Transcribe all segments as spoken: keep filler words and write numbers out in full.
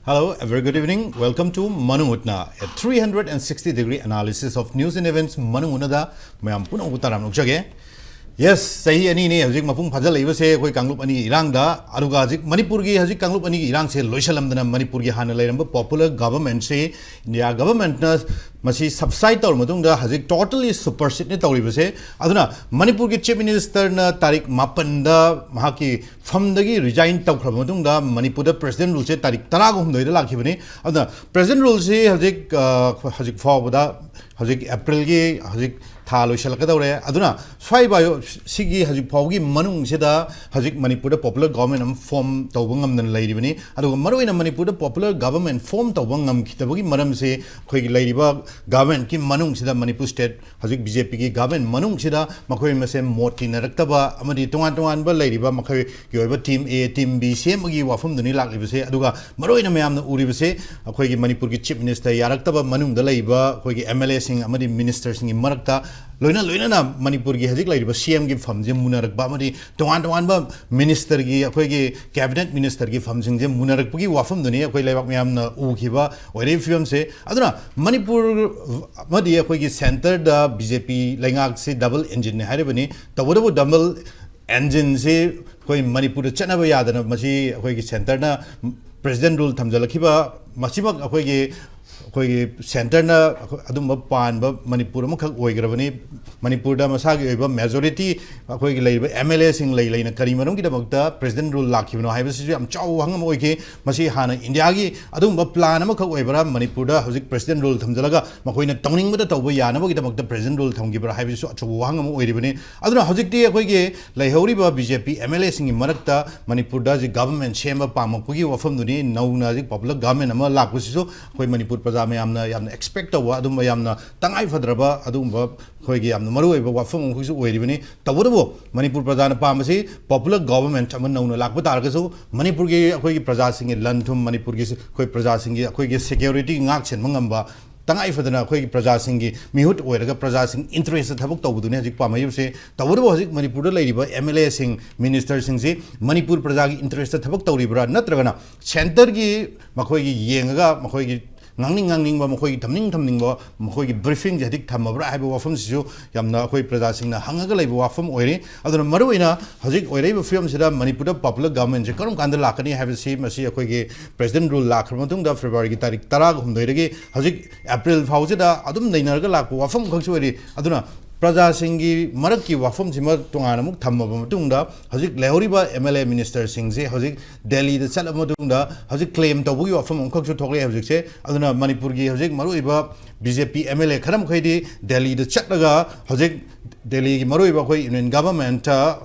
Hello, a very good evening. Welcome to Manung Utna, a three hundred sixty degree analysis of news and events. ꯃꯅꯨꯡ ꯎꯠꯅꯗ ꯃꯌꯥꯝ ꯄꯨꯝꯅꯃꯛꯄꯨ ꯇꯔꯥꯝꯅ ꯑꯣꯛꯆꯒꯦ꯫ Yes, ꯆꯍꯤ ꯑꯅꯤꯅꯤ ꯍꯧꯖꯤꯛ ꯃꯄꯨꯡ ꯐꯥꯖꯤꯜꯂꯛꯏꯕꯁꯦ ꯑꯩꯈꯣꯏ ꯀꯥꯡꯂꯨꯞ ꯑꯅꯤꯒꯤ ꯏꯔꯥꯡꯗ꯫ ꯑꯗꯨꯒ ꯍꯧꯖꯤꯛ ꯃꯅꯤꯄꯨꯔꯒꯤ ꯍꯧꯖꯤꯛ ꯀꯥꯡꯂꯨꯞ ꯑꯅꯤꯒꯤ ꯏꯔꯥꯡꯁꯦ ꯂꯣꯏꯁꯤꯜꯂꯝꯗꯅ ꯃꯅꯤꯄꯨꯔꯒꯤ ꯍꯥꯟꯅ ꯂꯩꯔꯝꯕ popular governmentꯁꯤ India governmentꯅ ꯃꯁꯤ subside ꯇꯧꯔ ꯃꯇꯨꯡꯗ ꯍꯧꯖꯤꯛ totally supersedeꯅ ꯇꯧꯔꯤꯕꯁꯦ꯫ ꯑꯗꯨꯅ ꯃꯅꯤꯄꯨꯔꯒꯤ Chief Ministerꯅ ꯇꯥꯔꯤꯛ ꯃꯥꯄꯟꯗ ꯃꯍꯥꯛꯀꯤ ꯐꯝꯗꯒꯤ resign ꯇꯧꯈ꯭ꯔꯕ ꯃꯇꯨꯡꯗ ꯃꯅꯤꯄꯨꯔꯗ President ruleꯁꯦ ꯇꯥꯔꯤꯛ ꯇꯔꯥꯒ ꯍꯨꯝꯗꯣꯏꯗ ꯂꯥꯛꯈꯤꯕꯅꯤ꯫ ꯑꯗꯨꯅ President ruleꯁꯤ ꯍꯧꯖꯤꯛ, ꯑ, ꯍꯧꯖꯤꯛ ꯐꯥꯎꯕꯗ, ꯍꯧꯖꯤꯛ Aprilꯒꯤ ꯍꯧꯖꯤꯛ ꯊꯥ ꯂꯣꯏꯁꯤꯜꯂꯛꯀꯗꯧꯔꯦ꯫ ꯑꯗꯨꯅ ꯁ꯭ꯋꯥꯏ ꯚꯥꯏ ꯁꯤꯒꯤ ꯍꯧꯖꯤꯛ ꯐꯥꯎꯒꯤ ꯃꯅꯨꯡꯁꯤꯗ ꯍꯧꯖꯤꯛ ꯃꯅꯤꯄꯨꯔꯗ popular government ꯑꯃ form ꯇꯧꯕ ꯉꯝꯗꯅ ꯂꯩꯔꯤꯕꯅꯤ꯫ ꯑꯗꯨꯒ ꯃꯔꯨꯑꯣꯏꯅ ꯃꯅꯤꯄꯨꯔꯗ popular government form ꯇꯧꯕ ꯉꯝꯈꯤꯗꯕꯒꯤ ꯃꯔꯝꯁꯤ ꯑꯩꯈꯣꯏꯒꯤ ꯂꯩꯔꯤꯕ governmentꯀꯤ ꯃꯅꯨꯡꯁꯤꯗ, ꯃꯅꯤꯄꯨꯔ state ꯍꯧꯖꯤꯛ BJPꯒꯤ government ꯃꯅꯨꯡꯁꯤꯗ ꯃꯈꯣꯏ ꯃꯁꯦꯟ ꯃꯣꯠ ꯇꯤꯟꯅꯔꯛꯇꯕ ꯑꯃꯗꯤ ꯇꯣꯉꯥꯟ ꯇꯣꯉꯥꯟꯕ ꯂꯩꯔꯤꯕ ꯃꯈꯣꯏꯒꯤ ꯑꯣꯏꯕ team A, team B ꯁꯦꯝꯕꯒꯤ ꯋꯥꯐꯝꯗꯨꯅꯤ ꯂꯥꯛꯂꯤꯕꯁꯦ꯫ ꯑꯗꯨꯒ ꯃꯔꯨꯑꯣꯏꯅ ꯃꯌꯥꯝꯅ ꯎꯔꯤꯕꯁꯦ ꯑꯩꯈꯣꯏꯒꯤ ꯃꯅꯤꯄꯨꯔꯒꯤ Chief Minister ꯌꯥꯔꯛꯇꯕ ꯃꯅꯨꯡꯗ ꯂꯩꯕ ꯑꯩꯈꯣꯏꯒꯤ MLAꯁꯤꯡ ꯑꯃꯗꯤ ministerꯁꯤꯡꯒꯤ ꯃꯔꯛꯇ ꯂꯣꯏꯅ ꯂꯣꯏꯅꯅ ꯃꯅꯤꯄꯨꯔꯒꯤ ꯍꯧꯖꯤꯛ ꯂꯩꯔꯤꯕ CMꯒꯤ ꯐꯝꯁꯦ ꯃꯨꯟꯅꯔꯛꯄ ꯑꯃꯗꯤ ꯇꯣꯉꯥꯟ ꯇꯣꯉꯥꯟꯕ ministerꯒꯤ, ꯑꯩꯈꯣꯏꯒꯤ cabinet ministerꯒꯤ ꯐꯝꯁꯤꯡꯁꯦ ꯃꯨꯟꯅꯔꯛꯄꯒꯤ ꯋꯥꯐꯝꯗꯨꯅꯤ ꯑꯩꯈꯣꯏ ꯂꯩꯕꯥꯛ ꯃꯌꯥꯝꯅ ꯎꯈꯤꯕ ꯑꯣꯏꯔꯤꯕ ꯐꯤꯕꯝꯁꯦ꯫ ꯑꯗꯨꯅ ꯃꯅꯤꯄꯨꯔ ꯑꯃꯗꯤ ꯑꯩꯈꯣꯏꯒꯤ centreꯗ BJP ꯂꯩꯉꯥꯛꯁꯤ double engineꯅꯤ ꯍꯥꯏꯔꯤꯕꯅꯤ꯫ ꯇꯧꯕꯇꯕꯨ double engineꯁꯤ ꯑꯩꯈꯣꯏ ꯃꯅꯤꯄꯨꯔꯗ ꯆꯠꯅꯕ ꯌꯥꯗꯅ ꯃꯁꯤ ꯑꯩꯈꯣꯏꯒꯤ centreꯅ President rule ꯊꯝꯖꯤꯜꯂꯛꯈꯤꯕ ꯃꯁꯤꯃꯛ ꯑꯩꯈꯣꯏꯒꯤ, ꯑꯩꯈꯣꯏꯒꯤ centreꯅ ꯑꯗꯨꯝꯕ ꯄꯥꯟꯕ ꯃꯅꯤꯄꯨꯔ ꯑꯃꯈꯛ ꯑꯣꯏꯈ꯭ꯔꯕꯅꯤ꯫ ꯃꯅꯤꯄꯨꯔꯗ ꯃꯁꯥꯒꯤ ꯑꯣꯏꯕ majority ꯑꯩꯈꯣꯏꯒꯤ ꯂꯩꯔꯤꯕ MLAꯁꯤꯡ ꯂꯩ ꯂꯩꯅ ꯀꯔꯤ ꯃꯔꯝꯒꯤꯗꯃꯛꯇ President rule ꯂꯥꯛꯈꯤꯕꯅꯣ ꯍꯥꯏꯕꯁꯤꯁꯨ ꯌꯥꯝ ꯆꯥꯎꯕ ꯋꯥꯍꯪ ꯑꯃ ꯑꯣꯏꯈꯤ꯫ ꯃꯁꯤ ꯍꯥꯟꯅ Indiaꯒꯤ ꯑꯗꯨꯒꯨꯝꯕ plan ꯑꯃꯈꯛ ꯑꯣꯏꯕ꯭ꯔꯥ? ꯃꯅꯤꯄꯨꯔꯗ ꯍꯧꯖꯤꯛ President rule ꯊꯝꯖꯤꯜꯂꯒ ꯃꯈꯣꯏꯅ ꯇꯧꯅꯤꯡꯕꯗ ꯇꯧꯕ ꯌꯥꯅꯕꯒꯤꯗꯃꯛꯇ President rule ꯊꯝꯈꯤꯕ꯭ꯔꯥ ꯍꯥꯏꯕꯁꯤꯁꯨ ꯑꯆꯧꯕ ꯋꯥꯍꯪ ꯑꯃ ꯑꯣꯏꯔꯤꯕꯅꯤ꯫ ꯑꯗꯨꯅ ꯍꯧꯖꯤꯛꯇꯤ ꯑꯩꯈꯣꯏꯒꯤ ꯂꯩꯍꯧꯔꯤꯕ BJP MLAꯁꯤꯡꯒꯤ ꯃꯔꯛꯇ ꯃꯅꯤꯄꯨꯔꯗ ꯍꯧꯖꯤꯛ government ꯁꯦꯝꯕ ꯄꯥꯝꯃꯛꯄꯒꯤ ꯋꯥꯐꯝꯗꯨꯅꯤ ꯅꯧꯅ ꯍꯧꯖꯤꯛ popular government ꯑꯃ ꯂꯥꯛꯄꯁꯤꯁꯨ ꯑꯩꯈꯣꯏ ꯃꯅꯤꯄꯨꯔ ꯄ꯭ꯔꯖꯥ ꯃꯌꯥꯝꯅ ꯌꯥꯝꯅ expect ꯇꯧꯕ ꯑꯗꯨꯝꯕ ꯌꯥꯝꯅ ꯇꯉꯥꯏ ꯐꯗ꯭ꯔꯕ ꯑꯗꯨꯒꯨꯝꯕ ꯑꯩꯈꯣꯏꯒꯤ ꯌꯥꯝꯅ ꯃꯔꯨꯑꯣꯏꯕ ꯋꯥꯐꯝ ꯑꯃꯈꯛꯁꯨ ꯑꯣꯏꯔꯤꯕꯅꯤ꯫ ꯇꯧꯕꯇꯕꯨ ꯃꯅꯤꯄꯨꯔ ꯄ꯭ꯔꯖꯥꯅ ꯄꯥꯝꯕꯁꯤ popular government ꯑꯃ ꯅꯧꯅ ꯂꯥꯛꯄ ꯇꯥꯔꯒꯁꯨ ꯃꯅꯤꯄꯨꯔꯒꯤ ꯑꯩꯈꯣꯏꯒꯤ ꯄ꯭ꯔꯖꯥꯁꯤꯡꯒꯤ ꯂꯟ ꯊꯨꯝ, ꯃꯅꯤꯄꯨꯔꯒꯤ ꯑꯩꯈꯣꯏ ꯄ꯭ꯔꯖꯥꯁꯤꯡꯒꯤ ꯑꯩꯈꯣꯏꯒꯤ security ꯉꯥꯛ ꯁꯦꯟꯕ ꯉꯝꯕ ꯇꯉꯥꯏ ꯐꯗꯅ ꯑꯩꯈꯣꯏꯒꯤ ꯄ꯭ꯔꯖꯥꯁꯤꯡꯒꯤ ꯃꯤꯍꯨꯠ ꯑꯣꯏꯔꯒ ꯄ꯭ꯔꯖꯥꯁꯤꯡ interest ꯊꯕꯛ ꯇꯧꯕꯗꯨꯅꯤ ꯍꯧꯖꯤꯛ ꯄꯥꯝꯃꯛꯏꯕꯁꯦ꯫ ꯇꯧꯕꯇꯕꯨ ꯍꯧꯖꯤꯛ ꯃꯅꯤꯄꯨꯔꯗ ꯂꯩꯔꯤꯕ MLAꯁꯤꯡ, ministerꯁꯤꯡꯁꯤ ꯃꯅꯤꯄꯨꯔ ꯄ꯭ꯔꯖꯥꯒꯤ interest ꯊꯕꯛ ꯇꯧꯔꯤꯕ꯭ꯔꯥ, ꯅꯠꯇ꯭ꯔꯒꯅ centreꯒꯤ ꯃꯈꯣꯏꯒꯤ ꯌꯦꯡꯉꯒ ꯃꯈꯣꯏꯒꯤ ꯉꯥꯡꯅꯤꯡ ꯉꯥꯡꯅꯤꯡꯕ, ꯃꯈꯣꯏꯒꯤ ꯊꯝꯅꯤꯡ ꯊꯝꯅꯤꯡꯕ, ꯃꯈꯣꯏꯒꯤ briefingꯁꯦ ꯍꯧꯖꯤꯛ ꯊꯝꯃꯕ꯭ꯔꯥ ꯍꯥꯏꯕ ꯋꯥꯐꯝꯁꯤꯁꯨ ꯌꯥꯝꯅ ꯑꯩꯈꯣꯏ ꯄ꯭ꯔꯖꯥꯁꯤꯡꯅ ꯍꯪꯉꯒ ꯂꯩꯕ ꯋꯥꯐꯝ ꯑꯣꯏꯔꯤ꯫ ꯑꯗꯨꯅ ꯃꯔꯨꯑꯣꯏꯅ ꯍꯧꯖꯤꯛ ꯑꯣꯏꯔꯛꯏꯕ ꯐꯤꯕꯝꯁꯤꯗ ꯃꯅꯤꯄꯨꯔꯗ popular governmentꯁꯦ ꯀꯔꯝ ꯀꯥꯟꯗ ꯂꯥꯛꯀꯅꯤ ꯍꯥꯏꯕꯁꯤ, ꯃꯁꯤ ꯑꯩꯈꯣꯏꯒꯤ President Rule ꯂꯥꯛꯈ꯭ꯔꯕ ꯃꯇꯨꯡꯗ, Februaryꯒꯤ ꯇꯥꯔꯤꯛ ꯇꯔꯥꯍꯨꯝꯗꯣꯏꯗꯒꯤ ꯍꯧꯖꯤꯛ April ꯐꯥꯎꯁꯤꯗ ꯑꯗꯨꯝ ꯅꯩꯅꯔꯒ ꯂꯥꯛꯄ ꯋꯥꯐꯝ ꯈꯛꯁꯨ ꯑꯣꯏꯔꯤ꯫ ꯑꯗꯨꯅ ꯄ꯭ꯔꯖꯥꯁꯤꯡꯒꯤ ꯃꯔꯛꯀꯤ ꯋꯥꯐꯝꯁꯤꯃ ꯇꯣꯉꯥꯟꯅ ꯑꯃꯨꯛ ꯊꯝꯃꯕ ꯃꯇꯨꯡꯗ, ꯍꯧꯖꯤꯛ ꯂꯩꯍꯧꯔꯤꯕ MLA ministerꯁꯤꯡꯁꯦ ꯍꯧꯖꯤꯛ ꯗꯦꯜꯂꯤꯗ ꯆꯠꯂꯕ ꯃꯇꯨꯡꯗ ꯍꯧꯖꯤꯛ claim ꯇꯧꯕꯒꯤ ꯋꯥꯐꯝ ꯑꯃꯈꯛꯁꯨ ꯊꯣꯛꯂꯛꯑꯦ ꯍꯧꯖꯤꯛꯁꯦ꯫ ꯑꯗꯨꯅ ꯃꯅꯤꯄꯨꯔꯒꯤ ꯍꯧꯖꯤꯛ ꯃꯔꯨꯑꯣꯏꯕ BJP MLA ꯈꯔ ꯃꯈꯩꯗꯤ ꯗꯦꯜꯂꯤꯗ ꯆꯠꯂꯒ ꯍꯧꯖꯤꯛ ꯗꯦꯜꯂꯤꯒꯤ ꯃꯔꯨꯑꯣꯏꯕ ꯑꯩꯈꯣꯏ Union Governmentꯇ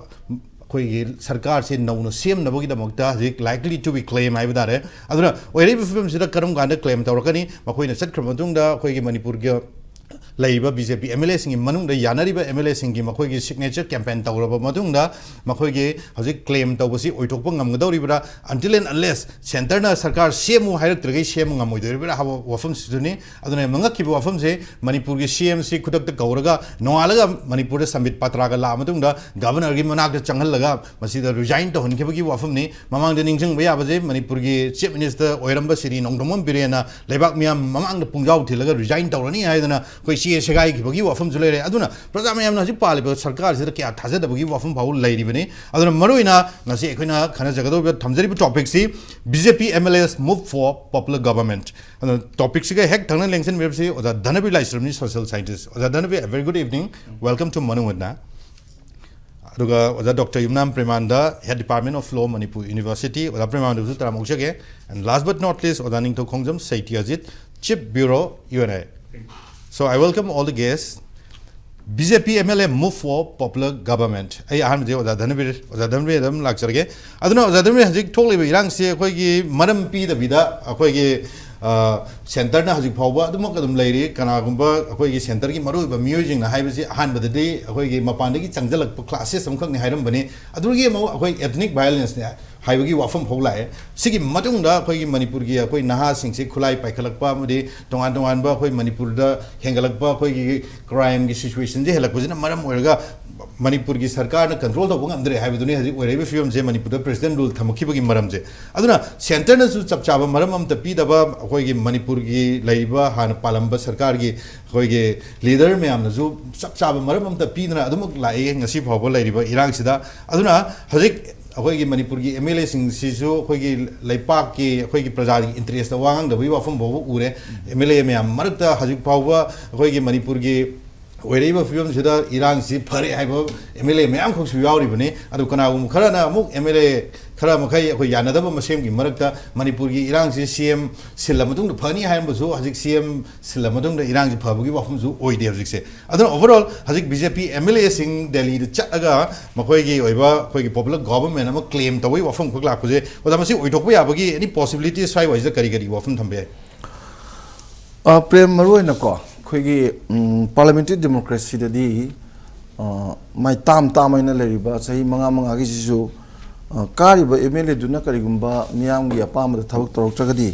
ꯑꯩꯈꯣꯏꯒꯤ ꯁꯔꯀꯥꯔꯁꯦ ꯅꯧꯅ ꯁꯦꯝꯅꯕꯒꯤꯗꯃꯛꯇ ꯍꯧꯖꯤꯛ likely to be claim ꯍꯥꯏꯕ ꯇꯥꯔꯦ꯫ ꯑꯗꯨꯅ ꯑꯣꯏꯔꯛꯏꯕ ꯐꯤꯕꯝꯁꯤꯗ ꯀꯔꯝ ꯀꯥꯟꯗ claim ꯇꯧꯔꯛꯀꯅꯤ? ꯃꯈꯣꯏꯅ ꯆꯠꯈ꯭ꯔꯕ ꯃꯇꯨꯡꯗ ꯑꯩꯈꯣꯏꯒꯤ ꯃꯅꯤꯄꯨꯔꯒꯤ ꯂꯩꯔꯤꯕ BJP MLAꯁꯤꯡꯒꯤ ꯃꯅꯨꯡꯗ ꯌꯥꯅꯔꯤꯕ MLAꯁꯤꯡꯒꯤ ꯃꯈꯣꯏꯒꯤ signature campaign ꯇꯧꯔꯕ ꯃꯇꯨꯡꯗ ꯃꯈꯣꯏꯒꯤ ꯍꯧꯖꯤꯛ claim ꯇꯧꯕꯁꯤ ꯑꯣꯏꯊꯣꯛꯄ ꯉꯝꯒꯗꯧꯔꯤꯕ꯭ꯔꯥ? Until and unless centreꯅ ꯁꯔꯀꯥꯔ ꯁꯦꯝꯃꯨ ꯍꯥꯏꯔꯛꯇ꯭ꯔꯒꯗꯤ ꯁꯦꯝꯕ ꯉꯝꯃꯣꯏꯗꯧꯔꯤꯕ꯭ꯔꯥ ꯍꯥꯏꯕ ꯋꯥꯐꯝꯁꯤꯗꯨꯅꯤ꯫ ꯑꯗꯨꯅ ꯌꯥꯝꯅ ꯉꯛꯈꯤꯕ ꯋꯥꯐꯝꯁꯦ, ꯃꯅꯤꯄꯨꯔꯒꯤ CMꯁꯤ ꯈꯨꯗꯛꯇ ꯀꯧꯔꯒ ꯅꯣꯡꯉꯥꯜꯂꯒ ꯃꯅꯤꯄꯨꯔꯗ ꯁꯝꯕꯤꯠ ꯄꯇ꯭ꯔꯒ ꯂꯥꯛꯑ ꯃꯇꯨꯡꯗ Governorꯒꯤ ꯃꯅꯥꯛꯇ ꯆꯪꯍꯜꯂꯒ ꯃꯁꯤꯗ resign ꯇꯧꯍꯟꯈꯤꯕꯒꯤ ꯋꯥꯐꯝꯅꯤ꯫ ꯃꯃꯥꯡꯗ ꯅꯤꯡꯁꯤꯡꯕ ꯌꯥꯕꯁꯦ, ꯃꯅꯤꯄꯨꯔꯒꯤ Chief Minister ꯑꯣꯏꯔꯝꯕ ꯁ꯭ꯔꯤ ꯅꯣꯡꯊꯣꯝꯕꯝ ꯕꯤꯔꯦꯟꯅ ꯂꯩꯕꯥꯛ ꯃꯤꯌꯥꯝ ꯃꯃꯥꯡꯗ ꯄꯨꯡꯖꯥꯎ ꯊꯤꯜꯂꯒ resign ꯇꯧꯔꯅꯤ ꯍꯥꯏꯗꯅ ꯑꯩꯈꯣꯏ ꯆꯦ ꯁꯦꯒꯥꯏꯈꯤꯕꯒꯤ ꯋꯥꯐꯝꯁꯨ ꯂꯩꯔꯦ꯫ ꯑꯗꯨꯅ ꯄ꯭ꯔꯖꯥ ꯃꯌꯥꯝꯅ ꯍꯧꯖꯤꯛ ꯄꯥꯜꯂꯤꯕ ꯁꯔꯀꯥꯔꯁꯤꯗ ꯀꯌꯥ ꯊꯥꯖꯗꯕꯒꯤ ꯋꯥꯐꯝ ꯐꯥꯎꯕ ꯂꯩꯔꯤꯕꯅꯤ꯫ ꯑꯗꯨꯅ ꯃꯔꯨꯑꯣꯏꯅ ꯉꯁꯤ ꯑꯩꯈꯣꯏꯅ ꯈꯟꯅꯖꯒꯗꯧꯔꯤꯕ, ꯊꯝꯖꯔꯤꯕ topicꯁꯤ BJP MLAs move for popular government꯫ ꯑꯗꯨꯅ topicꯁꯤꯒ ꯍꯦꯛ ꯊꯪꯅ ꯂꯦꯡꯁꯤꯟꯕꯤꯔꯤꯕꯁꯤ ꯑꯣꯖꯥ ꯙꯅꯕꯤꯔ ꯂꯥꯏꯁ꯭ꯔꯝꯅꯤ, social scientist꯫ ꯑꯣꯖꯥ ꯙꯅꯕꯤꯔ, a very good evening, welcome to Manu Vanna꯫ ꯑꯗꯨꯒ ꯑꯣꯖꯥ doctor Yumnam Premananda, Head Department of Law, Manipur University, ꯑꯣꯖꯥ ꯄ꯭ꯔꯦꯃꯥꯟꯗꯕꯨꯁꯨ ꯇꯔꯥꯝꯅ ꯑꯣꯛꯆꯒꯦ꯫ And last but not least, ꯑꯣꯖꯥ ꯅꯤꯡꯊꯧ ꯈꯣꯡꯖꯝ ꯁꯩꯇꯤꯌꯥꯖꯤꯠ, Chief Bureau, UNI꯫ So I welcome all the guests. BJP MLA move for popular government. ꯑꯩ ꯑꯍꯥꯟꯕꯗꯤ ꯑꯣꯖꯥ ꯙꯅꯕꯤꯔ, ꯑꯣꯖꯥ ꯙꯅꯕꯤꯔ ꯑꯗꯨꯝ ꯂꯥꯛꯆꯔꯒꯦ꯫ ꯑꯗꯨꯅ ꯑꯣꯖꯥ ꯙꯅꯕꯤꯔ, ꯍꯧꯖꯤꯛ ꯊꯣꯛꯂꯤꯕ ꯏꯔꯥꯡꯁꯤ ꯑꯩꯈꯣꯏꯒꯤ ꯃꯔꯝ ꯄꯤꯗꯕꯤꯗ ꯑꯩꯈꯣꯏꯒꯤ, ꯑ, centreꯅ ꯍꯧꯖꯤꯛ ꯐꯥꯎꯕ ꯑꯗꯨꯃꯛ ꯑꯗꯨꯝ ꯂꯩꯔꯤ꯫ ꯀꯅꯥꯒꯨꯝꯕ ꯑꯩꯈꯣꯏꯒꯤ centreꯒꯤ ꯃꯔꯨꯑꯣꯏꯕ ꯃꯤꯑꯣꯏꯁꯤꯡꯅ ꯍꯥꯏꯕꯁꯤ ꯑꯍꯥꯟꯕꯗꯗꯤ ꯑꯩꯈꯣꯏꯒꯤ ꯃꯄꯥꯟꯗꯒꯤ ꯆꯪꯁꯤꯜꯂꯛꯄ clashes ꯑꯃꯈꯛꯅꯤ ꯍꯥꯏꯔꯝꯕꯅꯤ꯫ ꯑꯗꯨꯒꯤ ꯑꯃꯨꯛ ꯑꯩꯈꯣꯏ ethnic violenceꯅꯦ꯫ ꯍꯥꯏꯕꯒꯤ ꯋꯥꯐꯝ ꯐꯥꯎ ꯂꯥꯛꯑꯦ꯫ ꯁꯤꯒꯤ ꯃꯇꯨꯡꯗ ꯑꯩꯈꯣꯏꯒꯤ ꯃꯅꯤꯄꯨꯔꯒꯤ ꯑꯩꯈꯣꯏ ꯅꯍꯥꯁꯤꯡꯁꯦ ꯈꯨꯠꯂꯥꯏ ꯄꯥꯏꯈꯠꯂꯛꯄ ꯑꯃꯗꯤ ꯇꯣꯉꯥꯟ ꯇꯣꯉꯥꯟꯕ ꯑꯩꯈꯣꯏ ꯃꯅꯤꯄꯨꯔꯗ ꯍꯦꯟꯒꯠꯂꯛꯄ ꯑꯩꯈꯣꯏꯒꯤ ꯀ꯭ꯔꯥꯏꯝꯒꯤ ꯁꯤꯆꯨꯋꯦꯁꯟꯁꯦ ꯍꯦꯜꯂꯛꯄꯁꯤꯅ ꯃꯔꯝ ꯑꯣꯏꯔꯒ ꯃꯅꯤꯄꯨꯔꯒꯤ ꯁꯔꯀꯥꯔꯅ ꯀꯟꯇ꯭ꯔꯣꯜ ꯇꯧꯕ ꯉꯝꯗ꯭ꯔꯦ ꯍꯥꯏꯕꯗꯨꯅꯤ ꯍꯧꯖꯤꯛ ꯑꯣꯏꯔꯛꯏꯕ ꯐꯤꯕꯝꯁꯦ, ꯃꯅꯤꯄꯨꯔꯗ ꯄ꯭ꯔꯦꯁꯤꯗꯦꯟ ꯔꯨꯜ ꯊꯝꯃꯛꯈꯤꯕꯒꯤ ꯃꯔꯝꯁꯦ꯫ ꯑꯗꯨꯅ ꯁꯦꯟꯇꯔꯅꯁꯨ ꯆꯞ ꯆꯥꯕ ꯃꯔꯝ ꯑꯃꯇ ꯄꯤꯗꯕ, ꯑꯩꯈꯣꯏꯒꯤ ꯃꯅꯤꯄꯨꯔꯒꯤ ꯂꯩꯔꯤꯕ ꯍꯥꯟꯅ ꯄꯥꯜꯂꯝꯕ ꯁꯔꯀꯥꯔꯒꯤ ꯑꯩꯈꯣꯏꯒꯤ ꯂꯤꯗꯔ ꯃꯌꯥꯝꯅꯁꯨ ꯆꯞ ꯆꯥꯕ ꯃꯔꯝ ꯑꯃꯇ ꯄꯤꯗꯅ ꯑꯗꯨꯃꯛ ꯂꯥꯛꯏ ꯉꯁꯤ ꯐꯥꯎꯕ ꯂꯩꯔꯤꯕ ꯏꯔꯥꯡꯁꯤꯗ꯫ ꯑꯗꯨꯅ ꯍꯧꯖꯤꯛ ꯑꯩꯈꯣꯏꯒꯤ ꯃꯅꯤꯄꯨꯔꯒꯤ ꯑꯦꯝ ꯑꯦꯜ ꯑꯦꯁꯤꯡꯁꯤꯁꯨ ꯑꯩꯈꯣꯏꯒꯤ ꯂꯩꯄꯥꯛꯀꯤ, ꯑꯩꯈꯣꯏꯒꯤ ꯄ꯭ꯔꯖꯥꯒꯤ ꯏꯟꯇꯔꯦꯁꯇ ꯋꯥ ꯉꯥꯡꯗꯕꯒꯤ ꯋꯥꯐꯝ ꯐꯥꯎꯕ ꯎꯔꯦ꯫ ꯑꯦꯝ ꯑꯦꯜ ꯑꯦ ꯃꯌꯥꯝ ꯃꯔꯛꯇ ꯍꯧꯖꯤꯛ ꯐꯥꯎꯕ ꯑꯩꯈꯣꯏꯒꯤ ꯃꯅꯤꯄꯨꯔꯒꯤ ꯑꯣꯏꯔꯛꯏꯕ ꯐꯤꯕꯝꯁꯤꯗ ꯏꯔꯥꯡꯁꯤ ꯐꯔꯦ ꯍꯥꯏꯕ ꯑꯦꯝ ꯑꯦꯜ ꯑꯦ ꯃꯌꯥꯝꯈꯛꯁꯨ ꯌꯥꯎꯔꯤꯕꯅꯤ꯫ ꯑꯗꯨ ꯀꯅꯥꯒꯨꯝꯕ ꯈꯔꯅ ꯑꯃꯨꯛ ꯑꯦꯝ ꯑꯦꯜ ꯑꯦ ꯈꯔ ꯃꯈꯩ ꯑꯩꯈꯣꯏ ꯌꯥꯅꯗꯕ ꯃꯁꯦꯝꯒꯤ ꯃꯔꯛꯇ ꯃꯅꯤꯄꯨꯔꯒꯤ ꯏꯔꯥꯡꯁꯤ ꯁꯤ ꯑꯦꯝ ꯁꯤꯜꯂ ꯃꯇꯨꯡꯗ ꯐꯅꯤ ꯍꯥꯏꯔꯝꯕꯁꯨ ꯍꯧꯖꯤꯛ ꯁꯤ ꯑꯦꯝ ꯁꯤꯜꯂ ꯃꯇꯨꯡꯗ ꯏꯔꯥꯡꯁꯤ ꯐꯕꯒꯤ ꯋꯥꯐꯝꯁꯨ ꯑꯣꯏꯗꯦ ꯍꯧꯖꯤꯛꯁꯦ꯫ ꯑꯗꯨꯅ ꯑꯣꯚꯔꯑꯣꯜ ꯍꯧꯖꯤꯛ B J P M L ꯑꯦꯁꯤꯡ ꯗꯦꯜꯂꯤꯗ ꯆꯠꯂꯒ ꯃꯈꯣꯏꯒꯤ ꯑꯣꯏꯕ ꯑꯩꯈꯣꯏꯒꯤ ꯄꯣꯄꯨꯂꯔ ꯒꯣꯚꯔꯟꯃꯦꯟ ꯑꯃ ꯀ꯭ꯂꯦꯝ ꯇꯧꯕꯒꯤ ꯋꯥꯐꯝ ꯈꯛ ꯂꯥꯛꯄꯁꯦ, ꯑꯣꯖꯥ, ꯃꯁꯤ ꯑꯣꯏꯊꯣꯛꯄ ꯌꯥꯕꯒꯤ ꯑꯦꯅꯤ ꯄꯣꯁꯤꯕꯤꯂꯤꯇꯤ ꯁ꯭ꯋꯥꯏ ꯋꯥꯏꯁꯤꯗ ꯀꯔꯤ ꯀꯔꯤ ꯋꯥꯐꯝ ꯊꯝꯕ ꯌꯥꯏ? ꯑ, ꯄ꯭ꯔꯦꯝ, ꯃꯔꯨꯑꯣꯏꯅꯀꯣ ꯑꯩꯈꯣꯏꯒꯤ ꯎꯝ, ꯄꯥꯔꯂꯤꯌꯥꯃꯦꯟꯇꯔꯤ ꯗꯦꯃꯣꯀ꯭ꯔꯦꯁꯤꯗꯗꯤ ꯑ, ꯃꯥꯏ ꯇꯥꯝ ꯇꯥꯝ ꯍꯥꯏꯅ ꯂꯩꯔꯤꯕ ꯆꯍꯤ ꯃꯉꯥ ꯃꯉꯥꯒꯤꯁꯤꯁꯨ ꯑ, ꯀꯥꯔꯤꯕ ꯑꯦꯝ ꯑꯦꯜ ꯑꯦꯗꯨꯅ ꯀꯔꯤꯒꯨꯝꯕ ꯃꯤꯌꯥꯝꯒꯤ ꯑꯄꯥꯝꯕꯗ ꯊꯕꯛ ꯇꯧꯔꯛꯇ꯭ꯔꯒꯗꯤ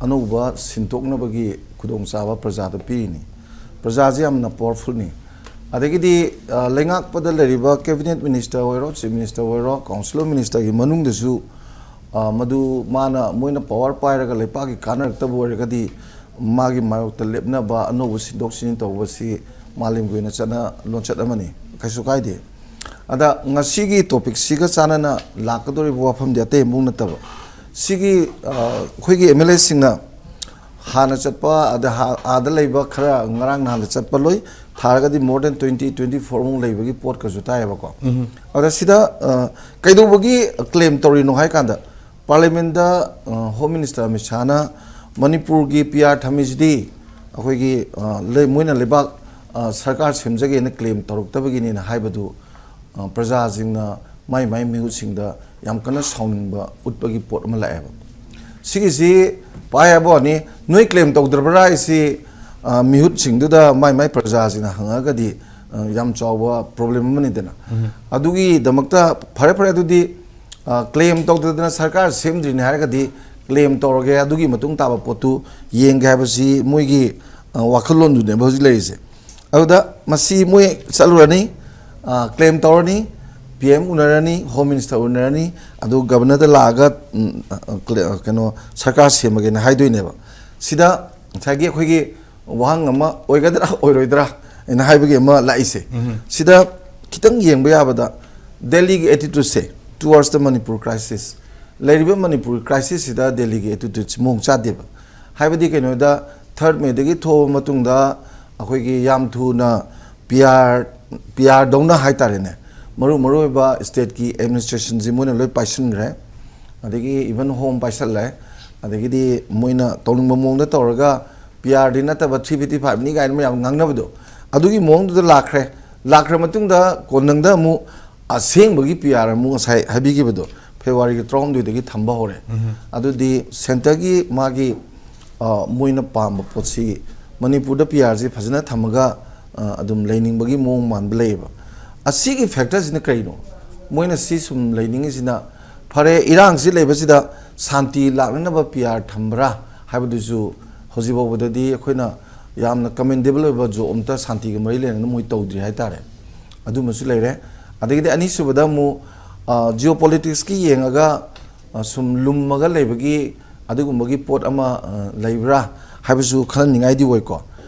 ꯑꯅꯧꯕ ꯁꯤꯟꯗꯣꯛꯅꯕꯒꯤ ꯈꯨꯗꯣꯡꯆꯥꯕ ꯄ꯭ꯔꯖꯥꯗ ꯄꯤꯔꯤꯅꯤ꯫ ꯄ꯭ꯔꯖꯥꯁꯤ ꯌꯥꯝꯅ ꯄꯥꯋꯔꯐꯨꯜꯅꯤ꯫ ꯑꯗꯒꯤꯗꯤ ꯑ, ꯂꯩꯉꯥꯛꯄꯗ ꯂꯩꯔꯤꯕ ꯀꯦꯕꯤꯅꯦꯠ ꯃꯤꯅꯤꯁꯇꯔ ꯑꯣꯏꯔꯣ, ꯆꯤꯐ ꯃꯤꯅꯤꯁꯇꯔ ꯑꯣꯏꯔꯣ, ꯀꯥꯎꯟꯁꯤꯜ ꯑꯣꯐ ꯃꯤꯅꯤꯁꯇꯔꯒꯤ ꯃꯅꯨꯡꯗꯁꯨ ꯑ, ꯃꯗꯨ ꯃꯥꯅ, ꯃꯣꯏꯅ ꯄꯥꯋꯔ ꯄꯥꯏꯔꯒ ꯂꯩꯄꯥꯛꯀꯤ ꯀꯥꯟꯅꯔꯛꯇꯕ ꯑꯣꯏꯔꯒꯗꯤ ꯃꯥꯒꯤ ꯃꯥꯌꯣꯛꯇ ꯂꯦꯞꯅꯕ ꯑꯅꯧꯕ ꯁꯤꯟꯗꯣꯛ ꯁꯤꯟꯖꯤꯟ ꯇꯧꯕꯁꯤ ꯃꯥꯂꯦꯝꯒꯤ ꯑꯣꯏꯅ ꯆꯠꯅ ꯂꯣꯟꯆꯠ ꯑꯃꯅꯤ, ꯀꯩꯁꯨ ꯀꯥꯏꯗꯦ꯫ ꯑꯗ ꯉꯁꯤꯒꯤ ꯇꯣꯄꯤꯛꯁꯤꯒ ꯆꯥꯟꯅꯅ ꯂꯥꯛꯀꯗꯧꯔꯤꯕ ꯋꯥꯐꯝꯗꯤ ꯑꯇꯩ ꯑꯃꯐꯥꯎ ꯅꯠꯇꯕ, ꯁꯤꯒꯤ ꯑ, ꯑꯩꯈꯣꯏꯒꯤ ꯑꯦꯝ ꯑꯦꯜ ꯑꯦꯁꯤꯡꯅ ꯍꯥꯟꯅ ꯆꯠꯄ, ꯑꯗ ꯍꯥ- ꯑꯥꯗ ꯂꯩꯕ ꯈꯔ ꯉꯔꯥꯡ ꯅꯍꯥꯟꯗ ꯆꯠꯄ ꯂꯣꯏ ꯊꯥꯔꯒꯗꯤ more than twenty, twenty four ꯃꯨꯛ ꯂꯩꯕꯒꯤ ꯄꯣꯠꯀꯁꯨ ꯇꯥꯏꯌꯦꯕꯀꯣ꯫ ꯑꯗ ꯁꯤꯗ ꯑ, ꯀꯩꯗꯧꯕꯒꯤ ꯀ꯭ꯂꯦꯝ ꯇꯧꯔꯤꯅꯣ ꯍꯥꯏ ꯀꯥꯟꯗ, ꯄꯥꯔꯂꯤꯌꯥꯃꯦꯟꯗ ꯍꯣꯝ ꯃꯤꯅꯤꯁꯇꯔ ꯑꯃꯤꯠ ꯁꯥꯍꯅ ꯃꯅꯤꯄꯨꯔꯒꯤ ꯄꯤ ꯑꯥꯔ ꯊꯝꯃꯤꯁꯤꯗꯤ ꯑꯩꯈꯣꯏꯒꯤ ꯑ, ꯂꯩ- ꯃꯣꯏꯅ ꯂꯩꯕꯥꯛ ꯑ, ꯁꯔꯀꯥꯔ ꯁꯦꯝꯖꯒꯦꯅ ꯀ꯭ꯂꯦꯝ ꯇꯧꯔꯛꯇꯕꯒꯤꯅꯦꯅ ꯍꯥꯏꯕꯗꯨ ꯑ, ꯄ꯭ꯔꯖꯥꯁꯤꯡꯅ ꯃꯥꯏ ꯃꯥꯏ ꯃꯤꯍꯨꯠꯁꯤꯡꯗ ꯌꯥꯝ ꯀꯟꯅ ꯁꯥꯎꯅꯤꯡꯕ ꯎꯠꯄꯒꯤ ꯄꯣꯠ ꯑꯃ ꯂꯥꯛꯑꯦꯕ꯫ ꯁꯤꯒꯤꯁꯤ ꯄꯥꯏ ꯍꯥꯏꯕ ꯋꯥꯅꯤ, ꯅꯣꯏ ꯀ꯭ꯂꯦꯝ ꯇꯧꯗ꯭ꯔꯕ꯭ꯔꯥ ꯍꯥꯏꯁꯤ ꯑ, ꯃꯤꯍꯨꯠꯁꯤꯡꯗꯨꯗ ꯃꯥꯏ ꯃꯥꯏ ꯄ꯭ꯔꯖꯥꯁꯤꯡꯅ ꯍꯪꯉꯛꯑꯒꯗꯤ ꯑ, ꯌꯥꯝ ꯆꯥꯎꯕ ꯄ꯭ꯔꯣꯕ꯭ꯂꯦꯝ ꯑꯃꯅꯤꯗꯅ꯫ ꯑꯗꯨꯒꯤꯗꯃꯛꯇ ꯐꯔꯦ ꯐꯔꯦ, ꯑꯗꯨꯗꯤ ꯀ꯭ꯂꯦꯝ ꯇꯧꯗꯗꯅ ꯁꯔꯀꯥꯔ ꯁꯦꯝꯗ꯭ꯔꯤꯅꯤ ꯍꯥꯏꯔꯒꯗꯤ, ꯀ꯭ꯂꯦꯝ ꯇꯧꯔꯒꯦ, ꯑꯗꯨꯒꯤ ꯃꯇꯨꯡ ꯇꯥꯕ ꯄꯣꯠꯇꯨ ꯌꯦꯡꯒꯦ ꯍꯥꯏꯕꯁꯤ ꯃꯣꯏꯒꯤ, ꯑ, ꯋꯥꯈꯜꯂꯣꯟꯗꯨꯅꯦꯕ ꯍꯧꯖꯤꯛ ꯂꯩꯔꯤꯁꯦ꯫ ꯑꯗꯨꯗ ꯃꯁꯤ ꯃꯣꯏ ꯆꯠꯂꯨꯔꯅꯤ, ꯀ꯭ꯂꯦꯝ ꯇꯧꯔꯅꯤ, ꯄꯤ ꯑꯦꯝ ꯎꯅꯔꯅꯤ, ꯍꯣꯝ ꯃꯤꯅꯤꯁꯇꯔ ꯎꯅꯔꯅꯤ, ꯑꯗꯨ ꯒꯕꯔꯅꯔꯗ ꯂꯥꯛꯑꯒ, ꯎꯝ, ꯑ, ꯀ꯭ꯂꯦ-, ꯑ, ꯀꯩꯅꯣ, ꯁꯔꯀꯥꯔ ꯁꯦꯝꯃꯒꯦꯅ ꯍꯥꯏꯗꯣꯏꯅꯦꯕ꯫ ꯁꯤꯗ ꯉꯁꯥꯏꯒꯤ ꯑꯩꯈꯣꯏꯒꯤ ꯋꯥꯍꯪ ꯑꯃ, ꯑꯣꯏꯒꯗ꯭ꯔꯥ ꯑꯣꯏꯔꯣꯏꯗ꯭ꯔꯥ ꯍꯥꯏꯅ ꯍꯥꯏꯕꯒꯤ ꯑꯃ ꯂꯥꯛꯏꯁꯦ꯫ ꯁꯤꯗ ꯈꯤꯇꯪ ꯌꯦꯡꯕ ꯌꯥꯕꯗ, ꯗꯦꯜꯂꯤꯒꯤ attitude say towards the Manipur crisis, ꯂꯩꯔꯤꯕ ꯃꯅꯤꯄꯨꯔ crisis ꯁꯤꯗ ꯗꯦꯜꯂꯤꯒꯤ attitude ꯁꯤ ꯃꯑꯣꯡ ꯆꯥꯗꯦꯕ꯫ ꯍꯥꯏꯕꯗꯤ ꯀꯩꯅꯣꯗ, third May ꯗꯒꯤ ꯊꯣꯛꯑꯕ ꯃꯇꯨꯡꯗ ꯑꯩꯈꯣꯏꯒꯤ ꯌꯥꯝ ꯊꯨꯅ ꯄꯤ ꯑꯥꯔ, ꯄꯤ ꯑꯥꯔ ꯗꯧꯅ ꯍꯥꯏꯇꯥꯔꯦꯅꯦ, ꯃꯔꯨ ꯃꯔꯨ ꯑꯣꯏꯕ state ꯀꯤ administration ꯁꯤ ꯃꯣꯏꯅ ꯂꯣꯏ ꯄꯥꯏꯁꯤꯟꯈ꯭ꯔꯦ꯫ ꯑꯗꯒꯤ even ꯍꯣꯝ ꯄꯥꯏꯁꯜꯂꯦ꯫ ꯑꯗꯒꯤꯗꯤ ꯃꯣꯏꯅ ꯇꯧꯅꯤꯡꯕ ꯃꯑꯣꯡꯗ ꯇꯧꯔꯒ, ꯄꯤ ꯑꯥꯔ ꯗꯤ ꯅꯠꯇꯕ three fifty five ꯅꯤ ꯀꯥꯏꯅ ꯃꯌꯥꯝ ꯉꯥꯡꯅꯕꯗꯣ, ꯑꯗꯨꯒꯤ ꯃꯑꯣꯡꯗꯨꯗ ꯂꯥꯛꯈ꯭ꯔꯦ꯫ ꯂꯥꯛꯈ꯭ꯔ ꯃꯇꯨꯡꯗ ꯀꯣꯟꯅꯪꯗ ꯑꯃꯨꯛ ꯑꯁꯦꯡꯕꯒꯤ ꯄꯤ ꯑꯥꯔ ꯑꯃꯨꯛ ꯉꯁꯥꯏ ꯍꯥꯏꯕꯤꯈꯤꯕꯗꯣ, ꯐꯦꯕ꯭ꯔꯨꯋꯥꯔꯤꯒꯤ ꯇꯔꯥꯍꯨꯝꯗꯣꯏꯗꯒꯤ ꯊꯝꯕ ꯍꯧꯔꯦ꯫ ꯑꯗꯨꯗꯤ centre ꯒꯤ ꯃꯥꯒꯤ, ꯑ, ꯃꯣꯏꯅ ꯄꯥꯝꯕ ꯄꯣꯠꯁꯤ, ꯃꯅꯤꯄꯨꯔꯗ ꯄꯤ ꯑꯥꯔ ꯁꯤ ꯐꯖꯅ ꯊꯝꯃꯒ, ꯑ, ꯑꯗꯨꯝ ꯂꯩꯅꯤꯡꯕꯒꯤ ꯃꯑꯣꯡ ꯃꯥꯟꯕ ꯂꯩꯌꯦꯕ꯫ ꯑꯁꯤꯒꯤ factor ꯁꯤꯅ ꯀꯔꯤꯅꯣ? ꯃꯣꯏꯅ ꯁꯤ ꯁꯨꯝ ꯂꯩꯅꯤꯡꯉꯤꯁꯤꯅ, ꯐꯔꯦ, ꯏꯔꯥꯡꯁꯤ ꯂꯩꯕꯁꯤꯗ ꯁꯥꯟꯇꯤ ꯂꯥꯛꯅꯅꯕ ꯄꯤ ꯑꯥꯔ ꯊꯝꯕ꯭ꯔꯥ ꯍꯥꯏꯕꯗꯨꯁꯨ ꯍꯧꯖꯤꯛ ꯐꯥꯎꯕꯗꯗꯤ ꯑꯩꯈꯣꯏꯅ ꯌꯥꯝꯅ commendable ꯑꯣꯏꯕ ꯖꯣꯕ ꯑꯝꯇ ꯁꯥꯟꯇꯤꯒ ꯃꯔꯤ ꯂꯩꯅꯅ ꯃꯣꯏ ꯇꯧꯗ꯭ꯔꯤ ꯍꯥꯏꯇꯥꯔꯦ꯫ ꯑꯗꯨꯃꯁꯨ ꯂꯩꯔꯦ꯫ ꯑꯗꯒꯤꯗꯤ ꯑꯅꯤꯁꯨꯕꯗ ꯑꯃꯨꯛ, ꯑ, geopolitics ꯀꯤ ꯌꯦꯡꯉꯒ, ꯑ, ꯁꯨꯝ ꯂꯨꯝꯃꯒ ꯂꯩꯕꯒꯤ ꯑꯗꯨꯒꯨꯝꯕꯒꯤ ꯄꯣꯠ ꯑꯃ, ꯑ, ꯂꯩꯕ꯭ꯔꯥ ꯍꯥꯏꯕꯁꯨ ꯈꯟꯅꯅꯤꯡꯉꯥꯏꯗꯤ ꯑꯣꯏꯀꯣ꯫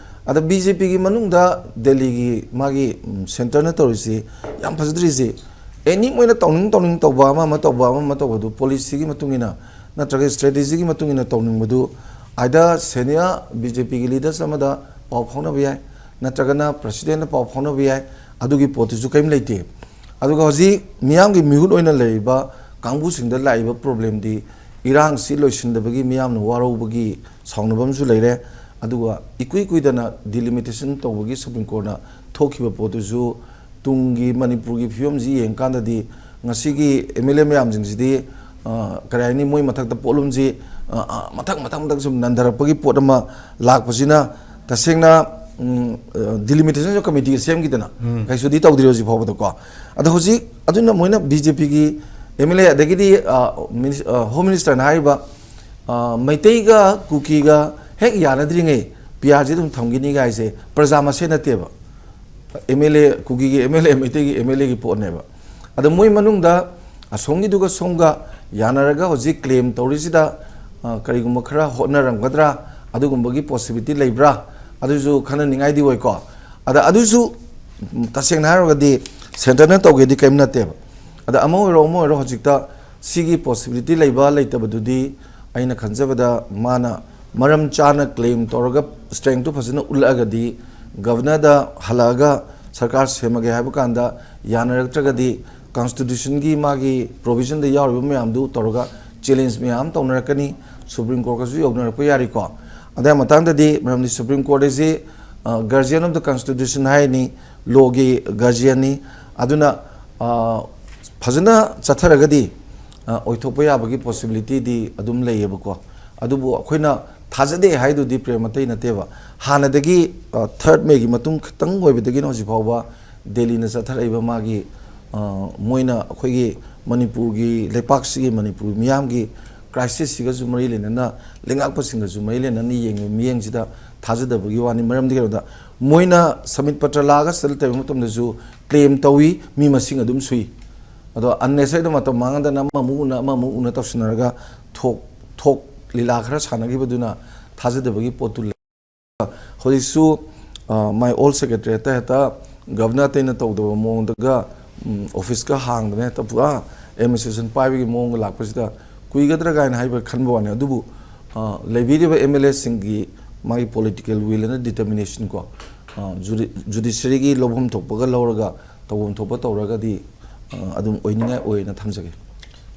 ꯑꯗ ꯕꯤ ꯖꯦ ꯄꯤꯒꯤ ꯃꯅꯨꯡꯗ ꯗꯦꯜꯂꯤꯒꯤ ꯃꯥꯒꯤ, ꯎꯝ, centre ꯅ ꯇꯧꯔꯤꯁꯤ ꯌꯥꯝ ꯐꯖꯗ꯭ꯔꯤꯁꯤ, ꯑꯦꯅꯤ ꯃꯣꯏꯅ ꯇꯧꯅꯤꯡ ꯇꯧꯅꯤꯡ ꯇꯧꯕ ꯑꯃ ꯑꯃ ꯇꯧꯕ ꯑꯃ ꯑꯃ ꯇꯧꯕꯗꯨ policy ꯒꯤ ꯃꯇꯨꯡ ꯏꯟꯅ ꯅꯠꯇ꯭ꯔꯒ strategy ꯒꯤ ꯃꯇꯨꯡ ꯏꯟꯅ ꯇꯧꯅꯤꯡꯕꯗꯨ, either senior ꯕꯤ ꯖꯦ ꯄꯤꯒꯤ leaders ꯑꯃꯗ ꯄꯥꯎ ꯐꯥꯎꯅꯕ ꯌꯥꯏ, ꯅꯠꯇ꯭ꯔꯒꯅ president ꯅ ꯄꯥꯎ ꯐꯥꯎꯅꯕ ꯌꯥꯏ, ꯑꯗꯨꯒꯤ ꯄꯣꯠꯇꯨꯁꯨ ꯀꯔꯤꯝ ꯂꯩꯇꯦ꯫ ꯑꯗꯨꯒ ꯍꯧꯖꯤꯛ ꯃꯤꯌꯥꯝꯒꯤ ꯃꯤꯍꯨꯠ ꯑꯣꯏꯅ ꯂꯩꯔꯤꯕ ꯀꯥꯡꯕꯨꯁꯤꯡꯗ ꯂꯥꯛꯏꯕ problem ꯗꯤ, ꯏꯔꯥꯡꯁꯤ ꯂꯣꯏꯁꯤꯟꯗꯕꯒꯤ ꯃꯤꯌꯥꯝꯅ ꯋꯥꯔꯧꯕꯒꯤ ꯁꯥꯎꯅꯕ ꯑꯃꯁꯨ ꯂꯩꯔꯦ꯫ ꯑꯗꯨꯒ ꯏꯀꯨꯏ ꯀꯨꯏꯗꯅ delimitation ꯇꯧꯕꯒꯤ Supreme Court ꯅ ꯊꯣꯛꯈꯤꯕ ꯄꯣꯠꯇꯨꯁꯨ ꯇꯨꯡꯒꯤ ꯃꯅꯤꯄꯨꯔꯒꯤ ꯐꯤꯕꯝꯁꯤ ꯌꯦꯡꯀꯥꯟꯗꯗꯤ, ꯉꯁꯤꯒꯤ ꯑꯦꯝ ꯑꯦꯜ ꯑꯦ ꯃꯌꯥꯝꯁꯤꯡꯁꯤꯗꯤ, ꯑ, ꯀꯔꯤ ꯍꯥꯏꯅꯤ, ꯃꯣꯏ ꯃꯊꯛꯇ ꯄꯣꯠꯂꯨꯝꯁꯤ, ꯑ, ꯑ, ꯃꯊꯪ ꯃꯊꯪ ꯃꯊꯪ ꯁꯨꯝ ꯅꯟꯊꯔꯛꯄꯒꯤ ꯄꯣꯠ ꯑꯃ ꯂꯥꯛꯄꯁꯤꯅ, ꯇꯁꯦꯡꯅ, ꯎꯝ, ꯑ, delimitation committee ꯁꯦꯝꯈꯤꯗꯅ, ꯎꯝ꯫ ꯀꯩꯁꯨꯗꯤ ꯇꯧꯗ꯭ꯔꯤ ꯍꯧꯖꯤꯛ ꯐꯥꯎꯕꯗꯀꯣ꯫ ꯑꯗꯣ ꯍꯧꯖꯤꯛ ꯑꯗꯨꯅ ꯃꯣꯏꯅ ꯕꯤ ꯖꯦ ꯄꯤꯒꯤ ꯑꯦꯝ ꯑꯦꯜ ꯑꯦ ꯑꯗꯒꯤꯗꯤ, ꯑ, ꯃꯤꯅꯤꯁ-, ꯑ, ꯍꯣꯝ ꯃꯤꯅꯤꯁꯇꯔꯅ ꯍꯥꯏꯔꯤꯕ, ꯑ, ꯃꯩꯇꯩꯒ ꯀꯨꯀꯤꯒ ꯍꯦꯛ ꯌꯥꯅꯗ꯭ꯔꯤꯉꯩ ꯄꯤ ꯑꯥꯔꯁꯤ ꯑꯗꯨꯝ ꯊꯝꯈꯤꯅꯤ ꯀꯥꯏꯁꯦ ꯄ꯭ꯔꯖꯥ ꯃꯁꯦꯟ ꯅꯠꯇꯦꯕ꯫ ꯑꯦꯝ ꯑꯦꯜ ꯑꯦ, ꯀꯨꯀꯤꯒꯤ ꯑꯦꯝ ꯑꯦꯜ ꯑꯦ, ꯃꯩꯇꯩꯒꯤ ꯑꯦꯝ ꯑꯦꯜ ꯑꯦꯒꯤ ꯄꯣꯠꯅꯦꯕ꯫ ꯑꯗꯣ ꯃꯣꯏ ꯃꯅꯨꯡꯗ ꯑꯁꯣꯝꯒꯤꯗꯨꯒ ꯁꯣꯝꯒ ꯌꯥꯅꯔꯒ ꯍꯧꯖꯤꯛ ꯀ꯭ꯂꯦꯝ ꯇꯧꯔꯤꯁꯤꯗ, ꯑ, ꯀꯔꯤꯒꯨꯝꯕ ꯈꯔ ꯍꯣꯠꯅꯔꯝꯒꯗ꯭ꯔꯥ, ꯑꯗꯨꯒꯨꯝꯕꯒꯤ ꯄꯣꯁꯤꯕꯤꯂꯤꯇꯤ ꯂꯩꯕ꯭ꯔꯥ, ꯑꯗꯨꯁꯨ ꯈꯟꯅꯅꯤꯡꯉꯥꯏꯗꯤ ꯑꯣꯏꯀꯣ꯫ ꯑꯗ ꯑꯗꯨꯁꯨ, ꯎꯝ, ꯇꯁꯦꯡꯅ ꯍꯥꯏꯔꯒꯗꯤ ꯁꯦꯟꯇꯔꯅ ꯇꯧꯒꯦꯗꯤ ꯀꯔꯤꯝ ꯅꯠꯇꯦꯕ꯫ ꯑꯗ ꯑꯃ ꯑꯣꯏꯔꯣ ꯑꯃ ꯑꯣꯏꯔꯣ, ꯍꯧꯖꯤꯛꯇ ꯁꯤꯒꯤ ꯄꯣꯁꯤꯕꯤꯂꯤꯇꯤ ꯂꯩꯕ ꯂꯩꯇꯕꯗꯨꯗꯤ ꯑꯩꯅ ꯈꯟꯖꯕꯗ ꯃꯥꯅ ꯃꯔꯝ ꯆꯥꯅ ꯀ꯭ꯂꯦꯝ ꯇꯧꯔꯒ ꯁ꯭ꯇꯔꯦꯡꯇꯨ ꯐꯖꯅ ꯎꯠꯂꯛꯑꯒꯗꯤ ꯒꯕꯔꯅꯔꯗ ꯍꯜꯂꯛꯑꯒ ꯁꯔꯀꯥꯔ ꯁꯦꯝꯃꯒꯦ ꯍꯥꯏꯕ ꯀꯥꯟꯗ ꯌꯥꯅꯔꯛꯇ꯭ꯔꯒꯗꯤ ꯀꯟꯁꯇꯤꯇ꯭ꯌꯨꯁꯟꯒꯤ ꯃꯥꯒꯤ ꯄ꯭ꯔꯣꯕꯤꯖꯟꯗ ꯌꯥꯎꯔꯤꯕ ꯃꯌꯥꯝꯗꯨ ꯇꯧꯔꯒ ꯆꯦꯂꯦꯟꯖ ꯃꯌꯥꯝ ꯑꯃ ꯇꯧꯅꯔꯛꯀꯅꯤ, ꯁꯨꯄ꯭ꯔꯤꯝ ꯀꯣꯔꯠꯀꯁꯨ ꯌꯧꯅꯔꯛꯄ ꯌꯥꯔꯤꯀꯣ꯫ ꯑꯗꯨꯒꯤ ꯃꯇꯥꯡꯗꯗꯤ, ꯃꯔꯝꯗꯤ ꯁꯨꯄ꯭ꯔꯤꯝ ꯀꯣꯔꯠ ꯑꯁꯤ, ꯑ, ꯒꯥꯔꯖꯤꯌꯟ ꯑꯣꯐ ꯗ ꯀꯟꯁꯇꯤꯇ꯭ꯌꯨꯁꯟ ꯍꯥꯏꯅꯤ, ꯂꯣꯒꯤ ꯒꯥꯔꯖꯤꯌꯟꯅꯤ꯫ ꯑꯗꯨꯅ, ꯑ, ꯐꯖꯅ ꯆꯠꯊꯔꯒꯗꯤ, ꯑ, ꯑꯣꯏꯊꯣꯛꯄ ꯌꯥꯕꯒꯤ ꯄꯣꯁꯤꯕꯤꯂꯤꯇꯤꯗꯤ ꯑꯗꯨꯝ ꯂꯩꯌꯦꯕꯀꯣ꯫ ꯑꯗꯨꯕꯨ ꯑꯩꯈꯣꯏꯅ ꯊꯥꯖꯗꯦ ꯍꯥꯏꯗꯨꯗꯤ ꯄ꯭ꯔꯦꯝ ꯑꯇꯩ ꯅꯠꯇꯦꯕ꯫ ꯍꯥꯟꯅꯗꯒꯤ, ꯑ, ꯊꯥꯔꯠ ꯃꯦꯒꯤ ꯃꯇꯨꯡ ꯈꯛꯇꯪ ꯑꯣꯏꯕꯗꯒꯤꯅ ꯍꯧꯖꯤꯛ ꯐꯥꯎꯕ ꯗꯦꯜꯂꯤꯅ ꯆꯠꯊꯔꯛꯏꯕ ꯃꯥꯒꯤ, ꯑ, ꯃꯣꯏꯅ ꯑꯩꯈꯣꯏꯒꯤ ꯃꯅꯤꯄꯨꯔꯒꯤ, ꯂꯩꯄꯥꯛꯁꯤꯒꯤ ꯃꯅꯤꯄꯨꯔ ꯃꯤꯌꯥꯝꯒꯤ ꯀ꯭ꯔꯥꯏꯁꯤꯁꯁꯤꯒꯁꯨ ꯃꯔꯤ ꯂꯩꯅꯅ, ꯂꯩꯉꯥꯛꯄꯁꯤꯡꯒꯁꯨ ꯃꯔꯤ ꯂꯩꯅꯅ ꯌꯦꯡꯉꯤꯕ ꯃꯤꯠꯌꯦꯡꯁꯤꯗ ꯊꯥꯖꯗꯕꯒꯤ ꯋꯥꯅꯤ꯫ ꯃꯔꯝꯗꯤ ꯀꯩꯅꯣꯗ ꯃꯣꯏꯅ ꯁꯃꯤꯠ ꯄꯇ꯭ꯔ ꯂꯥꯛꯑꯒ ꯁꯦꯇꯜ ꯇꯧꯕ ꯃꯇꯝꯗꯁꯨ ꯀ꯭ꯂꯦꯝ ꯇꯧꯏ, ꯃꯤ ꯃꯁꯤꯡ ꯑꯗꯨꯝ ꯁꯨꯏ꯫ ꯑꯗꯣ unnecessary ꯃꯇꯝ ꯃꯥꯡꯍꯟꯗꯅ ꯑꯃꯃꯨꯛ ꯎꯅ, ꯑꯃꯃꯨꯛ ꯎꯅ ꯇꯧꯁꯤꯟꯅꯔꯒ ꯊꯣꯛ, ꯊꯣꯛ ꯂꯤꯂꯥ ꯈꯔ ꯁꯥꯟꯅꯈꯤꯕꯗꯨꯅ ꯊꯥꯖꯗꯕꯒꯤ ꯄꯣꯠꯇꯨ ꯂꯩ꯫ ꯍꯧꯖꯤꯛꯁꯨ, ꯑ, my old secretariat ꯍꯦꯛꯇ ꯒꯕꯔꯅꯔ ꯑꯇꯩꯅ ꯇꯧꯗꯕ ꯃꯑꯣꯡꯗꯒ, ꯎꯝ, ꯑꯣꯐꯤꯁꯀ ꯍꯥꯡꯗꯅ ꯍꯦꯛꯇ ꯄꯨꯔꯥ ꯑꯦꯗꯃꯤꯅꯤꯁꯇ꯭ꯔꯦꯁꯟ ꯄꯥꯏꯕꯒꯤ ꯃꯑꯣꯡꯒ ꯂꯥꯛꯄꯁꯤꯗ ꯀꯨꯏꯒꯗ꯭ꯔꯥ ꯀꯥꯏꯅ ꯍꯥꯏꯕ ꯈꯟꯕ ꯋꯥꯅꯤ꯫ ꯑꯗꯨꯕꯨ, ꯑ, ꯂꯩꯕꯤꯔꯤꯕ ꯑꯦꯝ ꯑꯦꯜ ꯑꯦꯁꯤꯡꯒꯤ ꯃꯥꯒꯤ ꯄꯣꯂꯤꯇꯤꯀꯦꯜ ꯋꯤꯜ ꯑꯦꯟ ꯗꯤꯇꯔꯃꯤꯅꯦꯁꯟ ꯀꯣ, ꯑ, ꯖꯨꯗꯤ-, ꯖꯨꯗꯤꯁꯔꯤꯒꯤ ꯂꯧꯐꯝ ꯊꯣꯛꯄꯒ ꯂꯧꯔꯒ ꯇꯧꯐꯝ ꯊꯣꯛꯄ ꯇꯧꯔꯒꯗꯤ, ꯑ, ꯑꯗꯨꯝ ꯑꯣꯏꯅꯤꯡꯉꯥꯏ ꯑꯣꯏꯅ ꯊꯝꯖꯒꯦ꯫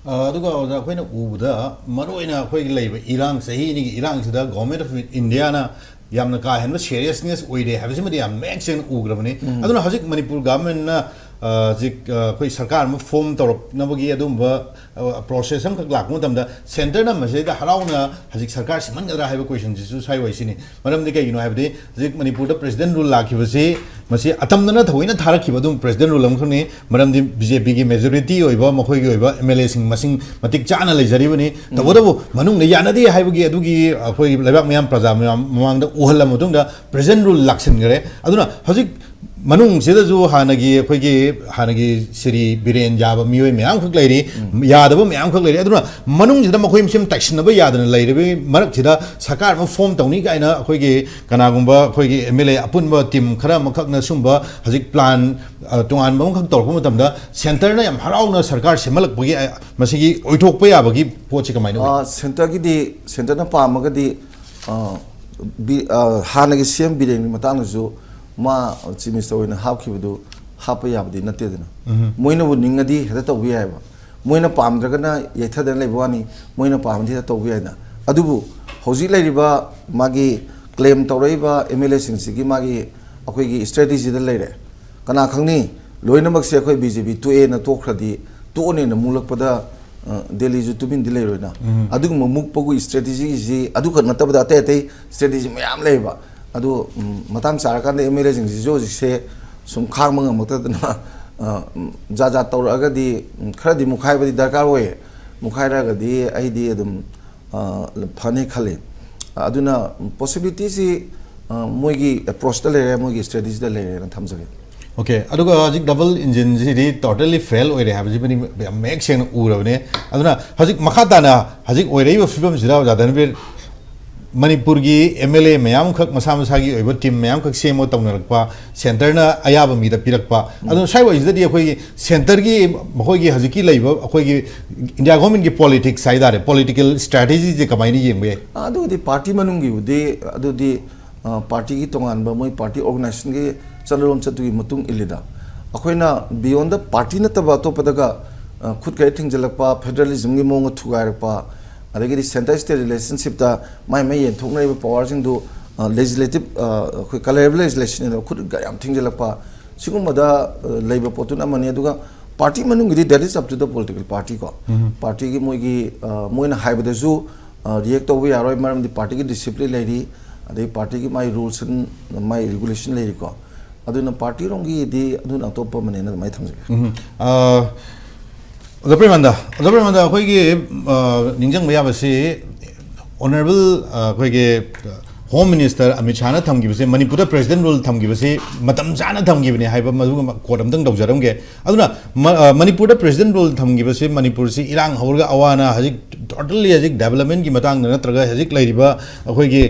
ꯑ, ꯑꯗꯨꯒ ꯑꯣꯖꯥ, ꯑꯩꯈꯣꯏꯅ ꯎꯕꯗ ꯃꯔꯨꯑꯣꯏꯅ ꯑꯩꯈꯣꯏꯒꯤ ꯂꯩꯔꯤꯕ ꯏꯔꯥꯡ, ꯆꯍꯤ ꯑꯅꯤꯒꯤ ꯏꯔꯥꯡꯁꯤꯗ ꯒꯣꯔꯃꯦꯟ ꯑꯣꯐ ꯏꯟꯗꯤꯌꯥꯅ ꯌꯥꯝꯅ ꯀꯥ ꯍꯦꯟꯕ ꯁꯦꯔꯤꯌꯁꯅꯦꯁ ꯑꯣꯏꯗꯦ ꯍꯥꯏꯕꯁꯤꯃꯗꯤ ꯌꯥꯝ ꯃꯌꯦꯛ ꯁꯦꯡꯅ ꯎꯈ꯭ꯔꯕꯅꯤ꯫ ꯎꯝ꯫ ꯑꯗꯨꯅ ꯍꯧꯖꯤꯛ ꯃꯅꯤꯄꯨꯔ ꯒꯚꯔꯟꯃꯦꯟꯠꯅ, ꯑ, ꯍꯧꯖꯤꯛ, ꯑ, ꯑꯩꯈꯣꯏ ꯁꯔꯀꯥꯔ ꯑꯃ ꯐꯣꯔꯝ ꯇꯧꯔꯛꯅꯕꯒꯤ ꯑꯗꯨꯒꯨꯝꯕ, ꯑ, ꯄ꯭ꯔꯣꯁꯦꯁ ꯑꯃꯈꯛ ꯂꯥꯛꯄ ꯃꯇꯝꯗ ꯁꯦꯟꯇꯔꯅ ꯃꯁꯤꯗ ꯍꯔꯥꯎꯅ ꯍꯧꯖꯤꯛ ꯁꯔꯀꯥꯔ ꯁꯤꯟꯍꯟꯒꯗ꯭ꯔꯥ ꯍꯥꯏꯕ ꯀꯣꯏꯁꯟꯁꯤꯁꯨ ꯁ꯭ꯋꯥꯏ ꯑꯣꯏꯁꯤꯅꯤ꯫ ꯃꯔꯝꯗꯤ ꯀꯩꯒꯤꯅꯣ ꯍꯥꯏꯕꯗꯤ ꯍꯧꯖꯤꯛ ꯃꯅꯤꯄꯨꯔꯗ ꯄ꯭ꯔꯦꯁꯤꯗꯦꯟꯠ ꯔꯨꯜ ꯂꯥꯛꯈꯤꯕꯁꯤ ꯃꯁꯤ ꯑꯇꯝꯅꯅ ꯊꯑꯣꯏꯅ ꯊꯥꯔꯛꯈꯤꯕ ꯑꯗꯨꯝ ꯄ꯭ꯔꯦꯁꯤꯗꯦꯟ ꯔꯨꯜ ꯑꯃꯈꯛꯅꯤ꯫ ꯃꯔꯝꯗꯤ ꯕꯤ ꯖꯦ ꯄꯤꯒꯤ ꯃꯦꯖꯣꯔꯤꯇꯤ ꯑꯣꯏꯕ, ꯃꯈꯣꯏꯒꯤ ꯑꯣꯏꯕ ꯑꯦꯝ ꯑꯦꯜ ꯑꯦꯁꯤꯡ ꯃꯁꯤꯡ ꯃꯇꯤꯛ ꯆꯥꯅ ꯂꯩꯖꯔꯤꯕꯅꯤ꯫ ꯇꯧꯕꯇꯕꯨ ꯃꯅꯨꯡꯗ ꯌꯥꯅꯗꯦ ꯍꯥꯏꯕꯒꯤ ꯑꯗꯨꯒꯤ ꯑꯩꯈꯣꯏ ꯂꯩꯕꯥꯛ ꯃꯤꯌꯥꯝ, ꯄ꯭ꯔꯖꯥ ꯃꯌꯥꯝ ꯃꯃꯥꯡꯗ ꯎꯍꯜꯂ ꯃꯇꯨꯡꯗ ꯄ꯭ꯔꯦꯁꯤꯗꯦꯟ ꯔꯨꯜ ꯂꯥꯛꯁꯤꯟꯈꯔꯦ꯫ ꯑꯗꯨꯅ ꯍꯧꯖꯤꯛ ꯃꯅꯨꯡꯁꯤꯗꯁꯨ ꯍꯥꯟꯅꯒꯤ ꯑꯩꯈꯣꯏꯒꯤ, ꯍꯥꯟꯅꯒꯤ ꯁ꯭ꯔꯤ ꯕꯤꯔꯦꯟ ꯌꯥꯕ ꯃꯤꯑꯣꯏ ꯃꯌꯥꯝꯈꯛ ꯂꯩꯔꯤ, ꯌꯥꯗꯕ ꯃꯌꯥꯝꯈꯛ ꯂꯩꯔꯤ꯫ ꯑꯗꯨꯅ ꯃꯅꯨꯡꯁꯤꯗ ꯃꯈꯣꯏ ꯃꯁꯦꯟ ꯇꯥꯏꯁꯤꯟꯅꯕ ꯌꯥꯗꯅ ꯂꯩꯔꯤꯕꯒꯤ ꯃꯔꯛꯁꯤꯗ ꯁꯔꯀꯥꯔ ꯑꯃ ꯐꯣꯝ ꯇꯧꯅꯤ ꯀꯥꯏꯅ ꯑꯩꯈꯣꯏꯒꯤ ꯀꯅꯥꯒꯨꯝꯕ ꯑꯩꯈꯣꯏꯒꯤ ꯑꯦꯝ ꯑꯦꯜ ꯑꯦ ꯑꯄꯨꯟꯕ ꯇꯤꯝ ꯈꯔ ꯑꯃꯈꯛꯅ ꯁꯨꯝꯕ ꯍꯧꯖꯤꯛ ꯄ꯭ꯂꯥꯟ, ꯑ, ꯇꯣꯉꯥꯟꯕ ꯑꯃꯈꯛ ꯇꯧꯔꯛꯄ ꯃꯇꯝꯗ ꯁꯦꯟꯇꯔꯅ ꯌꯥꯝ ꯍꯔꯥꯎꯅ ꯁꯔꯀꯥꯔ ꯁꯦꯝꯍꯠꯂꯛꯄꯒꯤ, ꯑ, ꯃꯁꯤꯒꯤ ꯑꯣꯏꯊꯣꯛꯄ ꯌꯥꯕꯒꯤ ꯄꯣꯠꯁꯤ ꯀꯃꯥꯏꯅ ꯑꯣꯏ? ꯑ, ꯁꯦꯟꯇꯔꯒꯤꯗꯤ, ꯁꯦꯟꯇꯔꯅ ꯄꯥꯝꯃꯒꯗꯤ, ꯑ, ꯕꯤ-, ꯑ, ꯍꯥꯟꯅꯒꯤ ꯁꯤ ꯑꯦꯝ ꯕꯤꯔꯦꯟꯒꯤ ꯃꯇꯥꯡꯗꯁꯨ ꯃꯥ ꯆꯤꯐ ꯃꯤꯅꯤꯁꯇꯔ ꯑꯣꯏꯅ ꯍꯥꯞꯈꯤꯕꯗꯨ ꯍꯥꯞꯄ ꯌꯥꯕꯗꯤ ꯅꯠꯇꯦꯗꯅ꯫ ꯎꯝ꯫ ꯃꯣꯏꯅꯕꯨ ꯅꯤꯡꯉꯗꯤ ꯍꯦꯛꯇ ꯇꯧꯕ ꯌꯥꯏꯑꯕ꯫ ꯃꯣꯏꯅ ꯄꯥꯝꯗ꯭ꯔꯒꯅ ꯌꯩꯊꯗꯅ ꯂꯩꯕ ꯋꯥꯅꯤ, ꯃꯣꯏꯅ ꯄꯥꯝꯃꯗꯤ ꯍꯦꯛꯇ ꯇꯧꯕ ꯌꯥꯏꯅ꯫ ꯑꯗꯨꯕꯨ ꯍꯧꯖꯤꯛ ꯂꯩꯔꯤꯕ ꯃꯥꯒꯤ ꯀ꯭ꯂꯦꯝ ꯇꯧꯔꯛꯏꯕ ꯑꯦꯝ ꯑꯦꯜ ꯑꯦꯁꯤꯡꯁꯤꯒꯤ ꯃꯥꯒꯤ ꯑꯩꯈꯣꯏꯒꯤ ꯏꯁꯇ꯭ꯔꯦꯇꯤꯖꯤꯗ ꯂꯩꯔꯦ꯫ ꯀꯅꯥ ꯈꯪꯅꯤ, ꯂꯣꯏꯅꯃꯛꯁꯦ ꯑꯩꯈꯣꯏ ꯕꯤ ꯖꯦ ꯄꯤ ꯇꯣꯛꯑꯦꯅ ꯇꯣꯛꯈ꯭ꯔꯗꯤ, ꯇꯣꯛꯑꯅꯦꯅ ꯃꯨꯛꯂꯛꯄꯗ, ꯑ, ꯗꯦꯜꯂꯤꯁꯨ ꯇꯨꯃꯤꯟꯗꯤ ꯂꯩꯔꯣꯏꯅ꯫ ꯎꯝ꯫ ꯑꯗꯨꯒꯨꯝꯕ ꯃꯨꯛꯄꯒꯤ ꯏꯁꯇ꯭ꯔꯦꯇꯤꯖꯤꯁꯤ ꯑꯗꯨꯈꯛ ꯅꯠꯇꯕꯗ ꯑꯇꯩ ꯑꯇꯩ ꯏꯁꯇ꯭ꯔꯦꯇꯤꯖꯤ ꯃꯌꯥꯝ ꯂꯩꯌꯦꯕ꯫ ꯑꯗꯣ, ꯎꯝ, ꯃꯇꯥꯡ ꯆꯥꯔꯀꯥꯟꯗ ꯑꯦꯝ ꯑꯦꯜ ꯑꯦꯁꯤꯡꯁꯤꯁꯨ ꯍꯧꯖꯤꯛꯁꯦ ꯁꯨꯝ ꯈꯥꯡꯕ ꯉꯝꯃꯛꯇꯗꯅ, ꯑ, ꯎꯝ, ꯖꯥꯠ ꯖꯥꯠ ꯇꯧꯔꯛꯑꯒꯗꯤ, ꯎꯝ, ꯈꯔꯗꯤ ꯃꯨꯛꯈꯥꯏꯕꯗꯤ ꯗꯔꯀꯥꯔ ꯑꯣꯏꯌꯦ꯫ ꯃꯨꯛꯈꯥꯏꯔꯒꯗꯤ ꯑꯩꯗꯤ ꯑꯗꯨꯝ, ꯑ, ꯐꯅꯤ ꯈꯜꯂꯤ꯫ ꯑꯗꯨꯅ ꯄꯣꯁꯤꯕꯤꯂꯤꯇꯤꯁꯤ, ꯑ, ꯃꯣꯏꯒꯤ ꯑꯦꯄ꯭ꯔꯣꯆꯇ ꯂꯩꯔꯦ, ꯃꯣꯏꯒꯤ ꯏꯁꯇ꯭ꯔꯦꯇꯦꯖꯤꯗ ꯂꯩꯔꯦꯅ ꯊꯝꯖꯒꯦ꯫ ꯑꯣꯀꯦ, ꯑꯗꯨꯒ ꯍꯧꯖꯤꯛ ꯗꯕꯜ ꯏꯟꯖꯤꯟꯁꯤꯗꯤ ꯇꯣꯇꯦꯜꯂꯤ ꯐꯦꯜ ꯑꯣꯏꯔꯦ ꯍꯥꯏꯕꯁꯤꯃꯗꯤ ꯌꯥꯝ ꯃꯌꯦꯛ ꯁꯦꯡꯅ ꯎꯔꯕꯅꯦ꯫ ꯑꯗꯨꯅ ꯍꯧꯖꯤꯛ ꯃꯈꯥ ꯇꯥꯅ ꯍꯧꯖꯤꯛ ꯑꯣꯏꯔꯛꯏꯕ ꯐꯤꯕꯝꯁꯤꯗ, ꯑꯣꯖꯥ ꯙꯅꯕꯤꯔ, ꯃꯅꯤꯄꯨꯔꯒꯤ ꯑꯦꯝ ꯑꯦꯜ ꯑꯦ ꯃꯌꯥꯝꯈꯛ ꯃꯁꯥ ꯃꯁꯥꯒꯤ ꯑꯣꯏꯕ ꯇꯤꯝ ꯃꯌꯥꯝꯈꯛ ꯁꯦꯝꯃꯒ ꯇꯧꯅꯔꯛꯄ, ꯁꯦꯟꯇꯔꯅ ꯑꯌꯥꯕ ꯃꯤꯗ ꯄꯤꯔꯛꯄ, ꯑꯗꯨꯅ ꯁ꯭ꯋꯥꯏ ꯋꯥꯏꯁꯤꯗꯗꯤ ꯑꯩꯈꯣꯏꯒꯤ ꯁꯦꯟꯇꯔꯒꯤ ꯃꯈꯣꯏꯒꯤ ꯍꯧꯖꯤꯛꯀꯤ ꯂꯩꯕ ꯑꯩꯈꯣꯏꯒꯤ ꯏꯟꯗꯤꯌꯥ ꯒꯣꯔꯃꯦꯟꯒꯤ ꯄꯣꯂꯤꯇꯤꯛꯁ ꯍꯥꯏ ꯇꯥꯔꯦ, ꯄꯣꯂꯤꯇꯤꯀꯦꯜ ꯏꯁꯇ꯭ꯔꯦꯇꯦꯖꯤꯁꯦ ꯀꯃꯥꯏꯅ ꯌꯦꯡꯕ ꯌꯥꯏ? ꯑꯗꯨꯕꯨꯗꯤ ꯄꯥꯔꯇꯤ ꯃꯅꯨꯡꯒꯤꯕꯨꯗꯤ, ꯑꯗꯨꯗꯤ, ꯑ, ꯄꯥꯔꯇꯤꯒꯤ ꯇꯣꯉꯥꯟꯕ ꯃꯣꯏ ꯄꯥꯔꯇꯤ ꯑꯣꯔꯒꯅꯥꯏꯖꯦꯁꯟꯒꯤ ꯆꯠꯅꯔꯣꯟ ꯆꯠꯇꯨꯒꯤ ꯃꯇꯨꯡ ꯏꯜꯂꯤꯗ꯫ ꯑꯩꯈꯣꯏꯅ beyond the party ꯅꯠꯇꯕ ꯑꯇꯣꯞꯄꯗꯒ, ꯑ, ꯈꯨꯠ ꯀꯩ ꯊꯤꯡꯖꯤꯜꯂꯛꯄ, ꯐꯦꯗꯔꯦꯂꯤꯖꯝꯒꯤ ꯃꯑꯣꯡꯗ ꯊꯨꯒꯥꯏꯔꯛꯄ, ꯑꯗꯒꯤꯗꯤ ꯁꯦꯟꯇꯔ ꯁ꯭ꯇꯦꯠ ꯔꯤꯂꯦꯁꯟꯁꯤꯞꯇ ꯃꯥꯏ ꯃꯥꯏ ꯌꯦꯟꯊꯣꯛꯅꯔꯤꯕ ꯄꯋꯥꯔꯁꯤꯡꯗꯨ, ꯑ, ꯂꯦꯖꯤꯁꯂꯦꯇꯤꯞ, ꯑ, ꯑꯩꯈꯣꯏ ꯀꯂꯔꯕ ꯂꯦꯖꯤꯁꯂꯦꯁꯟ ꯍꯥꯏꯅ ꯈꯨꯠ ꯌꯥꯝ ꯊꯤꯡꯖꯤꯜꯂꯛꯄ, ꯁꯤꯒꯨꯝꯕꯗ, ꯑ, ꯂꯩꯕ ꯄꯣꯠꯇꯨꯅ ꯑꯃꯅꯤ꯫ ꯑꯗꯨꯒ party ꯃꯅꯨꯡꯒꯤꯗꯤ that is up to the political party ꯀꯣ꯫ ꯎꯝ꯫ ꯄꯥꯔꯇꯤꯒꯤ ꯃꯣꯏꯒꯤ, ꯑ, ꯃꯣꯏꯅ ꯍꯥꯏꯕꯗꯁꯨ, ꯑ, ꯔꯤꯌꯦꯛ ꯇꯧꯕ ꯌꯥꯔꯣꯏ, ꯃꯔꯝꯗꯤ ꯄꯥꯔꯇꯤꯒꯤ ꯗꯤꯁꯤꯄ꯭ꯂꯤꯟ ꯂꯩꯔꯤ, ꯑꯗꯩ ꯄꯥꯔꯇꯤꯒꯤ ꯃꯥꯏ ꯔꯨꯜꯁ ꯑꯦꯟ ꯃꯥꯏ ꯔꯤꯒꯨꯂꯦꯁꯟ ꯂꯩꯔꯤꯀꯣ꯫ ꯑꯗꯨꯅ ꯄꯥꯔꯇꯤꯔꯣꯝꯒꯤꯗꯤ ꯑꯗꯨꯅ ꯑꯇꯣꯞꯄ ꯑꯃꯅꯦꯅ ꯑꯗꯨꯃꯥꯏꯅ ꯊꯝꯖꯒꯦ꯫ ꯎꯝ꯫ ꯑ, ꯑꯣꯖꯥ ꯄ꯭ꯔꯦꯃꯥꯅꯟꯗ, ꯑꯣꯖꯥ ꯄ꯭ꯔꯦꯃꯥꯅꯟꯗ, ꯑꯩꯈꯣꯏꯒꯤ, ꯑ, ꯅꯤꯡꯁꯤꯡꯕ ꯌꯥꯕꯁꯤ, ꯑꯣꯅꯔꯦꯕꯜ, ꯑ, ꯑꯩꯈꯣꯏꯒꯤ ꯍꯣꯝ ꯃꯤꯅꯤꯁꯇꯔ ꯑꯃꯤꯠ ꯁꯥꯍꯅ ꯊꯝꯈꯤꯕꯁꯦ, ꯃꯅꯤꯄꯨꯔꯗ ꯄ꯭ꯔꯦꯁꯤꯗꯦꯟ ꯔꯨꯜ ꯊꯝꯈꯤꯕꯁꯦ ꯃꯇꯝ ꯆꯥꯅ ꯊꯝꯈꯤꯕꯅꯦ ꯍꯥꯏꯕ ꯃꯗꯨꯒꯤ ꯀꯣꯠ ꯑꯝꯇꯪ ꯇꯧꯖꯔꯝꯒꯦ꯫ ꯑꯗꯨꯅ ꯃ-, ꯑ, ꯃꯅꯤꯄꯨꯔꯗ ꯄ꯭ꯔꯦꯁꯤꯗꯦꯟ ꯔꯨꯜ ꯊꯝꯈꯤꯕꯁꯦ ꯃꯅꯤꯄꯨꯔꯁꯤ ꯏꯔꯥꯡ ꯍꯧꯔꯒ ꯑꯋꯥ ꯑꯅꯥ ꯍꯧꯖꯤꯛ ꯇꯣꯇꯜꯂꯤ ꯍꯧꯖꯤꯛ ꯗꯦꯕꯂꯞꯃꯦꯟꯒꯤ ꯃꯇꯥꯡꯗ ꯅꯠꯇ꯭ꯔꯒ ꯍꯧꯖꯤꯛ ꯂꯩꯔꯤꯕ ꯑꯩꯈꯣꯏꯒꯤ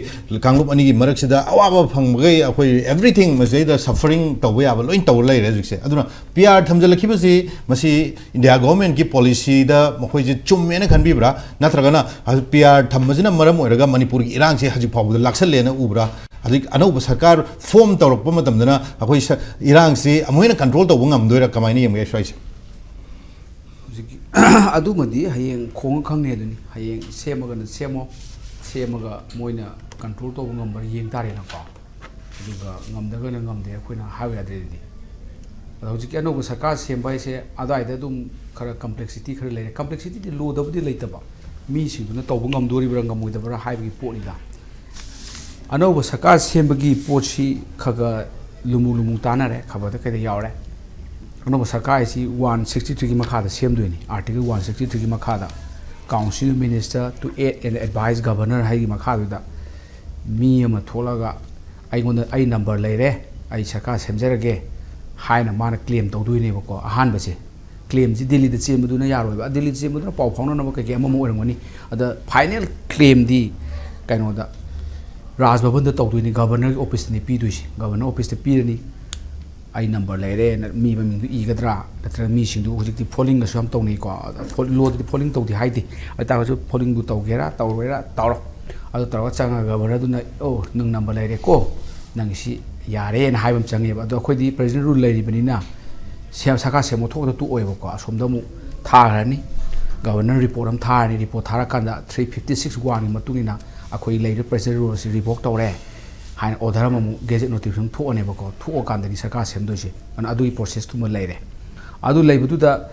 ꯀꯥꯡꯂꯨꯞ ꯑꯅꯤꯒꯤ ꯃꯔꯛꯁꯤꯗ ꯑꯋꯥꯕ ꯐꯪꯕꯈꯩ ꯑꯩꯈꯣꯏ ꯑꯦꯕ꯭ꯔꯤꯊꯤꯡ ꯃꯁꯤꯗꯩꯗ ꯁꯐꯔꯤꯡ ꯇꯧꯕ ꯌꯥꯕ ꯂꯣꯏ ꯇꯧꯔ ꯂꯩꯔꯦ ꯍꯧꯖꯤꯛꯁꯦ꯫ ꯑꯗꯨꯅ ꯄꯤ ꯑꯥꯔ ꯊꯝꯖꯤꯜꯂꯛꯈꯤꯕꯁꯤ ꯃꯁꯤ ꯏꯟꯗꯤꯌꯥ ꯒꯣꯚꯔꯟꯃꯦꯟꯠꯀꯤ ꯄꯣꯂꯤꯁꯤꯗ ꯃꯈꯣꯏꯁꯦ ꯆꯨꯝꯃꯦꯅ ꯈꯟꯕꯤꯕ꯭ꯔꯥ? ꯅꯠꯇ꯭ꯔꯒꯅ ꯄꯤ ꯑꯥꯔ ꯊꯝꯕꯁꯤꯅ ꯃꯔꯝ ꯑꯣꯏꯔꯒ ꯃꯅꯤꯄꯨꯔꯒꯤ ꯏꯔꯥꯡꯁꯦ ꯍꯧꯖꯤꯛ ꯐꯥꯎꯕꯗ ꯂꯥꯛꯁꯜꯂꯦꯅ ꯎꯕ꯭ꯔꯥ? ꯍꯧꯖꯤꯛ ꯑꯅꯧꯕ ꯁꯔꯀꯥꯔ ꯐꯣꯔꯝ ꯇꯧꯔꯛꯄ ꯃꯇꯝꯗꯅ ꯑꯩꯈꯣꯏ ꯁ-, ꯏꯔꯥꯡꯁꯤ ꯑꯃꯨꯛ ꯍꯦꯟꯅ ꯀꯟꯇ꯭ꯔꯣꯜ ꯇꯧꯕ ꯉꯝꯗꯣꯏꯔꯥ? ꯀꯃꯥꯏꯅ ꯌꯦꯡꯒꯦ ꯁ꯭ꯋꯥꯏꯁꯦ? ꯍꯧꯖꯤꯛꯀꯤ ꯑꯗꯨꯃꯗꯤ ꯍꯌꯦꯡ ꯈꯣꯡꯉ ꯈꯪꯅꯤ ꯑꯗꯨꯅꯤ꯫ ꯍꯌꯦꯡ ꯁꯦꯝꯃꯒꯅ ꯁꯦꯝꯃꯣ, ꯁꯦꯝꯃꯒ ꯃꯣꯏꯅ ꯀꯟꯇ꯭ꯔꯣꯜ ꯇꯧꯕ ꯉꯝꯕ꯭ꯔꯥ ꯌꯦꯡ ꯇꯥꯔꯦꯅꯀꯣ꯫ ꯑꯗꯨꯒ ꯉꯝꯗ꯭ꯔꯒꯅ ꯉꯝꯗꯦ ꯑꯩꯈꯣꯏꯅ ꯍꯥꯏꯕ ꯌꯥꯗ꯭ꯔꯦ ꯑꯗꯨꯗꯤ꯫ ꯑꯗꯣ ꯍꯧꯖꯤꯛꯀꯤ ꯑꯅꯧꯕ ꯁꯔꯀꯥꯔ ꯁꯦꯝꯕ ꯍꯥꯏꯁꯦ ꯑꯗꯨꯋꯥꯏꯗ ꯑꯗꯨꯝ ꯈꯔ ꯀꯝꯄ꯭ꯂꯦꯛꯁꯤꯇꯤ ꯈꯔ ꯂꯩꯔꯦ꯫ ꯀꯝꯄ꯭ꯂꯦꯛꯁꯤꯇꯤꯗꯤ ꯂꯣꯗꯕꯨꯗꯤ ꯂꯩꯇꯕ, ꯃꯤꯁꯤꯡꯗꯨꯅ ꯇꯧꯕ ꯉꯝꯗꯣꯔꯤꯕ꯭ꯔꯥ ꯉꯝꯃꯣꯏꯗꯕ꯭ꯔꯥ ꯍꯥꯏꯕꯒꯤ ꯄꯣꯠꯅꯤꯗ꯫ ꯑꯅꯧꯕ ꯁꯔꯀꯥꯔ ꯁꯦꯝꯕꯒꯤ ꯄꯣꯠꯁꯤ ꯈꯔ ꯈꯔ ꯂꯨꯃꯨ ꯂꯨꯃꯨ ꯇꯥꯟꯅꯔꯦ, ꯈꯕꯔꯗ ꯀꯩꯗ ꯌꯥꯎꯔꯦ꯫ ꯑꯅꯧꯕ ꯁꯔꯀꯥꯔ ꯍꯥꯏꯁꯤ ꯋꯥꯟ ꯁꯤꯛꯁꯇꯤ ꯊ꯭ꯔꯤꯒꯤ ꯃꯈꯥꯗ ꯁꯦꯝꯗꯣꯏꯅꯤ꯫ Article one sixty three ꯒꯤ ꯃꯈꯥꯗ Council Minister to aid and advise Governor ꯍꯥꯏꯒꯤ ꯃꯈꯥꯗꯨꯗ ꯃꯤ ꯑꯃ ꯊꯣꯛꯂꯒ ꯑꯩꯉꯣꯟꯗ ꯑꯩ ꯅꯝꯕꯔ ꯂꯩꯔꯦ, ꯑꯩ ꯁꯔꯀꯥꯔ ꯁꯦꯝꯖꯔꯒꯦ ꯍꯥꯏꯅ ꯃꯥꯅ ꯀ꯭ꯂꯦꯝ ꯇꯧꯗꯣꯏꯅꯦꯕꯀꯣ꯫ ꯑꯍꯥꯟꯕꯁꯦ ꯀ꯭ꯂꯦꯝꯁꯤ ꯗꯤꯜꯂꯤꯗ ꯆꯦꯟꯕꯗꯨꯅ ꯌꯥꯔꯣꯏꯕ꯫ ꯗꯤꯜꯂꯤꯗ ꯆꯦꯟꯕꯗꯨꯅ ꯄꯥꯎ ꯐꯥꯎꯅꯅꯕ ꯀꯩꯀꯩ ꯑꯃꯃ ꯑꯣꯏꯔꯝꯒꯅꯤ꯫ ꯑꯗ ꯐꯥꯏꯅꯦꯜ ꯀ꯭ꯂꯦꯝꯗꯤ ꯀꯩꯅꯣꯗ ꯔꯥꯖ ꯚꯕꯟꯗ ꯇꯧꯗꯣꯏꯅꯤ, ꯒꯕꯔꯅꯔꯒꯤ ꯑꯣꯐꯤꯁꯇꯅꯤ ꯄꯤꯗꯣꯏꯁꯤ꯫ ꯒꯕꯔꯅꯔ ꯑꯣꯐꯤꯁꯇ ꯄꯤꯔꯅꯤ꯫ ꯑꯩ ꯅꯝꯕꯔ ꯂꯩꯔꯦꯅ ꯃꯤ ꯃꯃꯤꯡꯗꯨ ꯏꯒꯗ꯭ꯔꯥ? ꯅꯠꯇ꯭ꯔꯒ ꯃꯤꯁꯤꯡꯗꯨ ꯍꯧꯖꯤꯛꯇꯤ ꯐꯣꯂꯤꯡꯒꯁꯨ ꯌꯥꯝ ꯇꯧꯅꯩꯀꯣ꯫ ꯐꯣ-, ꯂꯣꯗꯗꯤ ꯐꯣꯂꯤꯡ ꯇꯧꯗꯦ ꯍꯥꯏꯗꯦ꯫ ꯑꯗꯨ ꯇꯥꯔꯒꯁꯨ ꯐꯣꯂꯤꯡꯗꯨ ꯇꯧꯒꯦꯔꯥ ꯇꯧꯔꯣꯏꯔꯥ ꯇꯧꯔꯣ꯫ ꯑꯗꯨ ꯇꯧꯔꯒ ꯆꯪꯉꯒ ꯒꯕꯔꯅꯔꯗꯨꯅ, "ꯑꯣ, ꯅꯪ ꯅꯝꯕꯔ ꯂꯩꯔꯦꯀꯣ, ꯅꯪꯒꯤꯁꯤ ꯌꯥꯔꯦꯅ" ꯍꯥꯏꯕ ꯑꯃ ꯆꯪꯉꯦꯕ꯫ ꯑꯗꯣ ꯑꯩꯈꯣꯏꯗꯤ ꯄ꯭ꯔꯦꯁꯤꯗꯦꯟ ꯔꯨꯜ ꯂꯩꯔꯤꯕꯅꯤꯅ ꯁꯦꯝ-, ꯁꯔꯀꯥꯔ ꯁꯦꯝꯕ ꯊꯣꯛꯇ ꯇꯣꯛꯑꯣꯏꯕꯀꯣ꯫ ꯑꯁꯣꯝꯗ ꯑꯃꯨꯛ ꯊꯥꯈ꯭ꯔꯅꯤ, ꯒꯕꯔꯅꯔ ꯔꯤꯄꯣꯔꯠ ꯑꯃ ꯊꯥꯔꯅꯤ꯫ ꯔꯤꯄꯣꯔꯠ ꯊꯥꯔꯀꯥꯟꯗ three fifty six one ꯒꯤ ꯃꯇꯨꯡ ꯏꯟꯅ ꯑꯩꯈꯣꯏ ꯂꯩꯔꯤꯕ ꯄ꯭ꯔꯦꯁꯤꯗꯦꯟ ꯔꯨꯜ ꯑꯁꯤ ꯔꯤꯚꯣꯛ ꯇꯧꯔꯦ ꯍꯥꯏꯅ ꯑꯣꯔꯗꯔ ꯑꯃꯃꯨꯛ ꯒꯦꯖꯦꯠ ꯅꯣꯇꯤꯐꯤꯀꯦꯁꯟ ꯊꯣꯛꯑꯅꯦꯕꯀꯣ꯫ ꯊꯣꯛꯑꯀꯥꯟꯗꯅꯤ ꯁꯔꯀꯥꯔ ꯁꯦꯝꯗꯣꯏꯁꯦ꯫ ꯑꯗꯨꯅ ꯑꯗꯨꯒꯤ ꯄ꯭ꯔꯣꯁꯦꯁꯇꯨꯃ ꯂꯩꯔꯦ꯫ ꯑꯗꯨ ꯂꯩꯕꯗꯨꯗ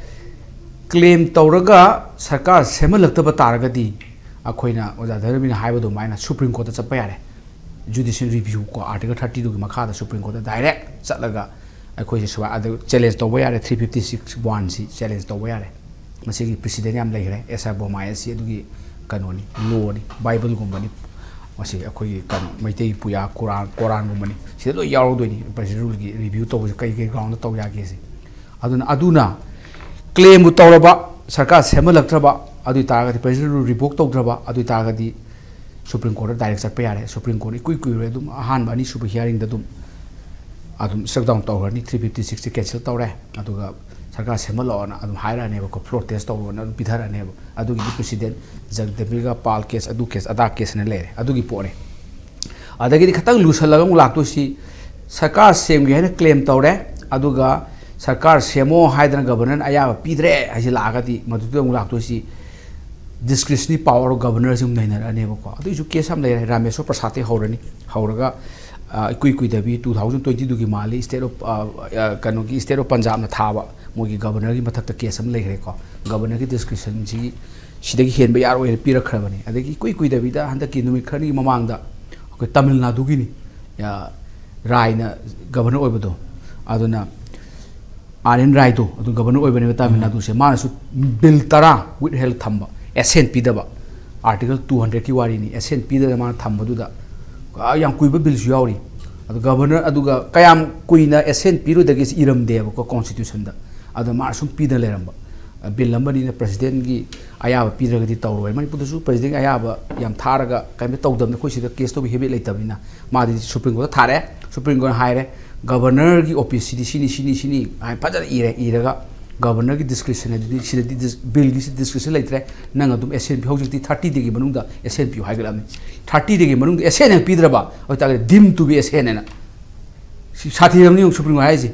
ꯀ꯭ꯂꯦꯝ ꯇꯧꯔꯒ ꯁꯔꯀꯥꯔ ꯁꯦꯝꯍꯜꯂꯛꯇꯕ ꯇꯥꯔꯒꯗꯤ ꯑꯩꯈꯣꯏꯅ ꯑꯣꯖꯥ ꯙꯔꯃꯤꯅ ꯍꯥꯏꯕ ꯑꯗꯨꯃꯥꯏꯅ ꯁꯨꯄ꯭ꯔꯤꯝ ꯀꯣꯔꯠꯇ ꯆꯠꯄ ꯌꯥꯔꯦ꯫ ꯖꯨꯗꯤꯁꯤꯌꯦꯜ ꯔꯤꯚ꯭ꯌꯨ ꯀꯣ, ꯑꯥꯔꯇꯤꯀꯜ ꯊꯥꯔꯇꯤ ꯇꯨꯒꯤ ꯃꯈꯥꯗ ꯁꯨꯄ꯭ꯔꯤꯝ ꯀꯣꯔꯠꯇ ꯗꯥꯏꯔꯦꯛ ꯆꯠꯂꯒ ꯑꯩꯈꯣꯏꯁꯦ ꯁꯨꯃꯥꯏꯅ ꯑꯗꯨ ꯆꯦꯂꯦꯟꯖ ꯇꯧꯕ ꯌꯥꯔꯦ꯫ ꯊ꯭ꯔꯤ ꯐꯤꯐꯇꯤ ꯁꯤꯛꯁ ꯋꯥꯟꯁꯤ ꯆꯦꯂꯦꯟꯖ ꯇꯧꯕ ꯌꯥꯔꯦ꯫ ꯃꯁꯤꯒꯤ ꯄ꯭ꯔꯤꯁꯤꯗꯦꯟ ꯌꯥꯝ ꯂꯩꯈ꯭ꯔꯦ꯫ ꯑꯦꯁ ꯑꯥꯔ ꯕꯣꯃꯥꯏ ꯑꯁꯤ ꯑꯗꯨꯒꯤ ꯀꯩꯅꯣꯅꯤ, ꯂꯣꯅꯤ, ꯕꯥꯏꯕꯜꯒꯨꯝꯕꯅꯤ꯫ ꯃꯁꯤ ꯑꯩꯈꯣꯏꯒꯤ ꯀꯩꯅꯣ, ꯃꯩꯇꯩ ꯄꯨꯌꯥ ꯀꯨꯔꯥꯟ, ꯀꯣꯔꯥꯟꯒꯨꯝꯕꯅꯤ꯫ ꯁꯤꯗ ꯂꯣꯏ ꯌꯥꯎꯔꯗꯣꯏꯅꯤ꯫ ꯄ꯭ꯔꯤꯁꯤꯗꯦꯟ ꯔꯨꯜꯒꯤ ꯔꯤꯚ꯭ꯌꯨ ꯇꯧꯕꯁꯦ ꯀꯩ ꯀꯩ ꯒ꯭ꯔꯥꯎꯟꯗ ꯇꯧ ꯌꯥꯒꯦꯁꯦ꯫ ꯑꯗꯨꯅ, ꯑꯗꯨꯅ ꯀ꯭ꯂꯦꯝꯕꯨ ꯇꯧꯔꯕ, ꯁꯔꯀꯥꯔ ꯁꯦꯝꯍꯜꯂꯛꯇ꯭ꯔꯕ, ꯑꯗꯨ ꯑꯣꯏ ꯇꯥꯔꯒꯗꯤ, ꯄ꯭ꯔꯤꯁꯤꯗꯦꯟ ꯔꯨꯜ ꯔꯤꯚꯣꯛ ꯇꯧꯗ꯭ꯔꯕ, ꯑꯗꯨ ꯑꯣꯏ ꯇꯥꯔꯒꯗꯤ ꯁꯨꯄ꯭ꯔꯤꯝ ꯀꯣꯔꯠꯇ ꯗꯥꯏꯔꯦꯛ ꯆꯠꯄ ꯌꯥꯔꯦ꯫ ꯁꯨꯄ꯭ꯔꯤꯝ ꯀꯣꯔꯠ ꯏꯀꯨꯏ ꯀꯨꯏꯔꯣꯏ, ꯑꯗꯨꯝ ꯑꯍꯥꯟꯕ ꯑꯅꯤꯁꯨꯕ ꯍꯤꯌꯥꯔꯤꯡꯗ ꯑꯗꯨꯝ, ꯑꯗꯨꯝ ꯁ꯭ꯇ꯭ꯔꯛ ꯗꯥꯎꯟ ꯇꯧꯈ꯭ꯔꯅꯤ꯫ ꯊ꯭ꯔꯤ ꯐꯤꯐꯇꯤ ꯁꯤꯛꯁꯁꯦ ꯀꯦꯟꯁꯦꯜ ꯇꯧꯔꯦ, ꯑꯗꯨꯒ ꯁꯔꯀꯥꯔ ꯁꯦꯝꯍꯜꯂꯛꯑꯣꯅ ꯑꯗꯨꯝ ꯍꯥꯏꯔꯛꯑꯅꯦꯕꯀꯣ, ꯐ꯭ꯂꯣꯔ ꯇꯦꯁ ꯇꯧꯔꯣꯅ ꯑꯗꯨꯝ ꯄꯤꯊꯔꯛꯑꯅꯦꯕ꯫ ꯑꯗꯨꯒꯤꯗꯤ ꯄ꯭ꯔꯤꯁꯤꯗꯦꯟ ꯖꯒꯗꯝꯕꯤꯀꯥ ꯄꯥꯜ ꯀꯦꯁ, ꯑꯗꯨ ꯀꯦꯁ, ꯑꯗꯥ ꯀꯦꯁꯅ ꯂꯩꯔꯦ꯫ ꯑꯗꯨꯒꯤ ꯄꯣꯠꯅꯤ꯫ ꯑꯗꯒꯤꯗꯤ ꯈꯤꯇꯪ ꯂꯨꯁꯜꯂꯒ ꯑꯃꯨꯛ ꯂꯥꯛꯇꯣꯏꯁꯤ, ꯁꯔꯀꯥꯔ ꯁꯦꯝꯒꯦ ꯍꯥꯏꯅ ꯀ꯭ꯂꯦꯝ ꯇꯧꯔꯦ, ꯑꯗꯨꯒ ꯁꯔꯀꯥꯔ ꯁꯦꯝꯃꯣ ꯍꯥꯏꯗꯅ ꯒꯕꯔꯅꯔꯅ ꯑꯌꯥꯕ ꯄꯤꯗ꯭ꯔꯦ ꯍꯥꯏꯁꯤ ꯂꯥꯛꯑꯒꯗꯤ, ꯃꯗꯨꯗ ꯑꯃꯨꯛ ꯂꯥꯛꯇꯣꯏꯁꯤ ꯗꯤꯁꯀ꯭ꯔꯤꯁꯅꯔꯤ ꯄꯥꯋꯔ ꯑꯣꯐ ꯒꯕꯔꯅꯔꯁꯤ ꯑꯃꯨꯛ ꯅꯩꯅꯔꯛꯑꯅꯦꯕꯀꯣ꯫ ꯑꯗꯨꯒꯤꯁꯨ ꯀꯦꯁ ꯌꯥꯝ ꯂꯩꯔꯦ꯫ ꯔꯥꯃꯦꯁꯣꯔ ꯄ꯭ꯔꯁꯥꯗꯇꯩ ꯍꯧꯔꯅꯤ, ꯍꯧꯔꯒ, ꯑ, ꯏꯀꯨꯏ ꯀꯨꯏꯗꯕꯤ ꯇꯨ ꯊꯥꯎꯖꯟ ꯇ꯭ꯋꯦꯟꯇꯤ ꯇꯨꯒꯤ ꯃꯥꯜꯂꯤ, ꯁ꯭ꯇꯦꯠ ꯑꯣꯐ, ꯑ, ꯑ, ꯀꯩꯅꯣꯒꯤ, ꯁ꯭ꯇꯦꯠ ꯑꯣꯐ ꯄꯟꯖꯥꯕꯅ ꯊꯥꯕ ꯃꯣꯏꯒꯤ ꯒꯕꯔꯅꯔꯒꯤ ꯃꯊꯛꯇ ꯀꯦꯁ ꯑꯃ ꯂꯩꯈ꯭ꯔꯦꯀꯣ꯫ ꯒꯕꯔꯅꯔꯒꯤ ꯗꯤꯁꯀ꯭ꯔꯤꯁꯟꯁꯤ ꯁꯤꯗꯒꯤ ꯍꯦꯟꯕ ꯌꯥꯔꯣꯏꯅ ꯄꯤꯔꯛꯈ꯭ꯔꯕꯅꯤ꯫ ꯑꯗꯒꯤ ꯏꯀꯨꯏ ꯀꯨꯏꯗꯕꯤꯗ ꯍꯟꯗꯛꯀꯤ ꯅꯨꯃꯤꯠ ꯈꯔꯅꯤꯒꯤ ꯃꯃꯥꯡꯗ ꯑꯩꯈꯣꯏ ꯇꯥꯃꯤꯜ ꯅꯥꯗꯨꯒꯤꯅꯤ, ꯑ, ꯔꯥꯏꯅ ꯒꯕꯔꯅꯔ ꯑꯣꯏꯕꯗꯣ, ꯑꯗꯨꯅ ꯑꯥꯔ ꯑꯦꯟ ꯔꯥꯏꯗꯣ, ꯑꯗꯨ ꯒꯕꯔꯅꯔ ꯑꯣꯏꯕꯅꯦꯕ ꯇꯥꯃꯤꯜ ꯎꯝ꯫ ꯅꯥꯗꯨꯁꯦ꯫ ꯃꯥꯅꯁꯨ ꯕꯤꯜ ꯇꯔꯥ ꯋꯤꯠꯍꯦꯜ ꯊꯝꯕ, ꯑꯦꯁꯦꯟ ꯄꯤꯗꯕ, ꯑꯥꯔꯇꯤꯀꯜ ꯇꯨ ꯍꯟꯗ꯭ꯔꯦꯠꯀꯤ ꯋꯥꯔꯤꯅꯤ, ꯑꯦꯁꯦꯟ ꯄꯤꯗꯅ ꯃꯥꯅ ꯊꯝꯕꯗꯨꯗ, ꯑ, ꯌꯥꯝ ꯀꯨꯏꯕ ꯕꯤꯜꯁꯨ ꯌꯥꯎꯔꯤ꯫ ꯑꯗꯨ ꯒꯕꯔꯅꯔ, ꯑꯗꯨꯒ ꯀꯌꯥꯝ ꯀꯨꯏꯅ ꯑꯦꯁꯦꯟ ꯄꯤꯔꯣꯏꯗꯒꯦꯁꯤ ꯏꯔꯝꯗꯦꯕꯀꯣ ꯀꯣꯟꯁꯇꯤꯇ꯭ꯌꯨꯁꯟꯗ꯫ ꯑꯗꯣ ꯃꯥꯅ ꯁꯨꯝ ꯄꯤꯗꯅ ꯂꯩꯔꯝꯕ꯫ ꯑ, ꯕꯤꯜ ꯑꯃꯅꯤꯅ ꯄ꯭ꯔꯁꯤꯗꯦꯟꯒꯤ ꯑꯌꯥꯕ ꯄꯤꯗ꯭ꯔꯒꯗꯤ ꯇꯧꯔꯣꯏ꯫ ꯃꯅꯤꯄꯨꯔꯗꯁꯨ ꯄ꯭ꯔꯁꯤꯗꯦꯟꯒꯤ ꯑꯌꯥꯕ ꯌꯥꯝ ꯊꯥꯔꯒ ꯀꯔꯤꯝꯇ ꯇꯧꯗꯕꯅꯤ꯫ ꯑꯩꯈꯣꯏ ꯁꯤꯗ ꯀꯦꯁ ꯇꯧꯕ ꯍꯦꯕꯤꯠ ꯂꯩꯇꯕꯅꯤꯅ꯫ ꯃꯥꯗꯤ ꯁꯨꯄ꯭ꯔꯤꯝ ꯀꯣꯔꯠꯇ ꯊꯥꯔꯦ꯫ ꯁꯨꯄ꯭ꯔꯤꯝ ꯀꯣꯔꯠꯅ ꯍꯥꯏꯔꯦ, ꯒꯕꯔꯅꯔꯒꯤ ꯑꯣꯐꯤꯁꯁꯤꯗꯤ ꯁꯤꯅꯤ, ꯁꯤꯅꯤ, ꯁꯤꯅꯤ ꯍꯥꯏꯅ ꯐꯖꯅ ꯏꯔꯦ꯫ ꯏꯔꯒ ꯒꯕꯔꯅꯔꯒꯤ ꯗꯤꯁꯀ꯭ꯔꯤꯁꯟ ꯑꯗꯨꯗꯤ ꯁꯤꯗꯗꯤ ꯗꯤꯁ-, ꯕꯤꯜꯒꯤꯁꯤ ꯗꯤꯁꯀ꯭ꯔꯤꯁꯟ ꯂꯩꯇ꯭ꯔꯦ꯫ ꯅꯪ ꯑꯗꯨꯝ ꯑꯦꯁꯦꯟ ꯄꯤ-, ꯍꯧꯖꯤꯛꯇꯤ ꯊꯥꯔꯇꯤ ꯗꯦꯒꯤ ꯃꯅꯨꯡꯗ ꯑꯦꯁꯦꯟ ꯄꯤꯌꯨ ꯍꯥꯏꯒꯠꯂꯕꯅꯤ꯫ ꯊꯥꯔꯇꯤ ꯗꯦꯒꯤ ꯃꯅꯨꯡꯗ ꯑꯦꯁꯦꯟ ꯍꯦꯛ ꯄꯤꯗ꯭ꯔꯕ, ꯑꯗꯨ ꯑꯣꯏꯇꯥꯔꯒꯗꯤ ꯗꯤꯝ ꯇꯨ ꯕꯤ ꯑꯦꯁꯦꯟ ꯍꯥꯏꯅ꯫ ꯁꯤ ꯁꯥꯊꯤꯔꯕꯅꯤ ꯌꯦꯡꯉꯨ ꯁꯨꯄ꯭ꯔꯤꯝ ꯀꯣꯔꯠ ꯍꯥꯏꯔꯤꯁꯦ꯫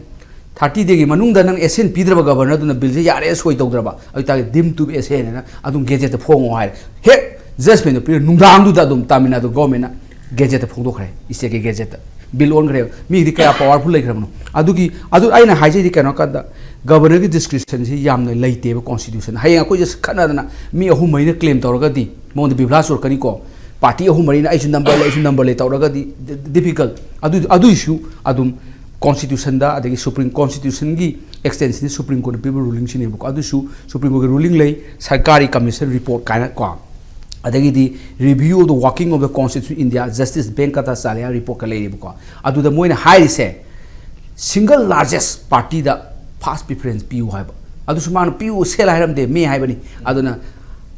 ꯊꯥꯔꯇꯤ ꯗꯦꯒꯤ ꯃꯅꯨꯡꯗ ꯅꯪ ꯑꯦꯁꯦꯟ ꯄꯤꯗ꯭ꯔꯕ ꯒꯕꯔꯅꯔꯗꯨꯅ ꯕꯤꯜꯁꯦ ꯌꯥꯔꯦ ꯁꯣꯏ ꯇꯧꯗ꯭ꯔꯕ, ꯑꯗꯨ ꯑꯣꯏꯇꯥꯔꯒꯗꯤ ꯗꯤꯝ ꯇꯨ ꯕꯤ ꯑꯦꯁꯦꯟ ꯍꯥꯏꯅ ꯑꯗꯨꯝ ꯒꯦꯖꯦꯠꯇ ꯐꯣꯡꯉꯣ ꯍꯥꯏꯔꯦ꯫ ꯍꯦꯛ ꯖꯁꯃꯦꯟꯗꯣ ꯄꯤꯔ ꯅꯨꯡꯗꯥꯡꯗꯨꯗ ꯑꯗꯨꯝ ꯇꯥꯃꯤꯜ ꯅꯥꯗꯨ ꯒꯣꯔꯃꯦꯟꯅ ꯒꯦꯖꯦꯠꯇ ꯐꯣꯡꯗꯣꯛꯈ꯭ꯔꯦ, ꯏꯁꯇꯦꯠꯀꯤ ꯒꯦꯖꯦꯠꯇ꯫ ꯕꯤꯜ ꯑꯣꯟꯈ꯭ꯔꯦꯕ꯫ ꯃꯤꯒꯤꯗꯤ ꯀꯌꯥ ꯄꯋꯥꯔꯐꯨꯜ ꯂꯩꯈ꯭ꯔꯕꯅꯣ꯫ ꯑꯗꯨꯒꯤ, ꯑꯗꯨ ꯑꯩꯅ ꯍꯥꯏꯖꯩꯗꯤ ꯀꯩꯅꯣ ꯍꯥꯏ ꯀꯥꯟꯗ, ꯒꯕꯔꯅꯔꯒꯤ ꯗꯤꯁꯀ꯭ꯔꯤꯁꯟꯁꯤ ꯌꯥꯝꯅ ꯂꯩꯇꯦꯕ ꯀꯣꯟꯁꯇꯤꯇ꯭ꯌꯨꯁꯟ꯫ ꯍꯌꯦꯡ ꯑꯩꯈꯣꯏꯁꯦ ꯈꯠꯅꯗꯅ ꯃꯤ ꯑꯍꯨꯝ ꯃꯔꯤꯅ ꯀ꯭ꯂꯦꯝ ꯇꯧꯔꯒꯗꯤ ꯃꯉꯣꯟꯗ ꯕꯤꯕ꯭ꯂꯥ ꯆꯨꯔꯛꯀꯅꯤꯀꯣ꯫ ꯄꯥꯔꯇꯤ ꯑꯍꯨꯝ ꯃꯔꯤꯅ "ꯑꯩꯁꯨ ꯅꯝꯕꯔ ꯂꯩ, ꯑꯩꯁꯨ ꯅꯝꯕꯔ ꯂꯩ" ꯇꯧꯔꯒꯗꯤ ꯗꯤꯐꯤꯀꯜ꯫ ꯑꯗꯨ ꯑꯗꯨꯏꯁꯨ ꯑꯗꯨꯝ ꯀꯣꯟꯁꯇꯤꯇ꯭ꯌꯨꯁꯟꯗ, ꯑꯗꯒꯤ ꯁꯨꯄ꯭ꯔꯤꯝ ꯀꯣꯟꯁꯇꯤꯇ꯭ꯌꯨꯁꯟꯒꯤ ꯑꯦꯛꯁꯇꯦꯟꯁꯟꯗ ꯁꯨꯄ꯭ꯔꯤꯝ ꯀꯣꯔꯠꯅ ꯄꯤꯕ ꯔꯨꯂꯤꯡꯁꯤꯅꯦꯕꯀꯣ꯫ ꯑꯗꯨꯁꯨ ꯁꯨꯄ꯭ꯔꯤꯝ ꯀꯣꯔꯠꯀꯤ ꯔꯨꯂꯤꯡ ꯂꯩ, ꯁꯔꯀꯥꯔꯤ ꯀꯃꯤꯁꯟ ꯔꯤꯄꯣꯔꯠ ꯀꯥꯏꯅ ꯀꯣ, ꯑꯗꯒꯤꯗꯤ Review of the Working of the Constitution India, Justice Venkatacharya ꯔꯤꯄꯣꯔꯠꯀ ꯂꯩꯔꯤꯕꯀꯣ꯫ ꯑꯗꯨꯗ ꯃꯣꯏꯅ ꯍꯥꯏꯔꯤꯁꯦ, ꯁꯤꯡꯒꯜ ꯂꯥꯔꯖꯦꯁ ꯄꯥꯔꯇꯤꯗ ꯐꯥꯔꯁ ꯄ꯭ꯔꯤꯐꯔꯦꯟꯁ ꯄꯤꯌꯨ ꯍꯥꯏꯕ꯫ ꯑꯗꯨꯁꯨ ꯃꯥꯅ "ꯄꯤꯌꯨ" ꯁꯦꯜ ꯍꯥꯏꯔꯝꯗꯦ, "ꯃꯦ" ꯍꯥꯏꯕꯅꯤ꯫ ꯑꯗꯨꯅ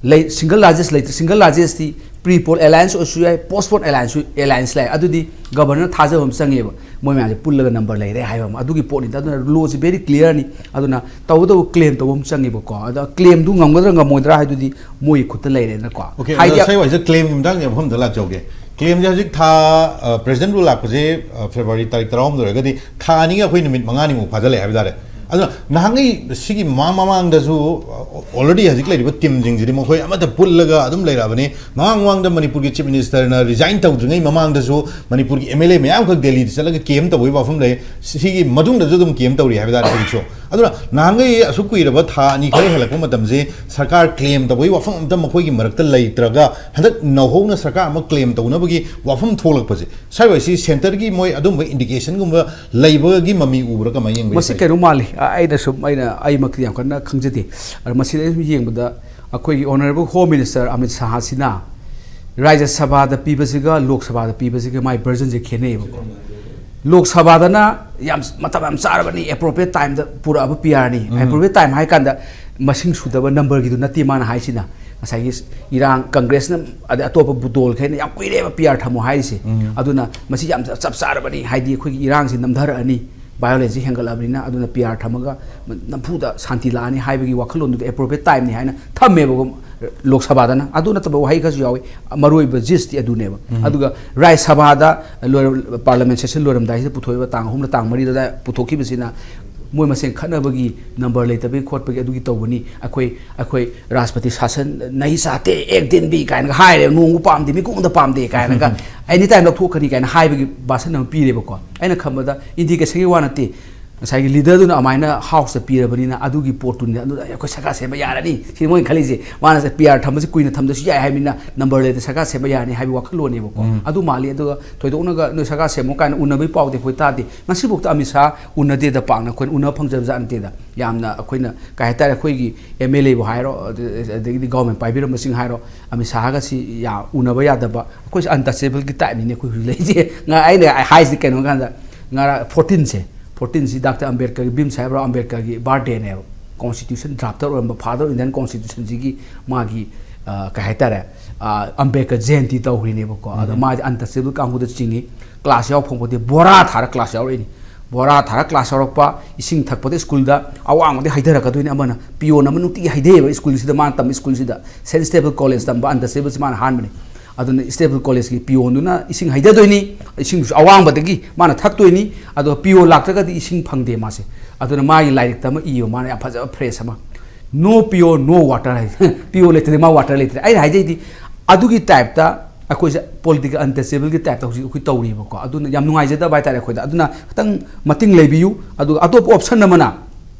ꯂꯩ, ꯁꯤꯡꯒꯜ ꯂꯥꯔꯖꯦꯁ ꯂꯩꯇ꯭ꯔꯦ꯫ ꯁꯤꯡꯒꯜ ꯂꯥꯔꯖꯦꯁꯇꯤ ꯄ꯭ꯔꯤ ꯄꯣꯜ ꯑꯦꯂꯥꯌꯟꯁ ꯑꯣꯏꯔꯁꯨ ꯌꯥꯏ, ꯄꯣꯁ ꯄꯣꯜ ꯑꯦꯂꯥꯌꯟꯁ, ꯑꯦꯂꯥꯌꯟꯁ ꯂꯩ꯫ ꯑꯗꯨꯗꯤ ꯒꯕꯔꯅꯔ ꯊꯥꯖꯕ ꯑꯃ ꯆꯪꯉꯦꯕ, ꯃꯣꯏ ꯃꯌꯥꯝꯁꯦ ꯄꯨꯜꯂꯒ ꯅꯝꯕꯔ ꯂꯩꯔꯦ ꯍꯥꯏꯕ ꯑꯃ꯫ ꯑꯗꯨꯒꯤ ꯄꯣꯠꯅꯤꯗ꯫ ꯑꯗꯨꯅ ꯂꯣꯁꯤ ꯚꯦꯔꯤ ꯀ꯭ꯂꯤꯌꯥꯔꯅꯤ꯫ ꯑꯗꯨꯅ ꯇꯧꯕꯇꯕꯨ ꯀ꯭ꯂꯦꯝ ꯇꯧꯕ ꯑꯃ ꯆꯪꯉꯦꯕꯀꯣ꯫ ꯑꯗ ꯀ꯭ꯂꯦꯝꯗꯨ ꯉꯝꯒꯗ꯭ꯔꯥ ꯉꯝꯃꯣꯏꯗ꯭ꯔꯥ ꯍꯥꯏꯗꯨꯗꯤ ꯃꯣꯏꯒꯤ ꯈꯨꯠꯇ ꯂꯩꯔꯦꯅꯀꯣ꯫ ꯑꯣꯀꯦ, ꯍꯥꯏꯗꯤ ꯑꯗꯣ ꯁ꯭ꯋꯥꯏ ꯋꯥꯏꯁꯦ ꯀ꯭ꯂꯦꯝꯒꯤ ꯃꯇꯥꯡꯁꯦ ꯃꯐꯝꯗ ꯂꯥꯛꯆꯧꯒꯦ꯫ ꯀ꯭ꯂꯦꯝꯁꯦ ꯍꯧꯖꯤꯛ ꯊꯥ, ꯑ, ꯄ꯭ꯔꯦꯁꯤꯗꯦꯟꯠ ꯔꯨꯜ ꯂꯥꯛꯄꯁꯦ, ꯑ, ꯐꯦꯕ꯭ꯔꯨꯋꯥꯔꯤ ꯇꯥꯔꯤꯛ ꯇꯔꯥꯍꯨꯝꯗꯣꯏ ꯑꯣꯏꯔꯒꯗꯤ ꯊꯥ ꯑꯅꯤꯒ ꯑꯩꯈꯣꯏ ꯅꯨꯃꯤꯠ ꯃꯉꯥꯅꯤꯃꯨꯛ ꯐꯥꯖꯤꯜꯂꯛꯑꯦ ꯍꯥꯏꯕ ꯇꯥꯔꯦ꯫ ꯑꯗꯨꯅ ꯅꯍꯥꯟꯉꯩ ꯁꯤꯒꯤ ꯃꯃꯥꯡ ꯃꯃꯥꯡꯗꯁꯨ, ꯑ, ꯑꯣꯜꯔꯦꯗꯤ ꯍꯧꯖꯤꯛ ꯂꯩꯔꯤꯕ ꯇꯤꯝꯁꯤꯡꯁꯤꯗꯤ ꯃꯈꯣꯏ ꯑꯃꯠꯇ ꯄꯨꯜꯂꯒ ꯑꯗꯨꯝ ꯂꯩꯔꯛꯑꯕꯅꯤ꯫ ꯃꯃꯥꯡ ꯃꯃꯥꯡꯗ ꯃꯅꯤꯄꯨꯔꯒꯤ ꯆꯤꯐ ꯃꯤꯅꯤꯁꯇꯔꯅ ꯔꯤꯖꯥꯏꯟ ꯇꯧꯗ꯭ꯔꯤꯉꯩ ꯃꯃꯥꯡꯗꯁꯨ ꯃꯅꯤꯄꯨꯔꯒꯤ ꯑꯦꯝ ꯑꯦꯜ ꯑꯦ ꯃꯌꯥꯝꯈꯛ ꯗꯦꯜꯂꯤꯗ ꯆꯠꯂꯒ ꯀꯦꯝ ꯇꯧꯕꯒꯤ ꯋꯥꯐꯝ ꯂꯩ꯫ ꯁꯤꯒꯤ ꯃꯇꯨꯡꯗꯁꯨ ꯑꯗꯨꯝ ꯀꯦꯝ ꯇꯧꯔꯤ ꯍꯥꯏꯕ ꯇꯥꯔꯦ ꯍꯧꯖꯤꯛꯁꯨ꯫ ꯑꯗꯨꯅ ꯅꯍꯥꯟꯈꯩ ꯑꯁꯨꯛ ꯀꯨꯏꯔꯕ ꯊꯥ ꯑꯅꯤ ꯈꯔ ꯍꯦꯜꯂꯛꯄ ꯃꯇꯝꯁꯦ ꯁꯔꯀꯥꯔ ꯀ꯭ꯂꯦꯝ ꯇꯧꯕꯒꯤ ꯋꯥꯐꯝ ꯑꯝꯇ ꯃꯈꯣꯏꯒꯤ ꯃꯔꯛꯇ ꯂꯩꯇ꯭ꯔꯒ, ꯍꯟꯗꯛ ꯅꯧꯍꯧꯅ ꯁꯔꯀꯥꯔ ꯑꯃ ꯀ꯭ꯂꯦꯝ ꯇꯧꯅꯕꯒꯤ ꯋꯥꯐꯝ ꯊꯣꯛꯂꯛꯄꯁꯦ, ꯁ꯭ꯋꯥꯏ ꯁꯤ ꯁꯦꯟꯇꯔꯒꯤ ꯃꯣꯏ ꯑꯗꯨꯝꯕ ꯏꯟꯗꯤꯀꯦꯁꯟꯒꯨꯝꯕ ꯂꯩꯕꯒꯤ ꯃꯃꯤ ꯎꯕ꯭ꯔꯥ? ꯀꯃꯥꯏꯅ ꯌꯦꯡꯕ? ꯃꯁꯤ ꯀꯩꯅꯣ ꯃꯥꯜꯂꯤ꯫ ꯑ, ꯑꯩꯅ ꯁꯨꯝ, ꯑꯩꯅ, ꯑꯩꯃꯛꯇꯤ ꯌꯥꯝ ꯀꯟꯅ ꯈꯪꯖꯗꯦ꯫ ꯑꯗꯣ ꯃꯁꯤꯗ ꯑꯩ ꯁꯨꯝ ꯌꯦꯡꯕꯗ, ꯑꯩꯈꯣꯏꯒꯤ ꯑꯣꯅꯔꯦꯕꯜ ꯍꯣꯝ ꯃꯤꯅꯤꯁꯇꯔ ꯑꯃꯤꯠ ꯁꯥꯍꯁꯤꯅ ꯔꯥꯖ꯭ꯌ ꯁꯚꯥꯗ ꯄꯤꯕꯁꯤꯒ ꯂꯣꯛ ꯁꯚꯥꯗ ꯄꯤꯕꯁꯤꯒ ꯃꯥꯏ ꯚꯔꯖꯟꯁꯦ ꯈꯦꯠꯅꯩꯌꯦꯕꯀꯣ꯫ ꯂꯣꯛ ꯁꯚꯥꯗꯅ ꯌꯥꯝ ꯃꯇꯝ ꯌꯥꯝ ꯆꯥꯔꯕꯅꯤ, ꯑꯦꯄ꯭ꯔꯣꯄ꯭ꯔꯤꯌꯦꯠ ꯇꯥꯏꯝꯗ ꯄꯨꯔꯛꯑꯕ ꯄꯤ ꯑꯥꯔꯅꯤ꯫ ꯑꯦꯄ꯭ꯔꯣꯄ꯭ꯔꯤꯌꯦꯠ ꯇꯥꯏꯝ ꯍꯥꯏ ꯀꯥꯟꯗ ꯃꯁꯤꯡ ꯁꯨꯗꯕ ꯅꯝꯕꯔꯒꯤꯗꯨ ꯅꯠꯇꯦ ꯃꯥꯅ ꯍꯥꯏꯁꯤꯅ꯫ ꯉꯁꯥꯏꯒꯤ ꯏꯔꯥꯡ, ꯀꯪꯒ꯭ꯔꯦꯁꯅ ꯑꯗꯩ ꯑꯇꯣꯞꯄ ꯕꯨ-, ꯗꯣꯜꯈꯩꯅ ꯌꯥꯝ ꯀꯨꯏꯔꯦꯕ ꯄꯤ ꯑꯥꯔ ꯊꯝꯃꯣ ꯍꯥꯏꯔꯤꯁꯦ꯫ ꯑꯗꯨꯅ ꯃꯁꯤ ꯌꯥꯝ ꯆꯞ ꯆꯥꯔꯕꯅꯤ, ꯍꯥꯏꯗꯤ ꯑꯩꯈꯣꯏꯒꯤ ꯏꯔꯥꯡꯁꯤ ꯅꯝꯊꯔꯛꯑꯅꯤ, ꯚꯥꯏꯑꯣꯂꯦꯟꯁꯁꯤ ꯍꯦꯟꯒꯠꯂꯕꯅꯤꯅ꯫ ꯑꯗꯨꯅ ꯄꯤ ꯑꯥꯔ ꯊꯝꯃꯒ ꯅꯝꯐꯨꯗ ꯁꯥꯟꯇꯤ ꯂꯥꯛꯑꯅꯤ ꯍꯥꯏꯕꯒꯤ ꯋꯥꯈꯜꯂꯣꯟꯗꯨꯗ ꯑꯦꯄ꯭ꯔꯣꯄ꯭ꯔꯤꯌꯦꯠ ꯇꯥꯏꯝꯅꯤ ꯍꯥꯏꯅ ꯊꯝꯃꯦꯕꯀꯣ ꯂꯣꯛ ꯁꯚꯥꯗꯅ꯫ ꯑꯗꯨ ꯅꯠꯇꯕ ꯋꯥꯍꯩ ꯈꯔꯁꯨ ꯌꯥꯎꯏ, ꯃꯔꯨ ꯑꯣꯏꯕ ꯖꯤꯁꯇꯤ ꯑꯗꯨꯅꯦꯕ꯫ ꯑꯗꯨꯒ ꯔꯥꯖ꯭ꯌ ꯁꯚꯥꯗ ꯂꯣꯏꯔ-, ꯄꯥꯔꯂꯤꯌꯥꯃꯦꯟ ꯁꯦꯁꯟ ꯂꯣꯏꯔꯝꯗꯥꯏꯁꯤꯗ ꯄꯨꯊꯣꯛꯏꯕ, ꯇꯥꯡ ꯑꯍꯨꯝꯗ ꯇꯥꯡ ꯃꯔꯤꯗ ꯑꯗꯥꯏ ꯄꯨꯊꯣꯛꯈꯤꯕꯁꯤꯅ ꯃꯣꯏ ꯃꯁꯦꯟ ꯈꯠꯅꯕꯒꯤ, ꯅꯝꯕꯔ ꯂꯩꯇꯕꯒꯤ ꯈꯣꯠꯄꯒꯤ ꯑꯗꯨꯒꯤ ꯇꯧꯕꯅꯤ꯫ ꯑꯩꯈꯣꯏ, ꯑꯩꯈꯣꯏ ꯔꯥꯁꯇ꯭ꯔꯄꯇꯤ ꯁꯥꯁꯟ ꯅꯍꯤ ꯆꯥꯍꯇꯦ, ꯑꯦꯛ ꯗꯤꯟ ꯚꯤ ꯀꯥꯏꯅꯒ ꯍꯥꯏꯔꯦ, ꯅꯣꯡꯕꯨ ꯄꯥꯝꯗꯦ, ꯃꯤꯀꯨꯞ ꯑꯃꯗ ꯄꯥꯝꯗꯦ ꯀꯥꯏꯅꯒ ꯑꯦꯅꯤ ꯇꯥꯏꯝ ꯂꯧꯊꯣꯛꯀꯅꯤ ꯀꯥꯏꯅ ꯍꯥꯏꯕꯒꯤ ꯚꯥꯁꯟ ꯑꯃ ꯄꯤꯔꯦꯕꯀꯣ꯫ ꯑꯩꯅ ꯈꯟꯕꯗ ꯏꯟꯗꯤꯀꯦꯁꯟꯒꯤ ꯋꯥ ꯅꯠꯇꯦ, ꯉꯁꯥꯏꯒꯤ ꯂꯤꯗꯔꯗꯨꯅ ꯑꯗꯨꯃꯥꯏꯅ ꯍꯥꯎꯁꯇ ꯄꯤꯔꯕꯅꯤꯅ ꯑꯗꯨꯒꯤ ꯄꯣꯠꯇꯨꯅꯤ, ꯑꯗꯨꯗ ꯑꯩꯈꯣꯏ ꯁꯔꯀꯥꯔ ꯁꯦꯝꯕ ꯌꯥꯔꯅꯤ ꯁꯤꯅꯤ ꯃꯣꯏꯅ ꯈꯜꯂꯤꯁꯦ꯫ ꯃꯥꯅ ꯄꯤ ꯑꯥꯔ ꯊꯝꯕꯁꯤ ꯀꯨꯏꯅ ꯊꯝꯗꯁꯨ ꯌꯥꯏ ꯍꯥꯏꯕꯅꯤꯅ, ꯅꯝꯕꯔ ꯂꯩꯔꯗꯤ ꯁꯔꯀꯥꯔ ꯁꯦꯝꯕ ꯌꯥꯔꯅꯤ ꯍꯥꯏꯕꯒꯤ ꯋꯥꯈꯜꯂꯣꯟꯅꯦꯕꯀꯣ꯫ ꯎꯝ꯫ ꯑꯗꯨ ꯃꯥꯜꯂꯤ꯫ ꯑꯗꯨꯒ ꯊꯣꯏꯗꯣꯛꯅꯒ ꯅꯣꯏ ꯁꯔꯀꯥꯔ ꯁꯦꯝꯃꯣ ꯀꯥꯏꯅ ꯎꯅꯕꯒꯤ ꯄꯥꯎꯗꯤ ꯑꯩꯈꯣꯏ ꯇꯥꯗꯦ꯫ ꯉꯁꯤꯐꯥꯎꯗ ꯑꯃꯤꯠ ꯁꯥꯍ ꯎꯅꯗꯦꯗ, ꯄꯥꯛꯅ ꯑꯩꯈꯣꯏꯅ ꯎꯅꯕ ꯐꯪꯖꯕ ꯖꯥꯠ ꯅꯠꯇꯦꯗ꯫ ꯌꯥꯝꯅ ꯑꯩꯈꯣꯏꯅ ꯀꯩ ꯍꯥꯏꯇꯥꯔꯦ, ꯑꯩꯈꯣꯏꯒꯤ ꯑꯦꯝ ꯑꯦꯜ ꯑꯦꯕꯨ ꯍꯥꯏꯔꯣ, ꯑꯗꯨ-, ꯑꯗꯒꯤꯗꯤ ꯒꯣꯔꯃꯦꯟ ꯄꯥꯏꯕꯤꯔꯝꯕꯁꯤꯡ ꯍꯥꯏꯔꯣ, ꯑꯃꯤꯠ ꯁꯥꯍꯒꯁꯤ ꯌꯥꯝ ꯎꯅꯕ ꯌꯥꯗꯕ, ꯑꯩꯈꯣꯏꯁꯦ ꯑꯟꯇꯆꯦꯕꯜꯒꯤ ꯇꯥꯏꯞꯅꯤꯅꯦ ꯑꯩꯈꯣꯏ ꯍꯧꯖꯤꯛ ꯂꯩꯔꯤꯁꯦ꯫ ꯉ-, ꯑꯩꯅ ꯍꯥꯏꯁꯤ ꯀꯩꯅꯣ ꯀꯥꯟꯗ, ꯉꯔꯥꯡ ꯐꯣꯔꯇꯤꯟꯁꯦ, ꯐꯣꯔꯇꯤꯟꯁꯤ ꯗꯥꯛꯇꯔ ꯑꯝꯕꯦꯗꯀꯔꯒꯤ, ꯚꯤꯝ ꯁꯥꯍꯦꯕ ꯔꯥꯎ ꯑꯝꯕꯦꯗꯀꯔꯒꯤ ꯕꯥꯔꯗꯦꯅꯦꯕ꯫ ꯀꯣꯟꯁꯇꯤꯇ꯭ꯌꯨꯁꯟ ꯗ꯭ꯔꯥꯐꯇꯔ ꯑꯣꯏꯔꯝꯕ, ꯐꯥꯗꯔ ꯑꯣꯐ ꯏꯟꯗꯤꯌꯟ ꯀꯣꯟꯁꯇꯤꯇ꯭ꯌꯨꯁꯟꯁꯤꯒꯤ ꯃꯥꯒꯤ, ꯑ, ꯀꯩ ꯍꯥꯏꯇꯥꯔꯦ, ꯑ, ꯑꯝꯕꯦꯗꯀꯔ ꯖꯌꯟꯇꯤ ꯇꯧꯈ꯭ꯔꯤꯅꯦꯕꯀꯣ꯫ ꯑꯗ ꯎꯝ꯫ ꯃꯥꯗꯤ ꯑꯟꯇꯆꯦꯕꯜ ꯀꯥꯡꯕꯨꯗ ꯆꯤꯡꯉꯤ꯫ ꯀ꯭ꯂꯥꯁ ꯌꯥꯎ ꯐꯪꯄꯣꯠꯇꯦ, ꯕꯣꯔꯥ ꯊꯥꯔ ꯀ꯭ꯂꯥꯁ ꯌꯥꯎꯔꯛꯏꯅꯤ꯫ ꯕꯣꯔꯥ ꯊꯥꯔ ꯀ꯭ꯂꯥꯁ ꯌꯥꯎꯔꯛꯄ, ꯏꯁꯤꯡ ꯊꯛꯄꯗ ꯁ꯭ꯀꯨꯜꯗ ꯑꯋꯥꯡꯕꯗꯤ ꯍꯩꯊꯔꯛꯀꯗꯣꯏꯅꯤ ꯑꯃꯅ꯫ ꯄꯤꯌꯣꯟ ꯑꯃ ꯅꯨꯡꯇꯤꯒꯤ ꯍꯩꯊꯩꯑꯕ ꯁ꯭ꯀꯨꯜꯁꯤꯗ, ꯃꯥꯅ ꯇꯝꯕ ꯁ꯭ꯀꯨꯜꯁꯤꯗ꯫ ꯁꯦꯟ ꯁ꯭ꯇꯦꯕꯜ ꯀꯣꯂꯦꯖ ꯇꯝꯕ ꯑꯟꯇꯆꯦꯕꯜꯁꯤ ꯃꯥꯅ ꯑꯍꯥꯟꯕꯅꯤ꯫ ꯑꯗꯨꯅ ꯁ꯭ꯇꯦꯕꯜ ꯀꯣꯂꯦꯖꯀꯤ ꯄꯤꯌꯣꯟꯗꯨꯅ ꯏꯁꯤꯡ ꯍꯩꯊꯗꯣꯏꯅꯤ, ꯏꯁꯤꯡꯗꯨꯁꯨ ꯑꯋꯥꯡꯕꯗꯒꯤ ꯃꯥꯅ ꯊꯛꯇꯣꯏꯅꯤ꯫ ꯑꯗꯣ ꯄꯤꯌꯣꯟ ꯂꯥꯛꯇ꯭ꯔꯒꯗꯤ ꯏꯁꯤꯡ ꯐꯪꯗꯦ ꯃꯥꯁꯦ꯫ ꯑꯗꯨꯅ ꯃꯥꯒꯤ ꯂꯥꯏꯔꯤꯛꯇ ꯑꯃ ꯏꯌꯣ, ꯃꯥꯅ ꯌꯥꯝ ꯐꯖꯕ ꯐ꯭ꯔꯦꯖ ꯑꯃ, "No ꯄꯤꯌꯣꯟ, no water" ꯍꯥꯏ꯫ ꯄꯤꯌꯣꯟ ꯂꯩꯇ꯭ꯔꯗꯤ ꯃꯥ ꯋꯥꯇꯔ ꯂꯩꯇ꯭ꯔꯦ꯫ ꯑꯩꯅ ꯍꯥꯏꯖꯩꯗꯤ, ꯑꯗꯨꯒꯤ ꯇꯥꯏꯞꯇ ꯑꯩꯈꯣꯏꯁꯦ ꯄꯣꯂꯤꯇꯤꯀꯦꯜ ꯑꯟꯇꯆꯦꯕꯜꯒꯤ ꯇꯥꯏꯞꯇ ꯍꯧꯖꯤꯛ ꯑꯩꯈꯣꯏ ꯇꯧꯔꯤꯕꯀꯣ꯫ ꯑꯗꯨꯅ ꯌꯥꯝ ꯅꯨꯡꯉꯥꯏꯖꯗꯕ ꯍꯥꯏꯇꯥꯔꯦ ꯑꯩꯈꯣꯏꯗ꯫ ꯑꯗꯨꯅ ꯈꯤꯇꯪ ꯃꯇꯤꯡ ꯂꯩꯕꯤꯌꯨ꯫ ꯑꯗꯨꯒ ꯑꯇꯣꯞꯄ ꯑꯣꯞꯁꯟ ꯑꯃꯅ,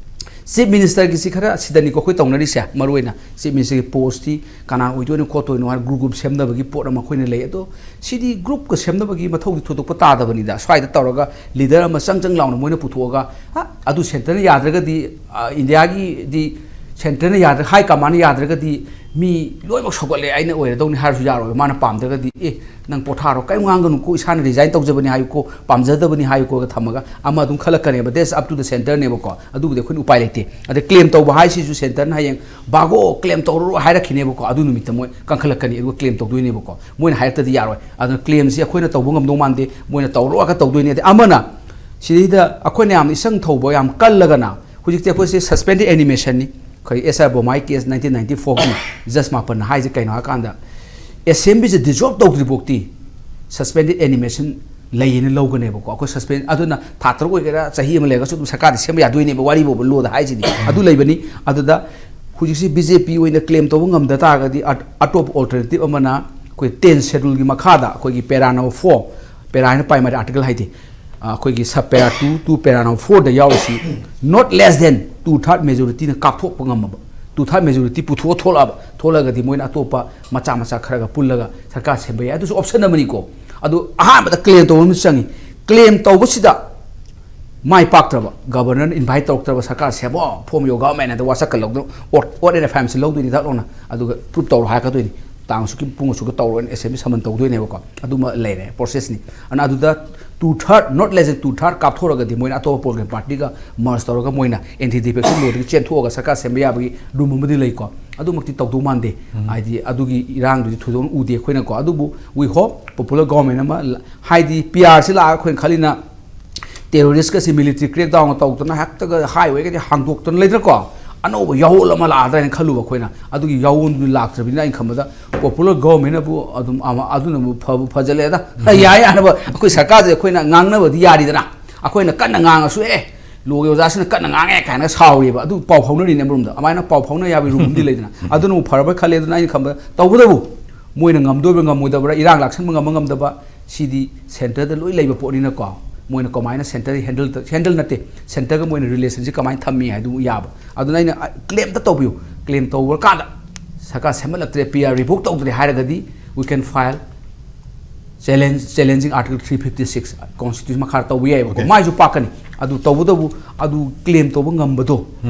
ꯆꯤꯐ ꯃꯤꯅꯤꯁꯇꯔꯒꯤꯁꯤ ꯈꯔ ꯁꯤꯗꯅꯤꯀꯣ ꯑꯩꯈꯣꯏ ꯇꯧꯅꯔꯤꯁꯦ꯫ ꯃꯔꯨ ꯑꯣꯏꯅ ꯆꯤꯐ ꯃꯤꯅꯤꯁꯇꯔꯒꯤ ꯄꯣꯁꯇꯤ ꯀꯅꯥ ꯑꯣꯏꯗꯣꯏꯅꯣ ꯈꯣꯠꯇꯣꯏꯅꯣ ꯍꯥꯏꯅ ꯒ꯭ꯔꯨꯞ ꯒ꯭ꯔꯨꯞ ꯁꯦꯝꯅꯕꯒꯤ ꯄꯣꯠ ꯑꯃ ꯑꯩꯈꯣꯏꯅ ꯂꯩ꯫ ꯑꯗꯣ ꯁꯤꯗꯤ ꯒ꯭ꯔꯨꯞꯀ ꯁꯦꯝꯅꯕꯒꯤ ꯃꯊꯧꯗꯤ ꯊꯣꯏꯗꯣꯛꯄ ꯇꯥꯗꯕꯅꯤꯗ꯫ ꯁ꯭ꯋꯥꯏꯗ ꯇꯧꯔꯒ ꯂꯤꯗꯔ ꯑꯃ ꯆꯪ ꯆꯪ ꯂꯥꯎꯅ ꯃꯣꯏꯅ ꯄꯨꯊꯣꯛꯑꯒ, "ꯍꯥ, ꯑꯗꯨ ꯁꯦꯟꯇꯔꯅ ꯌꯥꯗ꯭ꯔꯒꯗꯤ, ꯑ, ꯏꯟꯗꯤꯌꯥꯒꯤꯗꯤ ꯁꯦꯟꯇꯔꯅ ꯌꯥꯗ꯭ꯔ-, ꯍꯥꯏ ꯀꯃꯥꯟꯅ ꯌꯥꯗ꯭ꯔꯒꯗꯤ ꯃꯤ ꯂꯣꯏꯅꯃꯛ ꯁꯧꯒꯠꯂꯦ, ꯑꯩꯅ ꯑꯣꯏꯔꯗꯧꯅꯤ" ꯍꯥꯏꯔꯁꯨ ꯌꯥꯔꯣꯏ꯫ ꯃꯥꯅ ꯄꯥꯝꯗ꯭ꯔꯒꯗꯤ, "ꯑꯦ, ꯅꯪ ꯄꯣꯊꯥꯔꯣ, ꯀꯔꯤꯝ ꯉꯥꯡꯒꯅꯨꯀꯣ, ꯏꯁꯥꯅ ꯔꯤꯖꯥꯏꯟ ꯇꯧꯖꯕꯅꯤ ꯍꯥꯏꯌꯨꯀꯣ, ꯄꯥꯝꯖꯗꯕꯅꯤ ꯍꯥꯏꯌꯨꯀꯣꯒ" ꯊꯝꯃꯒ ꯑꯃ ꯑꯗꯨꯝ ꯈꯜꯂꯛꯀꯅꯦꯕ꯫ That's up to the centerꯅꯦꯕꯀꯣ꯫ ꯑꯗꯨꯕꯨꯗꯤ ꯑꯩꯈꯣꯏꯅ ꯎꯄꯥꯏ ꯂꯩꯇꯦ꯫ ꯑꯗ ꯀ꯭ꯂꯦꯝ ꯇꯧꯕ ꯍꯥꯏꯁꯤꯁꯨ ꯁꯦꯟꯇꯔꯅ ꯍꯌꯦꯡ, "ꯕꯥꯒꯣ, ꯀ꯭ꯂꯦꯝ ꯇꯧꯔꯣ" ꯍꯥꯏꯔꯛꯈꯤꯅꯦꯕꯀꯣ꯫ ꯑꯗꯨ ꯅꯨꯃꯤꯠꯇ ꯃꯣꯏ ꯀꯟꯈꯠꯂꯛꯀꯅꯤ, ꯑꯗꯨꯒ ꯀ꯭ꯂꯦꯝ ꯇꯧꯗꯣꯏꯅꯦꯕꯀꯣ꯫ ꯃꯣꯏꯅ ꯍꯥꯏꯔꯛꯇꯗꯤ ꯌꯥꯔꯣꯏ꯫ ꯑꯗꯨꯅ ꯀ꯭ꯂꯦꯝꯁꯤ ꯑꯩꯈꯣꯏꯅ ꯇꯧꯕ ꯉꯝꯗꯧ ꯃꯥꯟꯗꯦ, ꯃꯣꯏꯅ ꯇꯧꯔꯛꯑꯒ ꯇꯧꯗꯣꯏꯅꯦ꯫ ꯑꯗꯩ ꯑꯃꯅ, ꯁꯤꯗꯩꯗ ꯑꯩꯈꯣꯏꯅ ꯌꯥꯝꯅ ꯏꯆꯪ ꯊꯧꯕ, ꯌꯥꯝ ꯀꯜꯂꯒꯅ, ꯍꯧꯖꯤꯛꯇꯤ ꯑꯩꯈꯣꯏꯁꯦ suspended animationꯅꯤ꯫ ꯑꯩꯈꯣꯏ ꯑꯦꯁ ꯑꯥꯔ ꯕꯣꯃꯥꯏ ꯀꯦꯁ ꯅꯥꯏꯟꯇꯤꯟ ꯅꯥꯏꯟꯇꯤ ꯐꯣꯔꯒꯤ ꯖꯁ ꯃꯥꯄꯟꯅ ꯍꯥꯏꯁꯦ ꯀꯩꯅꯣ ꯍꯥꯏꯀꯥꯟꯗ, ꯑꯦꯁꯦꯝꯕ꯭ꯂꯤꯁꯦ ꯗꯤꯖꯣꯜꯕ ꯇꯧꯗ꯭ꯔꯤꯐꯥꯎꯗꯤ suspended animation ꯂꯩꯌꯦꯅ ꯂꯧꯒꯅꯦꯕꯀꯣ꯫ ꯑꯩꯈꯣꯏ ꯁꯁꯄꯦꯟ ꯑꯗꯨꯅ ꯊꯥ ꯇꯔꯨꯛ ꯑꯣꯏꯒꯦꯔꯥ, ꯆꯍꯤ ꯑꯃ ꯂꯩꯔꯒꯁꯨ ꯑꯗꯨꯝ ꯁꯔꯀꯥꯔꯗꯤ ꯁꯦꯝꯕ ꯌꯥꯗꯣꯏꯅꯦꯕ, ꯋꯥꯔꯤꯕꯣꯕ ꯂꯣꯗ ꯍꯥꯏꯁꯤꯗꯤ꯫ ꯑꯗꯨ ꯂꯩꯕꯅꯤ꯫ ꯑꯗꯨꯗ ꯍꯧꯖꯤꯛꯁꯤ ꯕꯤ ꯖꯦ ꯄꯤ ꯑꯣꯏꯅ ꯀ꯭ꯂꯦꯝ ꯇꯧꯕ ꯉꯝꯗ ꯇꯥꯔꯒꯗꯤ, ꯑꯠ-, ꯑꯇꯣꯞꯄ ꯑꯣꯜꯇꯔꯅꯦꯇꯤꯚ ꯑꯃꯅ ꯑꯩꯈꯣꯏ ꯇꯦꯟ ꯁꯦꯗꯨꯜꯒꯤ ꯃꯈꯥꯗ ꯑꯩꯈꯣꯏꯒꯤ ꯄꯦꯔꯥ ꯅꯝꯕꯔ ꯐꯣꯔ, ꯄꯦꯔꯥ ꯍꯥꯏꯅ ꯄ꯭ꯔꯥꯏꯃꯥꯔꯤ ꯑꯥꯔꯇꯤꯀꯜ ꯍꯥꯏꯗꯤ, ꯑꯩꯈꯣꯏꯒꯤ sub para two to para number fourꯗ ꯌꯥꯎꯔꯤꯁꯤ not less than two third majorityꯅ ꯀꯥꯞꯊꯣꯛꯄ ꯉꯝꯃꯕ, two third majority ꯄꯨꯊꯣꯛꯑ ꯊꯣꯛꯂꯛꯑꯕ, ꯊꯣꯛꯂꯛꯑꯒꯗꯤ ꯃꯣꯏꯅ ꯑꯇꯣꯞꯄ ꯃꯆꯥ ꯃꯆꯥ ꯈꯔꯒ ꯄꯨꯜꯂꯒ ꯁꯔꯀꯥꯔ ꯁꯦꯝꯕ ꯌꯥꯏ꯫ ꯑꯗꯨꯁꯨ option ꯑꯃꯅꯤꯀꯣ꯫ ꯑꯗꯨ ꯑꯍꯥꯟꯕꯗ claim ꯇꯧꯕ ꯑꯃ ꯆꯪꯉꯤ꯫ Claim ꯇꯧꯕꯁꯤꯗ ꯃꯥꯏ ꯄꯥꯛꯇ꯭ꯔꯕ, governorꯅ invite ꯇꯧꯔꯛꯇ꯭ꯔꯕ, ꯁꯔꯀꯥꯔ ꯁꯦꯝꯃꯣ, form your government ꯑꯗ ꯋꯥꯁꯛꯀ ꯂꯧꯗꯅ ꯑꯣꯠ ꯑꯣꯠ ꯑꯦꯟ ꯑꯦꯐ ꯑꯥꯏ ꯑꯦꯝꯁꯤ ꯂꯧꯗꯣꯏꯅꯤ ꯊꯛ ꯂꯧꯅ, ꯑꯗꯨꯒ proof ꯇꯧꯔꯣ ꯍꯥꯏꯔꯛꯀꯗꯣꯏꯅꯤ꯫ ꯇꯥꯡ ꯑꯁꯨꯛꯀꯤ ꯄꯨꯡ ꯑꯁꯨꯛꯀ ꯇꯧꯔꯣꯅ assembly summon ꯇꯧꯗꯣꯏꯅꯦꯕꯀꯣ꯫ ꯑꯗꯨꯃ ꯂꯩꯔꯦ, processꯅꯤ꯫ ꯑꯗꯨꯅ ꯑꯗꯨꯗ two third, not less than two third ꯀꯥꯞꯊꯣꯔꯒꯗꯤ ꯃꯣꯏꯅ ꯑꯇꯣꯞꯄ political partyꯒ merge ꯇꯧꯔꯒ ꯃꯣꯏꯅ anti defection lawꯗꯒꯤ ꯆꯦꯟꯊꯣꯛꯑꯒ ꯁꯔꯀꯥꯔ ꯁꯦꯝꯕ ꯌꯥꯕꯒꯤ room ꯑꯃꯗꯤ ꯂꯩꯀꯣ꯫ ꯑꯗꯨꯃꯛꯇꯤ ꯇꯧꯗꯧ ꯃꯥꯟꯗꯦ꯫ ꯍꯥꯏꯗꯤ ꯑꯗꯨꯒꯤ ꯏꯔꯥꯡꯗꯨꯗꯤ ꯊꯣꯏꯗꯣꯛꯅ ꯎꯗꯦ ꯑꯩꯈꯣꯏꯅꯀꯣ꯫ ꯑꯗꯨꯕꯨ we hope popular government ꯑꯃ ꯂ-, ꯍꯥꯏꯗꯤ ꯄꯤ ꯑꯥꯔꯁꯤ ꯂꯥꯛꯑꯒ ꯑꯩꯈꯣꯏꯅ ꯈꯜꯂꯤꯅ terroristꯀꯁꯤ military crackdown ꯇꯧꯗꯅ ꯍꯦꯛꯇꯒ highwayꯒꯗꯤ ꯍꯥꯡꯗꯣꯛꯇꯅ ꯂꯩꯗꯅꯀꯣ꯫ ꯑꯅꯧꯕ ꯌꯥꯑꯣꯟ ꯑꯃ ꯂꯥꯛꯑꯗ꯭ꯔꯥ ꯍꯥꯏꯅ ꯈꯜꯂꯨꯕ ꯑꯩꯈꯣꯏꯅ꯫ ꯑꯗꯨꯒꯤ ꯌꯥꯑꯣꯟꯗꯨ ꯂꯥꯛꯇ꯭ꯔꯕꯅꯤꯅ ꯑꯩꯅ ꯈꯟꯕꯗ popular governmentꯅꯕꯨ ꯑꯗꯨꯝ ꯑꯃ-, ꯑꯗꯨꯅꯕꯨ ꯐꯕꯨ ꯐꯖꯜꯂꯦꯗ꯫ ꯌꯥꯏ ꯌꯥꯅꯕ ꯑꯩꯈꯣꯏ ꯁꯔꯀꯥꯔꯁꯦ ꯑꯩꯈꯣꯏꯅ ꯉꯥꯡꯅꯕꯗꯤ ꯌꯥꯔꯤꯗꯅ꯫ ꯑꯩꯈꯣꯏꯅ ꯀꯟꯅ ꯉꯥꯡꯉꯁꯨ, "ꯑꯦ, ꯂꯣꯒꯤ ꯑꯣꯖꯥꯁꯤꯅ ꯀꯟꯅ ꯉꯥꯡꯉꯦ" ꯀꯥꯏꯅꯒ ꯁꯥꯎꯔꯤꯕ꯫ ꯑꯗꯨ ꯄꯥꯎ ꯐꯥꯎꯅꯔꯤꯅꯦ ꯑꯃꯔꯣꯝꯗ꯫ ꯑꯗꯨꯃꯥꯏꯅ ꯄꯥꯎ ꯐꯥꯎꯅ ꯌꯥꯕꯒꯤ roomꯗꯤ ꯂꯩꯗꯅ꯫ ꯑꯗꯨꯅꯕꯨ ꯐꯔꯕꯣꯏ ꯈꯜꯂꯦ꯫ ꯑꯗꯨꯅ ꯑꯩꯅ ꯈꯟꯕꯗ ꯇꯧꯕꯇꯕꯨ ꯃꯣꯏꯅ ꯉꯝꯗꯣꯏꯕ꯭ꯔꯥ ꯉꯝꯃꯣꯏꯗꯕ꯭ꯔꯥ, ꯏꯔꯥꯡ ꯂꯥꯛꯁꯟꯕ ꯉꯝꯕ ꯉꯝꯗꯕ, ꯁꯤꯗꯤ centreꯗ ꯂꯣꯏ ꯂꯩꯕ ꯄꯣꯠꯅꯤꯅꯀꯣ꯫ ꯃꯣꯏꯅ ꯀꯃꯥꯏꯅ centre handle ꯇ-, handle ꯅꯠꯇꯦ, centreꯒ ꯃꯣꯏꯅ relationꯁꯤ ꯀꯃꯥꯏꯅ ꯊꯝꯃꯤ ꯍꯥꯏꯗꯨ ꯌꯥꯕ꯫ ꯑꯗꯨꯅ ꯑꯩꯅ, ꯑ, claimꯇ ꯇꯧꯕꯤꯌꯨ꯫ Claim ꯇꯧꯕ ꯀꯥꯟꯗ ꯁꯔꯀꯥꯔ ꯁꯦꯝꯍꯜꯂꯛꯇ꯭ꯔꯦ, ꯄꯤ ꯑꯥꯔ revoke ꯇꯧꯗ꯭ꯔꯦ ꯍꯥꯏꯔꯒꯗꯤ we can file challenge, challenging Article three fifty six, constitution ꯃꯈꯥ ꯇꯧꯕ ꯌꯥꯏꯑꯕꯀꯣ꯫ Okay. ꯃꯥꯏꯁꯨ ꯄꯥꯛꯀꯅꯤ꯫ ꯑꯗꯨ ꯇꯧꯕꯇꯕꯨ ꯑꯗꯨ claim ꯇꯧꯕ ꯉꯝꯕꯗꯣ,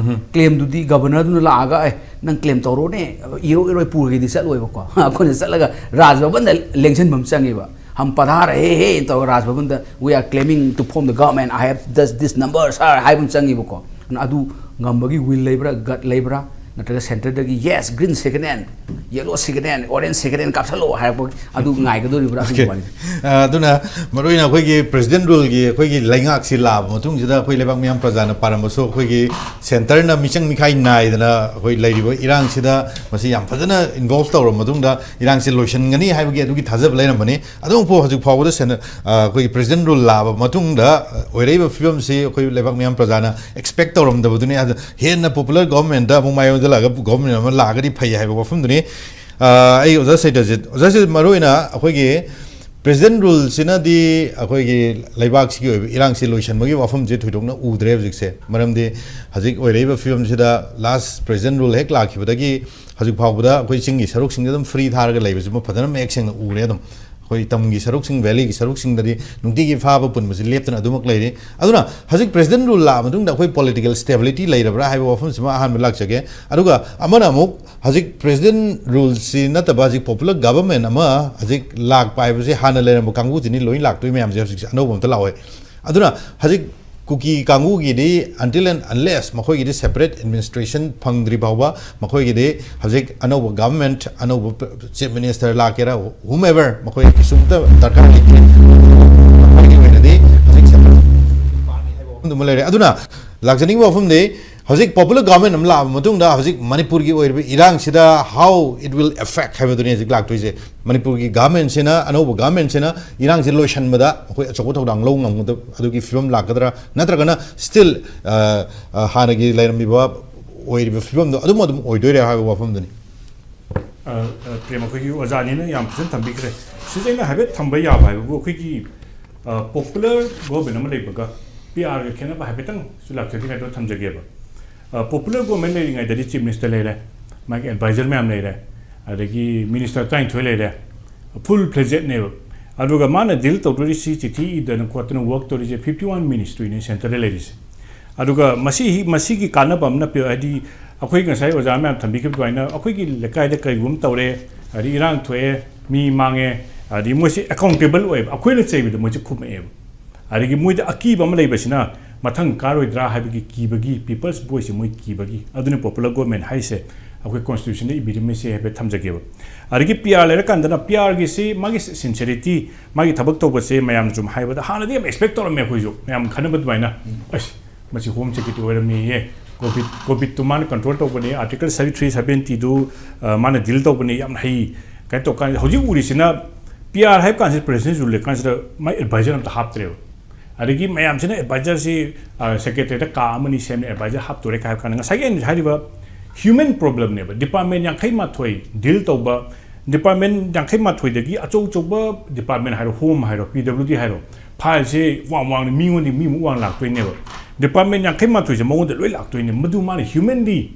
claimꯗꯨꯗꯤ governorꯗꯨꯅ ꯂꯥꯛꯑꯒ, "ꯑꯦ, ꯅꯪ claim ꯇꯧꯔꯣꯅꯦ, ꯏꯔꯣꯏ ꯏꯔꯣꯏ ꯄꯨꯔꯒꯦꯗꯤ ꯆꯠꯂꯣꯏꯕꯀꯣ꯫" ꯑꯩꯈꯣꯏꯅ ꯆꯠꯂꯒ ꯔꯥꯖ ꯚꯕꯟꯗ ꯂꯦꯡꯁꯤꯟꯕ ꯑꯃ ꯆꯪꯉꯦꯕ꯫ "हम पधार रहे हैं" ꯇꯧꯔꯒ ꯔꯥꯖ ꯚꯕꯟꯗ "We are claiming to form the government, I have this, this number, sir" ꯍꯥꯏꯕ ꯑꯃ ꯆꯪꯉꯤꯕꯀꯣ꯫ ꯑꯗꯨꯅ ꯑꯗꯨ ꯉꯝꯕꯒꯤ will ꯂꯩꯕ꯭ꯔꯥ, gut ꯂꯩꯕ꯭ꯔꯥ, ꯅꯠꯇ꯭ꯔꯒ centreꯗꯒꯤ "Yes, green signal, yellow signal, orange signal ꯀꯥꯞꯁꯜꯂꯣ" ꯍꯥꯏꯔꯛꯄ ꯑꯗꯨ ꯉꯥꯏꯒꯗꯧꯔꯤꯕ꯭ꯔꯥ? ꯑꯗꯨꯒꯤ Okay. ꯋꯥꯔꯤꯅꯤ꯫ ꯑ, ꯑꯗꯨꯅ ꯃꯔꯨꯑꯣꯏꯅ ꯑꯩꯈꯣꯏꯒꯤ president ruleꯒꯤ ꯑꯩꯈꯣꯏꯒꯤ ꯂꯩꯉꯥꯛꯁꯤ ꯂꯥꯛꯑꯕ ꯃꯇꯨꯡꯁꯤꯗ ꯑꯩꯈꯣꯏ ꯂꯩꯕꯥꯛ ꯃꯤꯌꯥꯝ ꯄ꯭ꯔꯖꯥꯅ ꯄꯥꯔꯝꯕꯁꯨ ꯑꯩꯈꯣꯏꯒꯤ centreꯅ ꯃꯤꯆꯪ ꯃꯤꯈꯥꯏ ꯅꯥꯏꯗꯅ ꯑꯩꯈꯣꯏ ꯂꯩꯔꯤꯕ ꯏꯔꯥꯡꯁꯤꯗ ꯃꯁꯤ ꯌꯥꯝ ꯐꯖꯅ involve ꯇꯧꯔꯕ ꯃꯇꯨꯡꯗ ꯏꯔꯥꯡꯁꯤ ꯂꯣꯏꯁꯤꯟꯒꯅꯤ ꯍꯥꯏꯕꯒꯤ ꯑꯗꯨꯒꯤ ꯊꯥꯖꯕ ꯂꯩꯔꯝꯕꯅꯤ꯫ ꯑꯗꯨꯕꯨ ꯍꯧꯖꯤꯛ ꯐꯥꯎꯕꯗ ꯁꯦꯅ-, ꯑ, ꯑꯩꯈꯣꯏꯒꯤ president rule ꯂꯥꯛꯑꯕ ꯃꯇꯨꯡꯗ, ꯑ, ꯑꯣꯏꯔꯛꯏꯕ ꯐꯤꯕꯝꯁꯤ ꯑꯩꯈꯣꯏ ꯂꯩꯕꯥꯛ ꯃꯤꯌꯥꯝ ꯄ꯭ꯔꯖꯥꯅ expect ꯇꯧꯔꯝꯗꯕꯗꯨꯅꯤ꯫ ꯑꯗꯨ ꯍꯦꯟꯅ popular governmentꯗ ꯑꯃꯨꯛ ꯃꯥꯏ ꯑꯣꯟꯁꯤꯜꯂꯛꯑꯒ government ꯑꯃ ꯂꯥꯛꯑꯒꯗꯤ ꯐꯩ ꯍꯥꯏꯕ ꯋꯥꯐꯝꯗꯨꯅꯤ꯫ ꯑ, ꯑꯩ ꯑꯣꯖꯥ ꯁꯩꯇꯖꯤꯠ, ꯑꯣꯖꯥ ꯁꯩꯇꯖꯤꯠ, ꯃꯔꯨꯑꯣꯏꯅ ꯑꯩꯈꯣꯏꯒꯤ ꯄ꯭ꯔꯦꯁꯤꯗꯦꯟ ꯔꯨꯜꯁꯤꯅꯗꯤ ꯑꯩꯈꯣꯏꯒꯤ ꯂꯩꯕꯥꯛꯁꯤꯒꯤ ꯑꯣꯏꯕ ꯏꯔꯥꯡꯁꯤ ꯂꯣꯏꯁꯤꯟꯕꯒꯤ ꯋꯥꯐꯝꯁꯦ ꯊꯣꯏꯗꯣꯛꯅ ꯎꯗ꯭ꯔꯦ ꯍꯧꯖꯤꯛꯁꯦ꯫ ꯃꯔꯝꯗꯤ ꯍꯧꯖꯤꯛ ꯑꯣꯏꯔꯛꯏꯕ ꯐꯤꯕꯝꯁꯤꯗ ꯂꯥꯁ ꯄ꯭ꯔꯦꯁꯤꯗꯦꯟ ꯔꯨꯜ ꯍꯦꯛ ꯂꯥꯛꯈꯤꯕꯗꯒꯤ ꯍꯧꯖꯤꯛ ꯐꯥꯎꯕꯗ ꯑꯩꯈꯣꯏ ꯆꯤꯡꯒꯤ ꯁꯔꯨꯛꯁꯤꯡꯗ ꯑꯗꯨꯝ ꯐ꯭ꯔꯤ ꯊꯥꯔꯒ ꯂꯩꯕꯁꯤꯃ ꯐꯖꯅ ꯃꯌꯦꯛ ꯁꯦꯡꯅ ꯎꯔꯦ꯫ ꯑꯗꯨꯝ ꯑꯩꯈꯣꯏ ꯇꯝꯒꯤ ꯁꯔꯨꯛꯁꯤꯡ, ꯚꯦꯂꯤꯒꯤ ꯁꯔꯨꯛꯁꯤꯡꯗꯗꯤ ꯅꯨꯡꯇꯤꯒꯤ ꯐꯥꯕ ꯄꯨꯟꯕꯁꯤ ꯂꯦꯞꯇꯅ ꯑꯗꯨꯃꯛ ꯂꯩꯔꯤ꯫ ꯑꯗꯨꯅ ꯍꯧꯖꯤꯛ ꯄ꯭ꯔꯦꯁꯤꯗꯦꯟ ꯔꯨꯜ ꯂꯥꯛꯑ ꯃꯇꯨꯡꯗ ꯑꯩꯈꯣꯏ ꯄꯣꯂꯤꯇꯤꯀꯦꯜ ꯁ꯭ꯇꯦꯕꯤꯂꯤꯇꯤ ꯂꯩꯔꯕ꯭ꯔꯥ ꯍꯥꯏꯕ ꯋꯥꯐꯝꯁꯤꯃ ꯑꯍꯥꯟꯕ ꯂꯥꯛꯆꯒꯦ꯫ ꯑꯗꯨꯒ ꯑꯃꯅ ꯑꯃꯨꯛ ꯍꯧꯖꯤꯛ ꯄ꯭ꯔꯦꯁꯤꯗꯦꯟ ꯔꯨꯜꯁꯤ ꯅꯠꯇꯕ ꯍꯧꯖꯤꯛ ꯄꯣꯄꯨꯂꯔ ꯒꯚꯔꯟꯃꯦꯟ ꯑꯃ ꯍꯧꯖꯤꯛ ꯂꯥꯛꯄ ꯍꯥꯏꯕꯁꯤ ꯍꯥꯟꯅ ꯂꯩꯔꯝꯕ ꯀꯥꯡꯕꯨꯁꯤꯅꯤ ꯂꯣꯏ ꯂꯥꯛꯇꯣꯏ ꯃꯌꯥꯝꯁꯦ ꯍꯧꯖꯤꯛꯁꯦ ꯑꯅꯧꯕ ꯑꯝꯇ ꯂꯥꯛꯑꯣꯏ꯫ ꯑꯗꯨꯅ ꯍꯧꯖꯤꯛ ꯀꯨꯀꯤ ꯀꯥꯡꯕꯨꯒꯤꯗꯤ until and unless ꯃꯈꯣꯏꯒꯤꯗꯤ separate administration ꯐꯪꯗ꯭ꯔꯤ ꯐꯥꯎꯕ ꯃꯈꯣꯏꯒꯤꯗꯤ ꯍꯧꯖꯤꯛ ꯑꯅꯧꯕ ꯒꯚꯔꯟꯃꯦꯟ, ꯑꯅꯧꯕ ꯆꯤꯐ ꯃꯤꯅꯤꯁꯇꯔ ꯂꯥꯛꯀꯦꯔꯥ, whomever, ꯃꯈꯣꯏ ꯀꯩꯁꯨꯝꯇ ꯗꯔꯀꯥꯔ ꯂꯩꯇꯦ꯫ ꯃꯈꯣꯏꯒꯤ ꯑꯣꯏꯅꯗꯤ ꯍꯧꯖꯤꯛ separate ꯑꯗꯨꯃ ꯂꯩꯔꯦ꯫ ꯑꯗꯨꯅ ꯂꯥꯛꯆꯅꯤꯡꯕ ꯋꯥꯐꯝꯗꯤ ꯍꯧꯖꯤꯛ ꯄꯣꯄꯨꯂꯔ ꯒꯚꯔꯟꯃꯦꯟ ꯑꯃ ꯂꯥꯛꯑꯕ ꯃꯇꯨꯡꯗ ꯍꯧꯖꯤꯛ ꯃꯅꯤꯄꯨꯔꯒꯤ ꯑꯣꯏꯔꯤꯕ ꯏꯔꯥꯡꯁꯤꯗ how it will affect ꯍꯥꯏꯕꯗꯨꯅꯤ ꯍꯧꯖꯤꯛ ꯂꯥꯛꯇꯣꯏꯁꯦ꯫ ꯃꯅꯤꯄꯨꯔꯒꯤ ꯒꯚꯔꯟꯃꯦꯟꯁꯤꯅ, ꯑꯅꯧꯕ ꯒꯚꯔꯟꯃꯦꯟꯁꯤꯅ ꯏꯔꯥꯡꯁꯤ ꯂꯣꯏꯁꯤꯟꯕꯗ ꯑꯩꯈꯣꯏ ꯑꯆꯧꯕ ꯊꯧꯗꯥꯡ ꯂꯧ ꯉꯝꯒꯗꯕ ꯑꯗꯨꯒꯤ ꯐꯤꯕꯝ ꯂꯥꯛꯀꯗ꯭ꯔꯥ, ꯅꯠꯇ꯭ꯔꯒꯅ still, ꯑ, ꯑ, ꯍꯥꯟꯅꯒꯤ ꯂꯩꯔꯝꯃꯤꯕ ꯑꯣꯏꯔꯤꯕ ꯐꯤꯕꯝꯗꯣ ꯑꯗꯨꯝ ꯑꯗꯨꯝ ꯑꯣꯏꯗꯣꯏꯔꯥ ꯍꯥꯏꯕ ꯋꯥꯐꯝꯗꯨꯅꯤ꯫ ꯑ, ꯑ, ꯄ꯭ꯔꯦꯝ, ꯑꯩꯈꯣꯏꯒꯤ ꯑꯣꯖꯥꯅꯤꯅ ꯌꯥꯝ ꯐꯖꯅ ꯊꯝꯕꯤꯈ꯭ꯔꯦ꯫ ꯁꯤꯁꯦ ꯑꯩꯅ ꯍꯥꯏꯐꯦꯠ ꯊꯝꯕ ꯌꯥꯕ ꯍꯥꯏꯕꯕꯨ, ꯑꯩꯈꯣꯏꯒꯤ, ꯑ, ꯄꯣꯄꯨꯂꯔ ꯒꯣꯚꯔꯟꯃꯦꯟ ꯑꯃ ꯂꯩꯕꯒ ꯄꯤ ꯑꯥꯔꯒ ꯈꯦꯠꯅꯕ ꯍꯥꯏꯐꯦꯠꯇꯪꯁꯨ ꯂꯥꯛꯆꯅꯤꯡꯉꯥꯏꯗꯣ ꯊꯝꯖꯒꯦꯕ꯫ ꯑ, ꯄꯣꯄꯨꯂꯔ ꯒꯣꯚꯔꯟꯃꯦꯟ ꯂꯩꯔꯤꯉꯩꯗꯗꯤ ꯆꯤꯐ ꯃꯤꯅꯤꯁꯇꯔ ꯂꯩꯔꯦ, ꯃꯥꯒꯤ ꯑꯦꯗꯚꯥꯏꯖꯔ ꯃꯌꯥꯝ ꯂꯩꯔꯦ, ꯑꯗꯒꯤ ꯃꯤꯅꯤꯁꯇꯔ ꯇꯔꯥꯅꯤꯊꯣꯏ ꯂꯩꯔꯦ, ꯐꯨꯜ ꯐ꯭ꯂꯦꯖꯦꯠꯅꯦꯕ꯫ ꯑꯗꯨꯒ ꯃꯥꯅ ꯗꯤꯜ ꯇꯧꯗꯣꯔꯤꯁꯤ, ꯆꯤꯊꯤ ꯏꯗꯅ ꯈꯣꯠꯇꯅ ꯋꯥꯔꯛ ꯇꯧꯔꯤꯁꯦ ꯐꯤꯐꯇꯤ ꯋꯥꯟ ꯃꯤꯅꯤꯁꯇ꯭ꯔꯤꯅꯦ ꯁꯦꯟꯇꯔꯗ ꯂꯩꯔꯤꯁꯦ꯫ ꯑꯗꯨꯒ ꯃꯁꯤ, ꯃꯁꯤꯒꯤ ꯀꯥꯟꯅꯕ ꯑꯃꯅ ꯄꯤ-, ꯍꯥꯏꯗꯤ ꯑꯩꯈꯣꯏ ꯉꯁꯥꯏ ꯑꯣꯖꯥ ꯃꯌꯥꯝ ꯊꯝꯕꯤꯈꯤꯕ ꯑꯗꯨꯃꯥꯏꯅ, ꯑꯩꯈꯣꯏꯒꯤ ꯂꯩꯀꯥꯏꯗ ꯀꯔꯤꯒꯨꯝꯕ ꯇꯧꯔꯦ, ꯑꯗꯩ ꯏꯔꯥꯡ ꯊꯣꯛꯑꯦ, ꯃꯤ ꯃꯥꯡꯉꯦ, ꯑꯗꯩ ꯃꯣꯏꯁꯦ ꯑꯦꯀꯥꯎꯟꯇꯦꯕꯜ ꯑꯣꯏꯌꯦꯕ, ꯑꯩꯈꯣꯏꯅ ꯆꯩꯕꯗ ꯃꯣꯏꯁꯦ ꯈꯨꯝꯃꯛꯑꯦꯕ꯫ ꯑꯗꯒꯤ ꯃꯣꯏꯗ ꯑꯀꯤꯕ ꯑꯃ ꯂꯩꯕꯁꯤꯅ ꯃꯊꯪ ꯀꯥꯔꯣꯏꯗ꯭ꯔꯥ ꯍꯥꯏꯕꯒꯤ ꯀꯤꯕꯒꯤ, ꯄꯤꯄꯜꯁ ꯚꯣꯏꯁꯁꯦ ꯃꯣꯏ ꯀꯤꯕꯒꯤ, ꯑꯗꯨꯅ ꯄꯣꯄꯨꯂꯔ ꯒꯣꯚꯔꯟꯃꯦꯟ ꯍꯥꯏꯁꯦ꯫ ꯑꯩꯈꯣꯏ ꯀꯣꯟꯁꯇꯤꯇ꯭ꯌꯨꯁꯟꯗ ꯏꯕꯤꯔꯝꯃꯤꯁꯦ ꯍꯥꯏꯐꯦꯠ ꯊꯝꯖꯒꯦꯕ꯫ ꯑꯗꯒꯤ ꯄꯤ ꯑꯥꯔ ꯂꯩꯔꯀꯥꯟꯗꯅ ꯄꯤ ꯑꯥꯔꯒꯤꯁꯤ ꯃꯥꯒꯤ ꯁꯤꯟꯁꯦꯔꯤꯇꯤ, ꯃꯥꯒꯤ ꯊꯕꯛ ꯇꯧꯕꯁꯦ ꯃꯌꯥꯝꯅ ꯁꯨꯝ ꯍꯥꯏꯕꯗ ꯍꯥꯟꯅꯗꯤ ꯌꯥꯝ ꯑꯦꯛꯁꯄꯦꯛ ꯇꯧꯔꯝꯃꯦ ꯑꯩꯈꯣꯏꯁꯨ, ꯃꯌꯥꯝ ꯈꯟꯅꯕ ꯑꯗꯨꯃꯥꯏꯅ꯫ ꯑꯁ, ꯃꯁꯤ ꯍꯣꯝ ꯁꯦꯀ꯭ꯔꯦꯇꯔꯤ ꯑꯣꯏꯔꯝꯃꯦꯌꯦ, ꯀꯣꯚꯤꯗ, ꯀꯣꯚꯤꯗꯇꯨ ꯃꯥꯅ ꯀꯟꯇ꯭ꯔꯣꯜ ꯇꯧꯕꯅꯦ, ꯑꯥꯔꯇꯤꯀꯜ ꯊ꯭ꯔꯤ ꯁꯕꯦꯟꯇꯤꯗꯨ, ꯑ, ꯃꯥꯅ ꯗꯤꯜ ꯇꯧꯕꯅꯦ, ꯌꯥꯝ ꯍꯩ ꯀꯥꯏꯅ ꯇꯧ ꯀꯥꯟꯁꯤꯗ, ꯍꯧꯖꯤꯛ ꯎꯔꯤꯁꯤꯅ ꯄꯤ ꯑꯥꯔ ꯍꯥꯏꯕ ꯀꯥꯟꯁꯤꯗ ꯄ꯭ꯔꯦꯁꯤꯗꯦꯟꯁꯤ ꯂꯩ ꯀꯥꯟꯁꯤꯗ ꯃꯥꯏ ꯑꯦꯗꯚꯥꯏꯖꯔ ꯑꯝꯇ ꯍꯥꯞꯇ꯭ꯔꯦꯕ꯫ ꯑꯗꯒꯤ ꯃꯌꯥꯝꯁꯤꯅ ꯑꯦꯗꯚꯥꯏꯖꯔꯁꯤ, ꯑ, ꯁꯦꯀ꯭ꯔꯦꯇꯔꯤꯗ ꯀꯥ ꯑꯃꯅꯤ ꯁꯦꯝꯃꯦ, ꯑꯦꯗꯚꯥꯏꯖꯔ ꯍꯥꯞꯇꯣꯔꯦ ꯀꯥꯏ ꯍꯥꯏꯕ ꯀꯥꯟꯗ ꯉꯁꯥꯏꯒꯤ ꯑꯩꯅ ꯍꯥꯏꯔꯤꯕ ꯍ꯭ꯌꯨꯃꯦꯟ ꯄ꯭ꯔꯣꯕ꯭ꯂꯦꯝꯅꯦꯕ꯫ ꯗꯤꯄꯥꯔꯠꯃꯦꯟ ꯌꯥꯡꯈꯩ ꯃꯥꯊꯣꯏ ꯗꯤꯜ ꯇꯧꯕ, ꯗꯤꯄꯥꯔꯠꯃꯦꯟ ꯌꯥꯡꯈꯩ ꯃꯥꯊꯣꯏꯗꯒꯤ ꯑꯆꯧ ꯑꯆꯧꯕ ꯗꯤꯄꯥꯔꯠꯃꯦꯟ ꯍꯥꯏꯔꯣ, ꯍꯣꯝ ꯍꯥꯏꯔꯣ, ꯄꯤ ꯗꯕ꯭ꯂꯤꯎ ꯗꯤ ꯍꯥꯏꯔꯣ, ꯐꯥꯏꯜꯁꯦ ꯋꯥꯡ ꯋꯥꯡꯅ ꯃꯤꯉꯣꯟꯗꯒꯤ ꯃꯤꯃꯨꯛ ꯋꯥꯡ ꯂꯥꯛꯇꯣꯏꯅꯦꯕ꯫ ꯗꯤꯄꯥꯔꯠꯃꯦꯟ ꯌꯥꯡꯈꯩ ꯃꯥꯊꯣꯏꯁꯦ ꯃꯉꯣꯟꯗ ꯂꯣꯏ ꯂꯥꯛꯇꯣꯏꯅꯦ꯫ ꯃꯗꯨ ꯃꯥꯅ ꯍ꯭ꯌꯨꯃꯦꯟꯂꯤ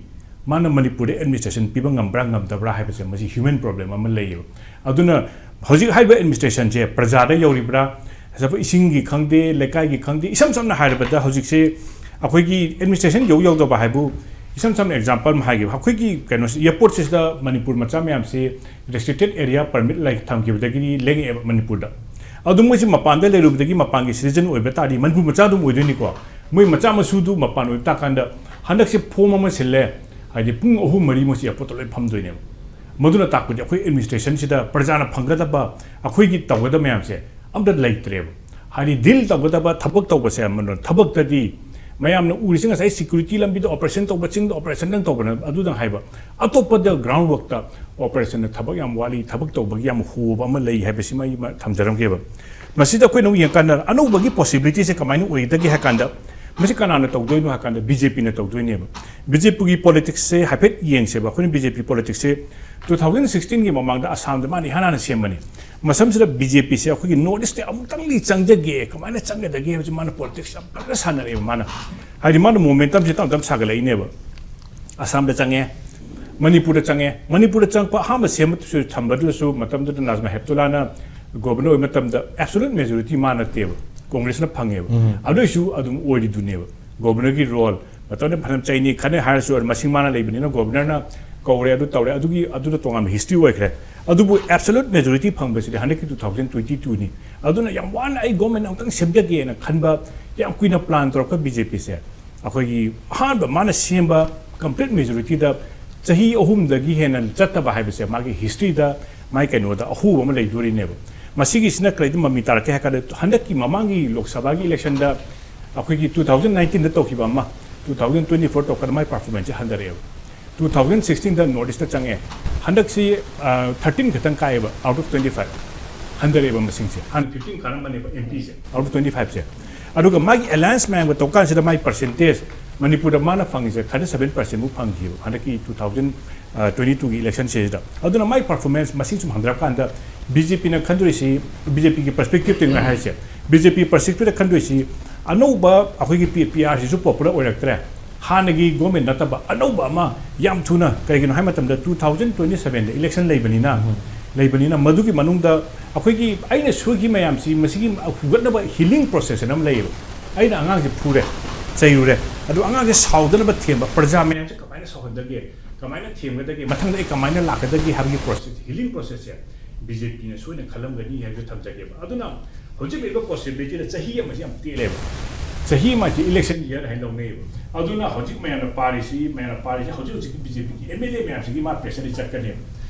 ꯃꯥꯅ ꯃꯅꯤꯄꯨꯔꯗ ꯑꯦꯗꯃꯤꯅꯤꯁꯇ꯭ꯔꯦꯁꯟ ꯄꯤꯕ ꯉꯝꯕ꯭ꯔꯥ ꯉꯝꯗꯕ꯭ꯔꯥ ꯍꯥꯏꯕꯁꯦ ꯃꯁꯤ ꯍ꯭ꯌꯨꯃꯦꯟ ꯄ꯭ꯔꯣꯕ꯭ꯂꯦꯝ ꯑꯃ ꯂꯩꯌꯦꯕ꯫ ꯑꯗꯨꯅ ꯍꯧꯖꯤꯛ ꯍꯥꯏꯔꯤꯕ ꯑꯦꯗꯃꯤꯅꯤꯁꯇ꯭ꯔꯦꯁꯟꯁꯦ ꯄ꯭ꯔꯖꯥꯗ ꯌꯧꯔꯤꯕ꯭ꯔꯥ, ꯉꯁꯥꯏꯒꯤ ꯏꯁꯤꯡꯒꯤ ꯈꯪꯗꯦ, ꯂꯩꯀꯥꯏꯒꯤ ꯈꯪꯗꯦ, ꯏꯁꯝ ꯁꯝꯅ ꯍꯥꯏꯔꯕꯗ ꯍꯧꯖꯤꯛꯁꯦ ꯑꯩꯈꯣꯏꯒꯤ ꯑꯦꯗꯃꯤꯅꯤꯁꯇ꯭ꯔꯦꯁꯟ ꯌꯧ ꯌꯧꯗꯕ ꯍꯥꯏꯕꯨ, ꯏꯁꯝ ꯁꯝꯅ ꯑꯦꯛꯖꯥꯝꯄꯜ ꯑꯃ ꯍꯥꯏꯒꯦꯕ, ꯑꯩꯈꯣꯏꯒꯤ ꯀꯩꯅꯣꯁꯤ, ꯑꯦꯌꯥꯔꯄꯣꯔꯠꯁꯤꯗ ꯃꯅꯤꯄꯨꯔ ꯃꯆꯥ ꯃꯌꯥꯝꯁꯤ ꯔꯦꯁꯇ꯭ꯔꯤꯛꯇꯦꯠ ꯑꯦꯔꯤꯌꯥ ꯄꯔꯃꯤꯠ ꯂꯩ ꯊꯝꯈꯤꯕꯗꯒꯤꯗꯤ ꯂꯦꯡꯉꯛꯑꯦꯕ ꯃꯅꯤꯄꯨꯔꯗ꯫ ꯑꯗꯨ ꯃꯣꯏꯁꯤ ꯃꯄꯥꯟꯗ ꯂꯩꯔꯨꯕꯗꯒꯤ ꯃꯄꯥꯟꯒꯤ ꯁꯤꯇꯤꯖꯟ ꯑꯣꯏꯕ ꯇꯥꯔꯗꯤ ꯃꯅꯤꯄꯨꯔ ꯃꯆꯥ ꯑꯗꯨꯝ ꯑꯣꯏꯗꯣꯏꯅꯤꯀꯣ꯫ ꯃꯣꯏ ꯃꯆꯥ ꯃꯁꯨꯗꯨ ꯃꯄꯥꯟ ꯑꯣꯏꯕ ꯇꯥꯀꯥꯟꯗ ꯍꯟꯗꯛꯁꯦ ꯐꯣꯝ ꯑꯃ ꯁꯤꯜꯂꯦ, ꯍꯥꯏꯗꯤ ꯄꯨꯡ ꯑꯍꯨꯝ ꯃꯔꯤ ꯃꯣꯏꯁꯤ ꯑꯦꯌꯥꯔꯄꯣꯔꯠꯇ ꯂꯣꯏ ꯐꯝꯗꯣꯏꯅꯦꯕ꯫ ꯃꯗꯨꯅ ꯇꯥꯛꯄꯗꯤ ꯑꯩꯈꯣꯏ ꯑꯦꯗꯃꯤꯅꯤꯁꯇ꯭ꯔꯦꯁꯟꯁꯤꯗ ꯄ꯭ꯔꯖꯥꯅ ꯐꯪꯒꯗꯕ, ꯑꯩꯈꯣꯏꯒꯤ ꯇꯧꯒꯗꯕ ꯃꯌꯥꯝꯁꯦ ꯑꯝꯇ ꯂꯩꯇ꯭ꯔꯦꯕ꯫ ꯍꯥꯏꯗꯤ ꯗꯤꯜ ꯇꯧꯒꯗꯕ ꯊꯕꯛ ꯇꯧꯕꯁꯦ ꯑꯃꯅ, ꯊꯕꯛꯇꯗꯤ ꯃꯌꯥꯝꯅ ꯎꯔꯤꯁꯦ ꯉꯁꯥꯏ ꯁꯦꯀ꯭ꯌꯨꯔꯤꯇꯤ ꯂꯝꯕꯤꯗ ꯑꯣꯄꯔꯦꯁꯟ ꯇꯧꯕ, ꯆꯤꯡꯗ ꯑꯣꯄꯔꯦꯁꯟꯗꯪ ꯇꯧꯕꯅ ꯑꯗꯨꯗꯪ ꯍꯥꯏꯕ꯫ ꯑꯇꯣꯞꯄꯗ ꯒ꯭ꯔꯥꯎꯟ ꯋꯥꯔꯛꯇ ꯑꯣꯄꯔꯦꯁꯟꯗ ꯊꯕꯛ ꯌꯥꯝ ꯋꯥꯠꯂꯤ, ꯊꯕꯛ ꯇꯧꯕꯒꯤ ꯌꯥꯝ ꯍꯣꯕ ꯑꯃ ꯂꯩ ꯍꯥꯏꯕꯁꯤꯃ ꯑꯩ ꯃ-, ꯊꯝꯖꯔꯝꯒꯦꯕ꯫ ꯃꯁꯤꯗ ꯑꯩꯈꯣꯏꯅ ꯑꯃꯨꯛ ꯌꯦꯡꯀꯥꯟꯗ ꯑꯅꯧꯕꯒꯤ ꯄꯣꯁꯤꯕꯤꯂꯤꯇꯤꯁꯦ ꯀꯃꯥꯏꯅ ꯑꯣꯏꯒꯗꯒꯦ ꯍꯥꯏ ꯀꯥꯟꯗ, ꯃꯁꯤ ꯀꯅꯥꯅ ꯇꯧꯗꯣꯏꯅꯣ ꯍꯥꯏ ꯀꯥꯟꯗ ꯕꯤ ꯖꯦ ꯄꯤꯅ ꯇꯧꯗꯣꯏꯅꯦꯕ꯫ ꯕꯤ ꯖꯦ ꯄꯤꯒꯤ ꯄꯣꯂꯤꯇꯤꯛꯁꯁꯦ ꯍꯥꯏꯐꯦꯠ ꯌꯦꯡꯁꯦꯕ꯫ ꯑꯩꯈꯣꯏꯅ ꯕꯤ ꯖꯦ ꯄꯤ ꯄꯣꯂꯤꯇꯤꯛꯁꯁꯦ ꯇꯨ ꯊꯥꯎꯖꯟ ꯁꯤꯛꯁꯇꯤꯟꯒꯤ ꯃꯃꯥꯡꯗ ꯑꯁꯥꯝꯗ ꯃꯥꯅ ꯏꯍꯥꯟ ꯍꯥꯟꯅ ꯁꯦꯝꯕꯅꯤ꯫ ꯃꯁꯝꯁꯤꯗ ꯕꯤ ꯖꯦ ꯄꯤꯁꯦ ꯑꯩꯈꯣꯏꯒꯤ ꯅꯣꯔꯠ ꯏꯁꯇ ꯑꯃꯨꯛꯇꯪꯗꯤ ꯆꯪꯖꯒꯦ, ꯀꯃꯥꯏꯅ ꯆꯪꯒꯗꯒꯦ ꯍꯥꯏꯕꯁꯤ ꯃꯥꯅ ꯄꯣꯂꯤꯇꯤꯛꯁ ꯌꯥꯝ ꯐꯖꯅ ꯁꯥꯟꯅꯔꯛꯑꯦꯕ ꯃꯥꯅ꯫ ꯍꯥꯏꯗꯤ ꯃꯥꯅ ꯃꯣꯃꯦꯟꯇꯝꯁꯦ ꯇꯞ ꯇꯞ ꯁꯥꯒꯠꯂꯛꯏꯅꯦꯕ꯫ ꯑꯁꯥꯝꯗ ꯆꯪꯉꯦ, ꯃꯅꯤꯄꯨꯔꯗ ꯆꯪꯉꯦ꯫ ꯃꯅꯤꯄꯨꯔꯗ ꯆꯪꯉꯛꯄ ꯑꯍꯥꯟꯕ ꯁꯦꯝꯕꯗꯨꯁꯨ ꯊꯝꯕꯗꯨꯗꯁꯨ ꯃꯇꯝꯗꯨꯗ ꯅꯥꯖꯃꯥ ꯍꯦꯞꯇꯨꯂꯥꯅ ꯒꯣꯕꯔꯅꯔ ꯑꯣꯏꯕ ꯃꯇꯝꯗ ꯑꯦꯕꯁꯣꯂꯨꯠ ꯃꯦꯖꯣꯔꯤꯇꯤ ꯃꯥ ꯅꯠꯇꯦꯕ, ꯀꯣꯡꯒ꯭ꯔꯦꯁꯅ ꯐꯪꯉꯦꯕ꯫ ꯎꯝ꯫ ꯑꯗꯨꯏꯁꯨ ꯑꯗꯨꯝ ꯑꯣꯏꯔꯤꯗꯨꯅꯦꯕ꯫ ꯒꯣꯕꯔꯅꯔꯒꯤ ꯔꯣꯜ ꯃꯇꯝꯗ ꯐꯅꯌꯥꯝ ꯆꯩꯅꯤ ꯈꯠꯅꯩ ꯍꯥꯏꯔꯁꯨ, ꯃꯁꯤꯡ ꯃꯥꯅ ꯂꯩꯕꯅꯤꯅ ꯒꯣꯕꯔꯅꯔꯅ ꯀꯧꯔꯦ, ꯑꯗꯨ ꯇꯧꯔꯦ, ꯑꯗꯨꯒꯤ, ꯑꯗꯨꯅ ꯇꯣꯉꯥꯟꯕ ꯍꯤꯁꯇ꯭ꯔꯤ ꯑꯣꯏꯈ꯭ꯔꯦ꯫ ꯑꯗꯨꯕꯨ ꯑꯦꯕꯁꯣꯂꯨꯠ ꯃꯦꯖꯣꯔꯤꯇꯤ ꯐꯪꯕꯁꯤꯗꯤ ꯍꯟꯗꯛꯀꯤ ꯇꯨ ꯊꯥꯎꯖꯟ ꯇ꯭ꯋꯦꯟꯇꯤ ꯇꯨꯅꯤ꯫ ꯑꯗꯨꯅ ꯌꯥꯝ ꯋꯥꯅ ꯑꯩ ꯒꯣꯕꯔꯃꯦꯟ ꯑꯃꯨꯛꯇꯪ ꯁꯦꯝꯖꯒꯦꯅ ꯈꯟꯕ, ꯌꯥꯝ ꯀꯨꯏꯅ ꯄ꯭ꯂꯥꯟ ꯇꯧꯔꯛꯄ ꯕꯤ ꯖꯦ ꯄꯤꯁꯦ, ꯑꯩꯈꯣꯏꯒꯤ ꯑꯍꯥꯟꯕ ꯃꯥꯅ ꯁꯦꯝꯕ ꯀꯝꯄ꯭ꯂꯤꯠ ꯃꯦꯖꯣꯔꯤꯇꯤꯗ ꯆꯍꯤ ꯑꯍꯨꯝꯗꯒꯤ ꯍꯦꯟꯅ ꯆꯠꯇꯕ ꯍꯥꯏꯕꯁꯦ ꯃꯥꯒꯤ ꯍꯤꯁꯇ꯭ꯔꯤꯗ, ꯃꯥꯒꯤ ꯀꯩꯅꯣꯗ ꯑꯍꯣꯕ ꯑꯃ ꯂꯩꯗꯣꯔꯤꯅꯦꯕ꯫ ꯃꯁꯤꯒꯤꯁꯤꯅ ꯀꯔꯤꯗ ꯃꯃꯤ ꯇꯥꯔꯛꯀꯦ ꯍꯥꯏ ꯀꯥꯟꯗ, ꯍꯟꯗꯛꯀꯤ ꯃꯃꯥꯡꯒꯤ ꯂꯣꯛ ꯁꯚꯥꯒꯤ ꯏꯂꯦꯛꯁꯟꯗ ꯑꯩꯈꯣꯏꯒꯤ ꯇꯨ ꯊꯥꯎꯖꯟ ꯅꯥꯏꯟꯇꯤꯟꯗ ꯇꯧꯈꯤꯕ ꯑꯃ, ꯇꯨ ꯊꯥꯎꯖꯟ ꯇ꯭ꯋꯦꯟꯇꯤ ꯐꯣꯔ ꯇꯧꯔꯀꯥꯟꯗ ꯃꯥꯒꯤ ꯄꯔꯐꯣꯔꯃꯦꯟꯁꯁꯦ ꯍꯟꯊꯔꯛꯑꯦꯕ꯫ ꯇꯨ ꯊꯥꯎꯖꯟ ꯁꯤꯛꯁꯇꯤꯟꯗ ꯅꯣꯔꯠ ꯏꯁꯇ ꯆꯪꯉꯛꯑꯦ꯫ ꯍꯟꯗꯛꯁꯤ, ꯑ, ꯊꯥꯔꯇꯤꯟ ꯈꯛꯇꯪ ꯀꯥꯏꯑꯦꯕ, ꯑꯥꯎꯠ ꯑꯣꯐ ꯇ꯭ꯋꯦꯟꯇꯤ ꯐꯥꯏꯚ꯫ ꯍꯟꯊꯔꯛꯑꯦꯕ ꯃꯁꯤꯡꯁꯦ꯫ ꯍꯥꯟꯅ ꯐꯤꯐꯇꯤꯟ ꯀꯥꯔꯝꯕꯅꯦꯕ ꯑꯦꯝ ꯄꯤꯁꯦ, ꯑꯥꯎꯠ ꯑꯣꯐ ꯇ꯭ꯋꯦꯟꯇꯤ ꯐꯥꯏꯚꯁꯦ꯫ ꯑꯗꯨꯒ ꯃꯥꯒꯤ ꯑꯦꯂꯥꯌꯟꯁ ꯃꯌꯥꯝꯒ ꯇꯧ ꯀꯥꯟꯁꯤꯗ ꯃꯥꯒꯤ ꯄꯔꯁꯦꯟꯇꯦꯖ ꯃꯅꯤꯄꯨꯔꯗ ꯃꯥꯅ ꯐꯪꯉꯤꯁꯦ thirty seven percent ꯃꯨꯛ ꯐꯪꯈꯤꯕ ꯍꯟꯗꯛꯀꯤ two thousand twenty twoꯒꯤ election ꯁꯤꯗ꯫ ꯑꯗꯨꯅ ꯃꯥꯏ performance ꯃꯁꯤꯡ ꯁꯨꯝ ꯍꯟꯊꯔꯛꯀꯥꯟꯗ BJPꯅ ꯈꯟꯗꯣꯏꯁꯤ, BJPꯒꯤ perspectiveꯇ ꯉꯥꯏ ꯍꯥꯏꯁꯦ, BJP perspectiveꯇ ꯈꯟꯗꯣꯏꯁꯤ ꯑꯅꯧꯕ ꯑꯩꯈꯣꯏꯒꯤ ꯄꯤ ꯄꯤ ꯑꯥꯔꯁꯤꯁꯨ popular ꯑꯣꯏꯔꯛꯇ꯭ꯔꯦ, ꯍꯥꯟꯅꯒꯤ government ꯅꯠꯇꯕ ꯑꯅꯧꯕ ꯑꯃ ꯌꯥꯝ ꯊꯨꯅ꯫ ꯀꯔꯤꯒꯤꯅꯣ ꯍꯥꯏ ꯃꯇꯝꯗ two thousand twenty sevenꯗ election ꯂꯩꯕꯅꯤꯅ, ꯂꯩꯕꯅꯤꯅ ꯃꯗꯨꯒꯤ ꯃꯅꯨꯡꯗ ꯑꯩꯈꯣꯏꯒꯤ ꯑꯩꯅ ꯁꯣꯏꯈꯤ ꯃꯌꯥꯝꯁꯤ ꯃꯁꯤꯒꯤ ꯍꯨꯒꯠꯅꯕ healing process ꯑꯃ ꯂꯩꯌꯦꯕ꯫ ꯑꯩꯅ ꯑꯉꯥꯡꯁꯦ ꯐꯨꯔꯦ, ꯆꯩꯔꯨꯔꯦ, ꯑꯗꯨ ꯑꯉꯥꯡꯁꯦ ꯁꯥꯎꯗꯅꯕ ꯊꯦꯝꯕ, ꯄ꯭ꯔꯖꯥ ꯃꯌꯥꯝꯁꯦ ꯀꯃꯥꯏꯅ ꯁꯥꯎꯍꯟꯗꯒꯦ, ꯀꯃꯥꯏꯅ ꯊꯦꯝꯒꯗꯒꯦ, ꯃꯊꯪꯗ ꯑꯩ ꯀꯃꯥꯏꯅ ꯂꯥꯛꯀꯗꯒꯦ ꯍꯥꯏꯕꯒꯤ process, healing processꯁꯦ BJPꯅ ꯁꯣꯏꯅ ꯈꯜꯂꯝꯒꯅꯤ ꯍꯥꯏꯕꯗꯨ ꯊꯝꯖꯒꯦꯕ꯫ ꯑꯗꯨꯅ ꯍꯧꯖꯤꯛ ꯂꯩꯔꯤꯕ possibilityꯗ ꯆꯍꯤ ꯑꯃꯁꯤ ꯌꯥꯝ ꯇꯦꯜꯂꯦꯕ꯫ ꯆꯍꯤ ꯑꯃꯁꯤ election year ꯍꯥꯏꯅ ꯂꯧꯅꯩꯌꯦꯕ꯫ ꯑꯗꯨꯅ ꯍꯧꯖꯤꯛ ꯃꯌꯥꯝꯅ ꯄꯥꯔꯤꯁꯤ, ꯃꯌꯥꯝꯅ ꯄꯥꯔꯤꯁꯤ ꯍꯧꯖꯤꯛ ꯍꯧꯖꯤꯛꯀꯤ BJPꯒꯤ MLA ꯃꯌꯥꯝꯁꯤꯒꯤ ꯃꯥ pressureꯗꯤ ꯆꯠꯀꯅꯦꯕ꯫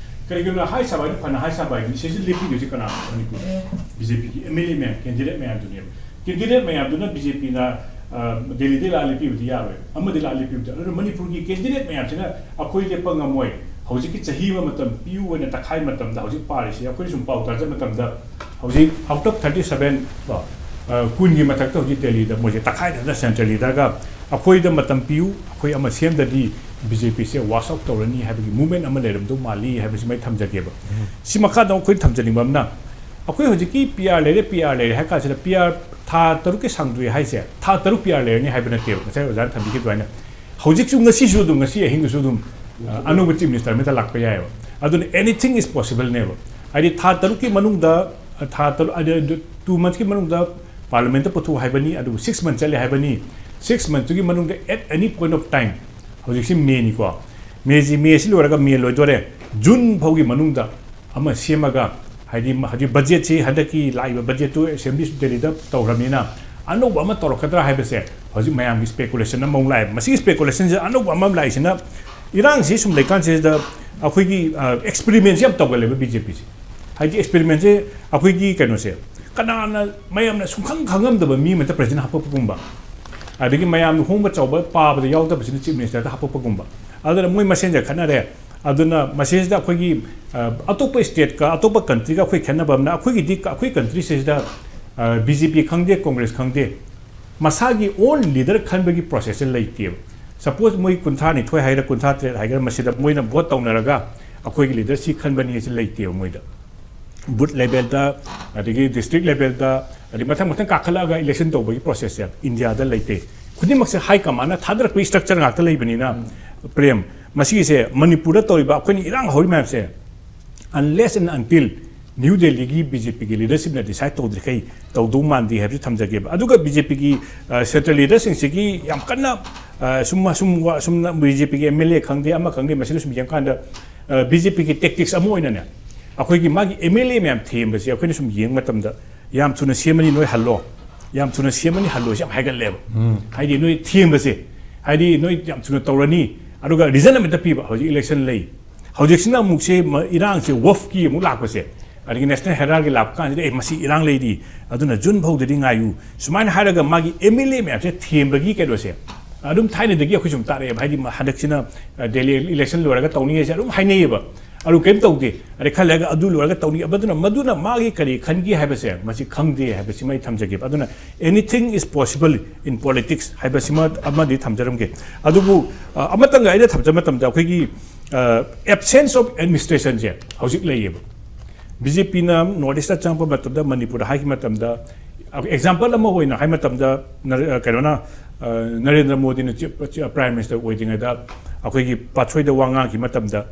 ꯀꯔꯤꯒꯤꯅꯣ ꯍꯥꯏ ꯁꯥꯕ ꯍꯥꯏꯅ, ꯐꯅ ꯍꯥꯏ ꯁꯥꯕ ꯍꯥꯏꯗꯤ ꯁꯤꯁꯤ ꯂꯦꯞꯄꯤꯗꯣꯏꯁꯤ ꯀꯅꯥꯅꯣ? ꯃꯅꯤꯄꯨꯔ BJPꯒꯤ MLA ꯃꯌꯥꯝ, candidate ꯃꯌꯥꯝꯗꯨꯅꯦꯕ꯫ Candidate ꯃꯌꯥꯝꯗꯨꯅ BJPꯅ, ꯑ, ꯗꯦꯜꯂꯤꯗ ꯂꯥꯛꯑ ꯂꯦꯞꯄꯤꯕꯗꯤ ꯌꯥꯔꯣꯏ, ꯑꯃꯗꯤ ꯂꯥꯛꯑ ꯂꯦꯞꯄꯤꯕꯗꯤ ꯌꯥꯔꯣꯏ꯫ ꯑꯗꯨꯅ ꯃꯅꯤꯄꯨꯔꯒꯤ candidate ꯃꯌꯥꯝꯁꯤꯅ ꯑꯩꯈꯣꯏ ꯂꯦꯞꯄ ꯉꯝꯃꯣꯏ꯫ ꯍꯧꯖꯤꯛꯀꯤ ꯆꯍꯤ ꯑꯃ ꯃꯇꯝ ꯄꯤꯌꯨ ꯑꯣꯏꯅ ꯇꯛꯈꯥꯏ ꯃꯇꯝꯗ, ꯍꯧꯖꯤꯛ ꯄꯥꯔꯤꯁꯤ ꯑꯩꯈꯣꯏꯅ ꯁꯨꯝ ꯄꯥꯎ ꯇꯥꯖ ꯃꯇꯝꯗ, ꯍꯧꯖꯤꯛ out of thirty seven ꯀꯣ, ꯑ, ꯀꯨꯟꯒꯤ ꯃꯊꯛꯇ ꯍꯧꯖꯤꯛ ꯗꯦꯜꯂꯤꯗ ꯃꯣꯏꯁꯦ ꯇꯛꯈꯥꯏꯗꯅ central leaderꯒ ꯑꯩꯈꯣꯏꯗ ꯃꯇꯝ ꯄꯤꯌꯨ, ꯑꯩꯈꯣꯏ ꯑꯃ ꯁꯦꯝꯗꯗꯤ BJPꯁꯦ wash out ꯇꯧꯔꯅꯤ ꯍꯥꯏꯕꯒꯤ movement ꯑꯃ ꯂꯩꯔꯝꯗꯧ ꯃꯥꯜꯂꯤ ꯍꯥꯏꯕꯁꯤꯃ ꯑꯩ ꯊꯝꯖꯒꯦꯕ꯫ ꯁꯤ ꯃꯈꯥꯗ ꯑꯩꯈꯣꯏ ꯊꯝꯖꯅꯤꯡꯕ ꯑꯃꯅ, ꯑꯩꯈꯣꯏ ꯍꯧꯖꯤꯛꯀꯤ PR ꯂꯩꯔꯦ, PR ꯂꯩꯔꯦ ꯍꯥꯏ ꯀꯥꯟꯁꯤꯗ PR ꯊꯥ ꯇꯔꯨꯛꯀꯤ ꯁꯥꯡꯗꯣꯛꯑꯦ ꯍꯥꯏꯁꯦ, ꯊꯥ ꯇꯔꯨꯛ PR ꯂꯩꯔꯅꯤ ꯍꯥꯏꯕ ꯅꯠꯇꯦꯕ, ꯉꯁꯥꯏ ꯑꯣꯖꯥꯅ ꯊꯝꯕꯤꯈꯤꯕ ꯑꯗꯨꯃꯥꯏꯅ꯫ ꯍꯧꯖꯤꯛꯁꯨ, ꯉꯁꯤꯁꯨ ꯑꯗꯨꯝ, ꯉꯁꯤ ꯑꯍꯤꯡꯗꯨꯁꯨ ꯑꯗꯨꯝ, ꯑ, ꯑꯅꯧꯕ chief minister ꯑꯃ ꯍꯦꯛꯇ ꯂꯥꯛꯄ ꯌꯥꯏꯑꯕ꯫ ꯑꯗꯨꯅ anything is possibleꯅꯦꯕ꯫ ꯍꯥꯏꯗꯤ ꯊꯥ ꯇꯔꯨꯛꯀꯤ ꯃꯅꯨꯡꯗ, ꯑ, ꯊꯥ ꯇꯔꯨꯛ, ꯑꯗꯨ two monthsꯀꯤ ꯃꯅꯨꯡꯗ parliamentꯇ ꯄꯨꯊꯣꯛ ꯍꯥꯏꯕꯅꯤ, ꯑꯗꯨꯕꯨ six months ꯆꯠꯂꯦ ꯍꯥꯏꯕꯅꯤ꯫ Six monthsꯇꯨꯒꯤ ꯃꯅꯨꯡꯗ at any point of time, ꯍꯧꯖꯤꯛꯁꯤ Mayꯅꯤꯀꯣ, Mayꯁꯤ, Mayꯁꯤ ꯂꯣꯏꯔꯒ May ꯂꯣꯏꯗꯣꯔꯦ, June ꯐꯥꯎꯒꯤ ꯃꯅꯨꯡꯗ ꯑꯃ ꯁꯦꯝꯃꯒ, ꯍꯥꯏꯗꯤ, ꯍꯧꯖꯤꯛ budgetꯁꯤ, ꯍꯟꯗꯛꯀꯤ ꯂꯥꯛꯏꯕ budgetꯇꯨ assembly ꯗꯦꯜꯂꯤꯗ ꯇꯧꯈ꯭ꯔꯕꯅꯤꯅ ꯑꯅꯧꯕ ꯑꯃ ꯇꯧꯔꯛꯀꯗ꯭ꯔꯥ ꯍꯥꯏꯕꯁꯦ ꯍꯧꯖꯤꯛ ꯃꯌꯥꯝꯒꯤ speculation ꯑꯃꯃꯨꯛ ꯂꯥꯛꯑꯦ꯫ ꯃꯁꯤꯒꯤ speculationꯁꯦ ꯑꯅꯧꯕ ꯑꯃ ꯂꯥꯛꯏꯁꯤꯅ, ꯏꯔꯥꯡꯁꯤ ꯁꯨꯝ ꯂꯩꯀꯥꯟꯁꯤꯗ ꯑꯩꯈꯣꯏꯒꯤ, ꯑ, experimentꯁꯦ ꯌꯥꯝ ꯇꯧꯒꯜꯂꯦꯕ BJPꯁꯦ꯫ ꯍꯥꯏꯗꯤ experimentꯁꯦ ꯑꯩꯈꯣꯏꯒꯤ ꯀꯩꯅꯣꯁꯦ, ꯀꯅꯥꯅ, ꯃꯌꯥꯝꯅ ꯁꯨꯡꯈꯪ ꯈꯪꯉꯝꯗꯕ ꯃꯤ ꯑꯃꯇ president ꯍꯥꯞꯄꯛꯄꯒꯨꯝꯕ, ꯑꯗꯒꯤ ꯃꯌꯥꯝꯅ ꯍꯣꯡꯕ ꯆꯥꯎꯕ ꯄꯥꯕꯗ ꯌꯥꯎꯗꯕꯁꯤꯅ chief ministerꯗ ꯍꯥꯞꯄꯛꯄꯒꯨꯝꯕ꯫ ꯑꯗꯨꯅ ꯃꯣꯏ ꯃꯁꯦꯟꯁꯦ ꯈꯠꯅꯔꯦ꯫ ꯑꯗꯨꯅ ꯃꯁꯤꯁꯤꯗ ꯑꯩꯈꯣꯏꯒꯤ, ꯑ, ꯑꯇꯣꯞꯄ stateꯀ ꯑꯇꯣꯞꯄ countryꯒ ꯑꯩꯈꯣꯏ ꯈꯦꯠꯅꯕ ꯑꯃꯅ, ꯑꯩꯈꯣꯏꯒꯤꯗꯤ, ꯑꯩꯈꯣꯏ countryꯁꯤꯗ, ꯑ, BJP ꯈꯪꯗꯦ, Congress ꯈꯪꯗꯦ, ꯃꯁꯥꯒꯤ own leader ꯈꯟꯕꯒꯤ process ꯁꯦ ꯂꯩꯇꯦꯕ꯫ Suppose ꯃꯣꯏ ꯀꯨꯟꯊ꯭ꯔꯥ ꯅꯤꯊꯣꯏ ꯍꯥꯏꯒꯦꯔꯥ, ꯀꯨꯟꯊ꯭ꯔꯥ ꯇꯔꯦꯠ ꯍꯥꯏꯒꯦꯔꯥ, ꯃꯁꯤꯗ ꯃꯣꯏꯅ vote ꯇꯧꯅꯔꯒ ꯑꯩꯈꯣꯏꯒꯤ leader ꯁꯤ ꯈꯟꯕꯅꯤ ꯍꯥꯏꯁꯦ ꯂꯩꯇꯦꯕ ꯃꯣꯏꯗ꯫ Booth level ꯗ, ꯑꯗꯒꯤ district level ꯗ, ꯑꯗꯩ ꯃꯊꯪ ꯃꯊꯪ ꯀꯥꯈꯠꯂꯛꯑꯒ election ꯇꯧꯕꯒꯤ process ꯁꯦ ꯏꯟꯗꯤꯌꯥꯗ ꯂꯩꯇꯦ꯫ ꯈꯨꯗꯤꯡꯃꯛꯁꯦ high command ꯅ ꯊꯥꯗꯔꯛꯄꯒꯤ structure ꯉꯥꯛꯇ ꯂꯩꯕꯅꯤꯅ, ꯄ꯭ꯔꯦꯝ, ꯃꯁꯤꯒꯤꯁꯦ ꯃꯅꯤꯄꯨꯔꯗ ꯇꯧꯔꯤꯕ ꯑꯩꯈꯣꯏꯅ ꯏꯔꯥꯡ ꯍꯧꯔꯤ ꯃꯌꯥꯝꯁꯦ unless and until New Delhi ꯒꯤ BJP ꯒꯤ leadership ꯅ decide ꯇꯧꯗ꯭ꯔꯤꯈꯩ ꯇꯧꯗꯧ ꯃꯥꯟꯗꯦ ꯍꯥꯏꯕꯁꯤ ꯊꯝꯖꯒꯦꯕ꯫ ꯑꯗꯨꯒ BJP ꯒꯤ, ꯑ, central leader ꯁꯤꯡꯁꯤꯒꯤ ꯌꯥꯝ ꯀꯟꯅ, ꯑ, ꯁꯨꯝ, ꯁꯨꯝ ꯋꯥ-, ꯁꯨꯝ BJP ꯒꯤ MLA ꯈꯪꯗꯦ, ꯑꯃ ꯈꯪꯗꯦ, ꯃꯁꯤꯗ ꯁꯨꯝ ꯌꯦꯡꯀꯥꯟꯗ, ꯑ, BJP ꯒꯤ tactics ꯑꯃ ꯑꯣꯏꯅꯅꯦ, ꯑꯩꯈꯣꯏꯒꯤ ꯃꯥꯒꯤ MLA ꯃꯌꯥꯝ ꯊꯦꯝꯕꯁꯦ ꯑꯩꯈꯣꯏꯅ ꯁꯨꯝ ꯌꯦꯡꯕ ꯃꯇꯝꯗ, "ꯌꯥꯝ ꯊꯨꯅ ꯁꯦꯝꯃꯅꯤ, ꯅꯣꯏ ꯍꯜꯂꯣ, ꯌꯥꯝ ꯊꯨꯅ ꯁꯦꯝꯃꯅꯤ, ꯍꯜꯂꯣ", ꯁꯤ ꯌꯥꯝ ꯍꯥꯏꯒꯠꯂꯦꯕ꯫ ꯍꯥꯏꯗꯤ ꯅꯣꯏ ꯊꯦꯝꯕꯁꯦ, ꯍꯥꯏꯗꯤ ꯅꯣꯏ ꯌꯥꯝ ꯊꯨꯅ ꯇꯧꯔꯅꯤ, ꯑꯗꯨꯒ reason ꯑꯃꯇ ꯄꯤꯕ, "ꯍꯧꯖꯤꯛ election ꯂꯩ"꯫ ꯍꯧꯖꯤꯛꯁꯤꯅ ꯑꯃꯨꯛꯁꯦ ꯃ-, ꯏꯔꯥꯡꯁꯦ WAF ꯀꯤ ꯑꯃꯨꯛ ꯂꯥꯛꯄꯁꯦ, ꯑꯗꯒꯤ National Herald ꯒꯤ ꯂꯥꯛꯄ ꯀꯥꯟꯁꯤꯗ, "ꯑꯦ, ꯃꯁꯤ ꯏꯔꯥꯡ ꯂꯩꯔꯤ, ꯑꯗꯨꯅ June ꯐꯥꯎꯗꯗꯤ ꯉꯥꯏꯌꯨ", ꯁꯨꯃꯥꯏꯅ ꯍꯥꯏꯔꯒ ꯃꯥꯒꯤ MLA ꯃꯌꯥꯝꯁꯦ ꯊꯦꯝꯕꯒꯤ ꯀꯩꯅꯣꯁꯦ ꯑꯗꯨꯝ ꯊꯥꯏꯅꯗꯒꯤ ꯑꯩꯈꯣꯏ ꯁꯨꯝ ꯇꯥꯔꯛꯑꯦꯕ꯫ ꯍꯥꯏꯗꯤ ꯃ-, ꯍꯟꯗꯛꯁꯤꯅ, ꯑ, Delhi election ꯂꯣꯏꯔꯒ ꯇꯧꯅꯤ ꯍꯥꯏꯁꯦ ꯑꯗꯨꯝ ꯍꯥꯏꯅꯩꯌꯦꯕ꯫ ꯑꯗꯨ ꯀꯔꯤꯝ ꯇꯧꯗꯦ꯫ ꯑꯗꯩ ꯈꯔ ꯂꯩꯔꯒ ꯑꯗꯨ ꯂꯣꯏꯔꯒ ꯇꯧꯅꯤ꯫ ꯑꯗꯨꯅ ꯃꯗꯨꯅ ꯃꯥꯒꯤ ꯀꯔꯤ ꯈꯟꯒꯦ ꯍꯥꯏꯕꯁꯦ ꯃꯁꯤ ꯈꯪꯗꯦ ꯍꯥꯏꯕꯁꯤꯃ ꯑꯩ ꯊꯝꯖꯒꯦꯕ꯫ ꯑꯗꯨꯅ anything is possible in politics ꯍꯥꯏꯕꯁꯤꯃ ꯑꯃꯗꯤ ꯊꯝꯖꯔꯝꯒꯦ꯫ ꯑꯗꯨꯕꯨ, ꯑ, ꯑꯃꯇꯪꯒ ꯑꯩꯅ ꯊꯝꯖꯕ ꯃꯇꯝꯗ ꯑꯩꯈꯣꯏꯒꯤ, ꯑ, absence of administration ꯁꯦ ꯍꯧꯖꯤꯛ ꯂꯩꯌꯦꯕ꯫ BJP ꯅ North East ꯇ ꯆꯪꯉꯛꯄ ꯃꯇꯝꯗ, ꯃꯅꯤꯄꯨꯔꯗ ꯍꯥꯏꯈꯤꯕ ꯃꯇꯝꯗ, example ꯑꯃ ꯑꯣꯏꯅ ꯍꯥꯏ ꯃꯇꯝꯗ, ꯅꯔ-, ꯀꯩꯅꯣꯅ, ꯑ, ꯅꯔꯦꯟꯗ꯭ꯔ ꯃꯣꯗꯤꯅ Chief, Chief, Prime Minister ꯑꯣꯏꯗ꯭ꯔꯤꯉꯩꯗ ꯑꯩꯈꯣꯏꯒꯤ ꯄꯥꯠꯁꯣꯏꯗ ꯋꯥ ꯉꯥꯡꯈꯤꯕ ꯃꯇꯝꯗ,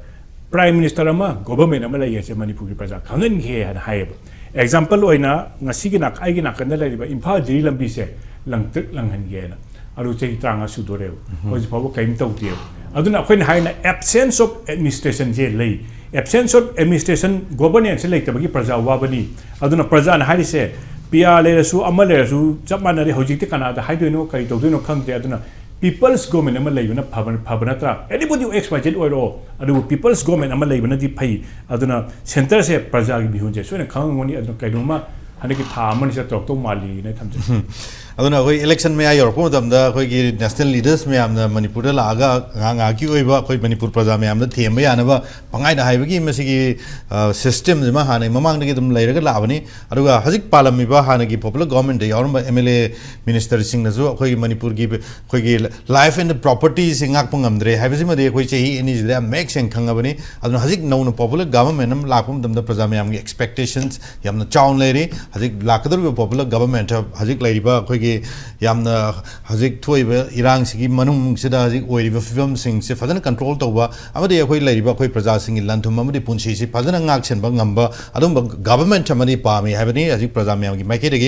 Prime Minister ꯑꯃ, government ꯑꯃ ꯂꯩ ꯍꯥꯏꯁꯦ ꯃꯅꯤꯄꯨꯔꯒꯤ ꯄ꯭ꯔꯖꯥ ꯈꯪꯍꯟꯒꯦ ꯍꯥꯏꯅ ꯍꯥꯏꯌꯦꯕ꯫ Example ꯑꯣꯏꯅ ꯉꯁꯤꯒꯤ ꯅꯥ-, ꯑꯩꯒꯤ ꯅꯥꯀꯟꯗ ꯂꯩꯔꯤꯕ ꯏꯝꯐꯥꯜ ꯖꯤꯔꯤ ꯂꯝꯕꯤꯁꯦ ꯂꯪꯇ꯭ꯔꯤꯛ ꯂꯪꯍꯟꯒꯦꯅ꯫ ꯑꯗꯨ ꯆꯍꯤ ꯇꯔꯥꯃꯉꯥ ꯁꯨꯗꯣꯔꯦꯕ꯫ ꯍꯧꯖꯤꯛ ꯐꯥꯎꯕ ꯀꯔꯤꯝ ꯇꯧꯗꯦꯕ꯫ ꯑꯗꯨꯅ ꯑꯩꯈꯣꯏꯅ ꯍꯥꯏꯅ absence of administration ꯁꯦ ꯂꯩ꯫ Absence of administration, governance ꯁꯦ ꯂꯩꯇꯕꯒꯤ ꯄ꯭ꯔꯖꯥ ꯋꯥꯕꯅꯤ꯫ ꯑꯗꯨꯅ ꯄ꯭ꯔꯖꯥꯅ ꯍꯥꯏꯔꯤꯁꯦ, PR ꯂꯩꯔꯁꯨ, ꯑꯃ ꯂꯩꯔꯁꯨ ꯆꯞ ꯃꯥꯟꯅꯔꯦ꯫ ꯍꯧꯖꯤꯛꯇꯤ ꯀꯅꯥꯗ ꯍꯥꯏꯗꯣꯏꯅꯣ, ꯀꯔꯤ ꯇꯧꯗꯣꯏꯅꯣ ꯈꯪꯗꯦ꯫ ꯑꯗꯨꯅ people's government ꯑꯃ ꯂꯩꯕꯅ ꯐꯕ, ꯐꯕ ꯅꯠꯇ꯭ꯔꯥ? Anybody X Y Z ꯑꯣꯏꯔꯣ, ꯑꯗꯨꯕꯨ people's government ꯑꯃ ꯂꯩꯕꯅꯗꯤ ꯐꯩ꯫ ꯑꯗꯨꯅ centre ꯁꯦ ꯄ꯭ꯔꯖꯥꯒꯤ ꯃꯤꯍꯨꯟꯁꯦ ꯁꯣꯏꯅ ꯈꯪꯉꯝꯒꯅꯤ꯫ ꯑꯗꯨꯅ ꯀꯩꯅꯣꯝꯃ ꯍꯟꯗꯛꯀꯤ ꯊꯥ ꯑꯃꯅꯤꯁꯤꯗ ꯇꯧꯔꯛꯇꯧ ꯃꯥꯜꯂꯤꯅ ꯊꯝꯖꯒꯦ꯫ ꯑꯗꯨꯅ ꯑꯩꯈꯣꯏ ꯏꯂꯦꯛꯁꯟ ꯃꯌꯥ ꯌꯧꯔꯛꯄ ꯃꯇꯝꯗ ꯑꯩꯈꯣꯏꯒꯤ ꯅꯦꯁꯅꯦꯜ ꯂꯤꯗꯔꯁ ꯃꯌꯥꯝꯅ ꯃꯅꯤꯄꯨꯔꯗ ꯂꯥꯛꯑꯒ ꯉꯥꯏꯍꯥꯛ ꯉꯥꯏꯍꯥꯛꯀꯤ ꯑꯣꯏꯕ ꯑꯩꯈꯣꯏ ꯃꯅꯤꯄꯨꯔ ꯄ꯭ꯔꯖꯥ ꯃꯌꯥꯝꯗ ꯊꯦꯝꯕ ꯌꯥꯅꯕ ꯄꯪꯍꯥꯏꯗ ꯍꯥꯏꯕꯒꯤ ꯃꯁꯤꯒꯤ ꯁꯤꯁꯇꯦꯝꯁꯤꯃ ꯍꯥꯟꯅ ꯃꯃꯥꯡꯗꯒꯤ ꯑꯗꯨꯝ ꯂꯩꯔꯒ ꯂꯥꯛꯑꯕꯅꯤ꯫ ꯑꯗꯨꯒ ꯍꯧꯖꯤꯛ ꯄꯥꯜꯂꯝꯃꯤꯕ ꯍꯥꯟꯅꯒꯤ ꯄꯣꯄꯨꯂꯔ ꯒꯣꯔꯃꯦꯟꯗ ꯌꯥꯎꯔꯝꯕ ꯑꯦꯝ ꯑꯦꯜ ꯑꯦ ꯃꯤꯅꯤꯁꯇꯔꯁꯤꯡꯅꯁꯨ ꯑꯩꯈꯣꯏꯒꯤ ꯃꯅꯤꯄꯨꯔꯒꯤ ꯑꯩꯈꯣꯏꯒꯤ ꯂꯥꯏꯐ ꯑꯦꯟ ꯄ꯭ꯔꯣꯄꯔꯇꯤꯁꯤ ꯉꯥꯛꯄ ꯉꯝꯗ꯭ꯔꯦ ꯍꯥꯏꯕꯁꯤꯃꯗꯤ ꯑꯩꯈꯣꯏ ꯆꯍꯤ ꯑꯅꯤꯁꯤꯗ ꯌꯥꯝ ꯃꯌꯦꯛ ꯁꯦꯡꯅ ꯈꯪꯉꯕꯅꯤ꯫ ꯑꯗꯨꯅ ꯍꯧꯖꯤꯛ ꯅꯧꯅ ꯄꯣꯄꯨꯂꯔ ꯒꯚꯔꯟꯃꯦꯟꯠ ꯑꯃ ꯂꯥꯛꯄ ꯃꯇꯝꯗ ꯄ꯭ꯔꯖꯥ ꯃꯌꯥꯝꯒꯤ ꯑꯦꯛꯁꯄꯦꯛꯇꯦꯁꯟꯁ ꯌꯥꯝꯅ ꯆꯥꯎꯅ ꯂꯩꯔꯤ꯫ ꯍꯧꯖꯤꯛ ꯂꯥꯛꯀꯗꯧꯔꯤꯕ ꯄꯣꯄꯨꯂꯔ ꯒꯚꯔꯟꯃꯦꯟꯠ ꯍꯧꯖꯤꯛ ꯂꯩꯔꯤꯕ ꯑꯩꯈꯣꯏꯒꯤ ꯌꯥꯝꯅ ꯍꯧꯖꯤꯛ ꯊꯣꯛꯏꯕ ꯏꯔꯥꯡꯁꯤꯒꯤ ꯃꯅꯨꯡꯁꯤꯗ ꯍꯧꯖꯤꯛ ꯑꯣꯏꯔꯤꯕ ꯐꯤꯕꯝꯁꯤꯡꯁꯦ ꯐꯖꯅ ꯀꯟꯇ꯭ꯔꯣꯜ ꯇꯧꯕ ꯑꯃꯗꯤ ꯑꯩꯈꯣꯏ ꯂꯩꯔꯤꯕ ꯑꯩꯈꯣꯏ ꯄ꯭ꯔꯖꯥꯁꯤꯡꯒꯤ ꯂꯟ ꯊꯨꯝ ꯑꯃꯗꯤ ꯄꯨꯟꯁꯤꯁꯤ ꯐꯖꯅ ꯉꯥꯛꯁꯦꯟꯕ ꯉꯝꯕ ꯑꯗꯨꯝꯕ ꯒꯚꯔꯟꯃꯦꯟꯠ ꯑꯃꯗꯤ ꯄꯥꯝꯃꯤ ꯍꯥꯏꯕꯅꯤ ꯍꯧꯖꯤꯛ ꯄ꯭ꯔꯖꯥ ꯃꯌꯥꯝꯒꯤ ꯃꯥꯏꯀꯩꯗꯒꯤ꯫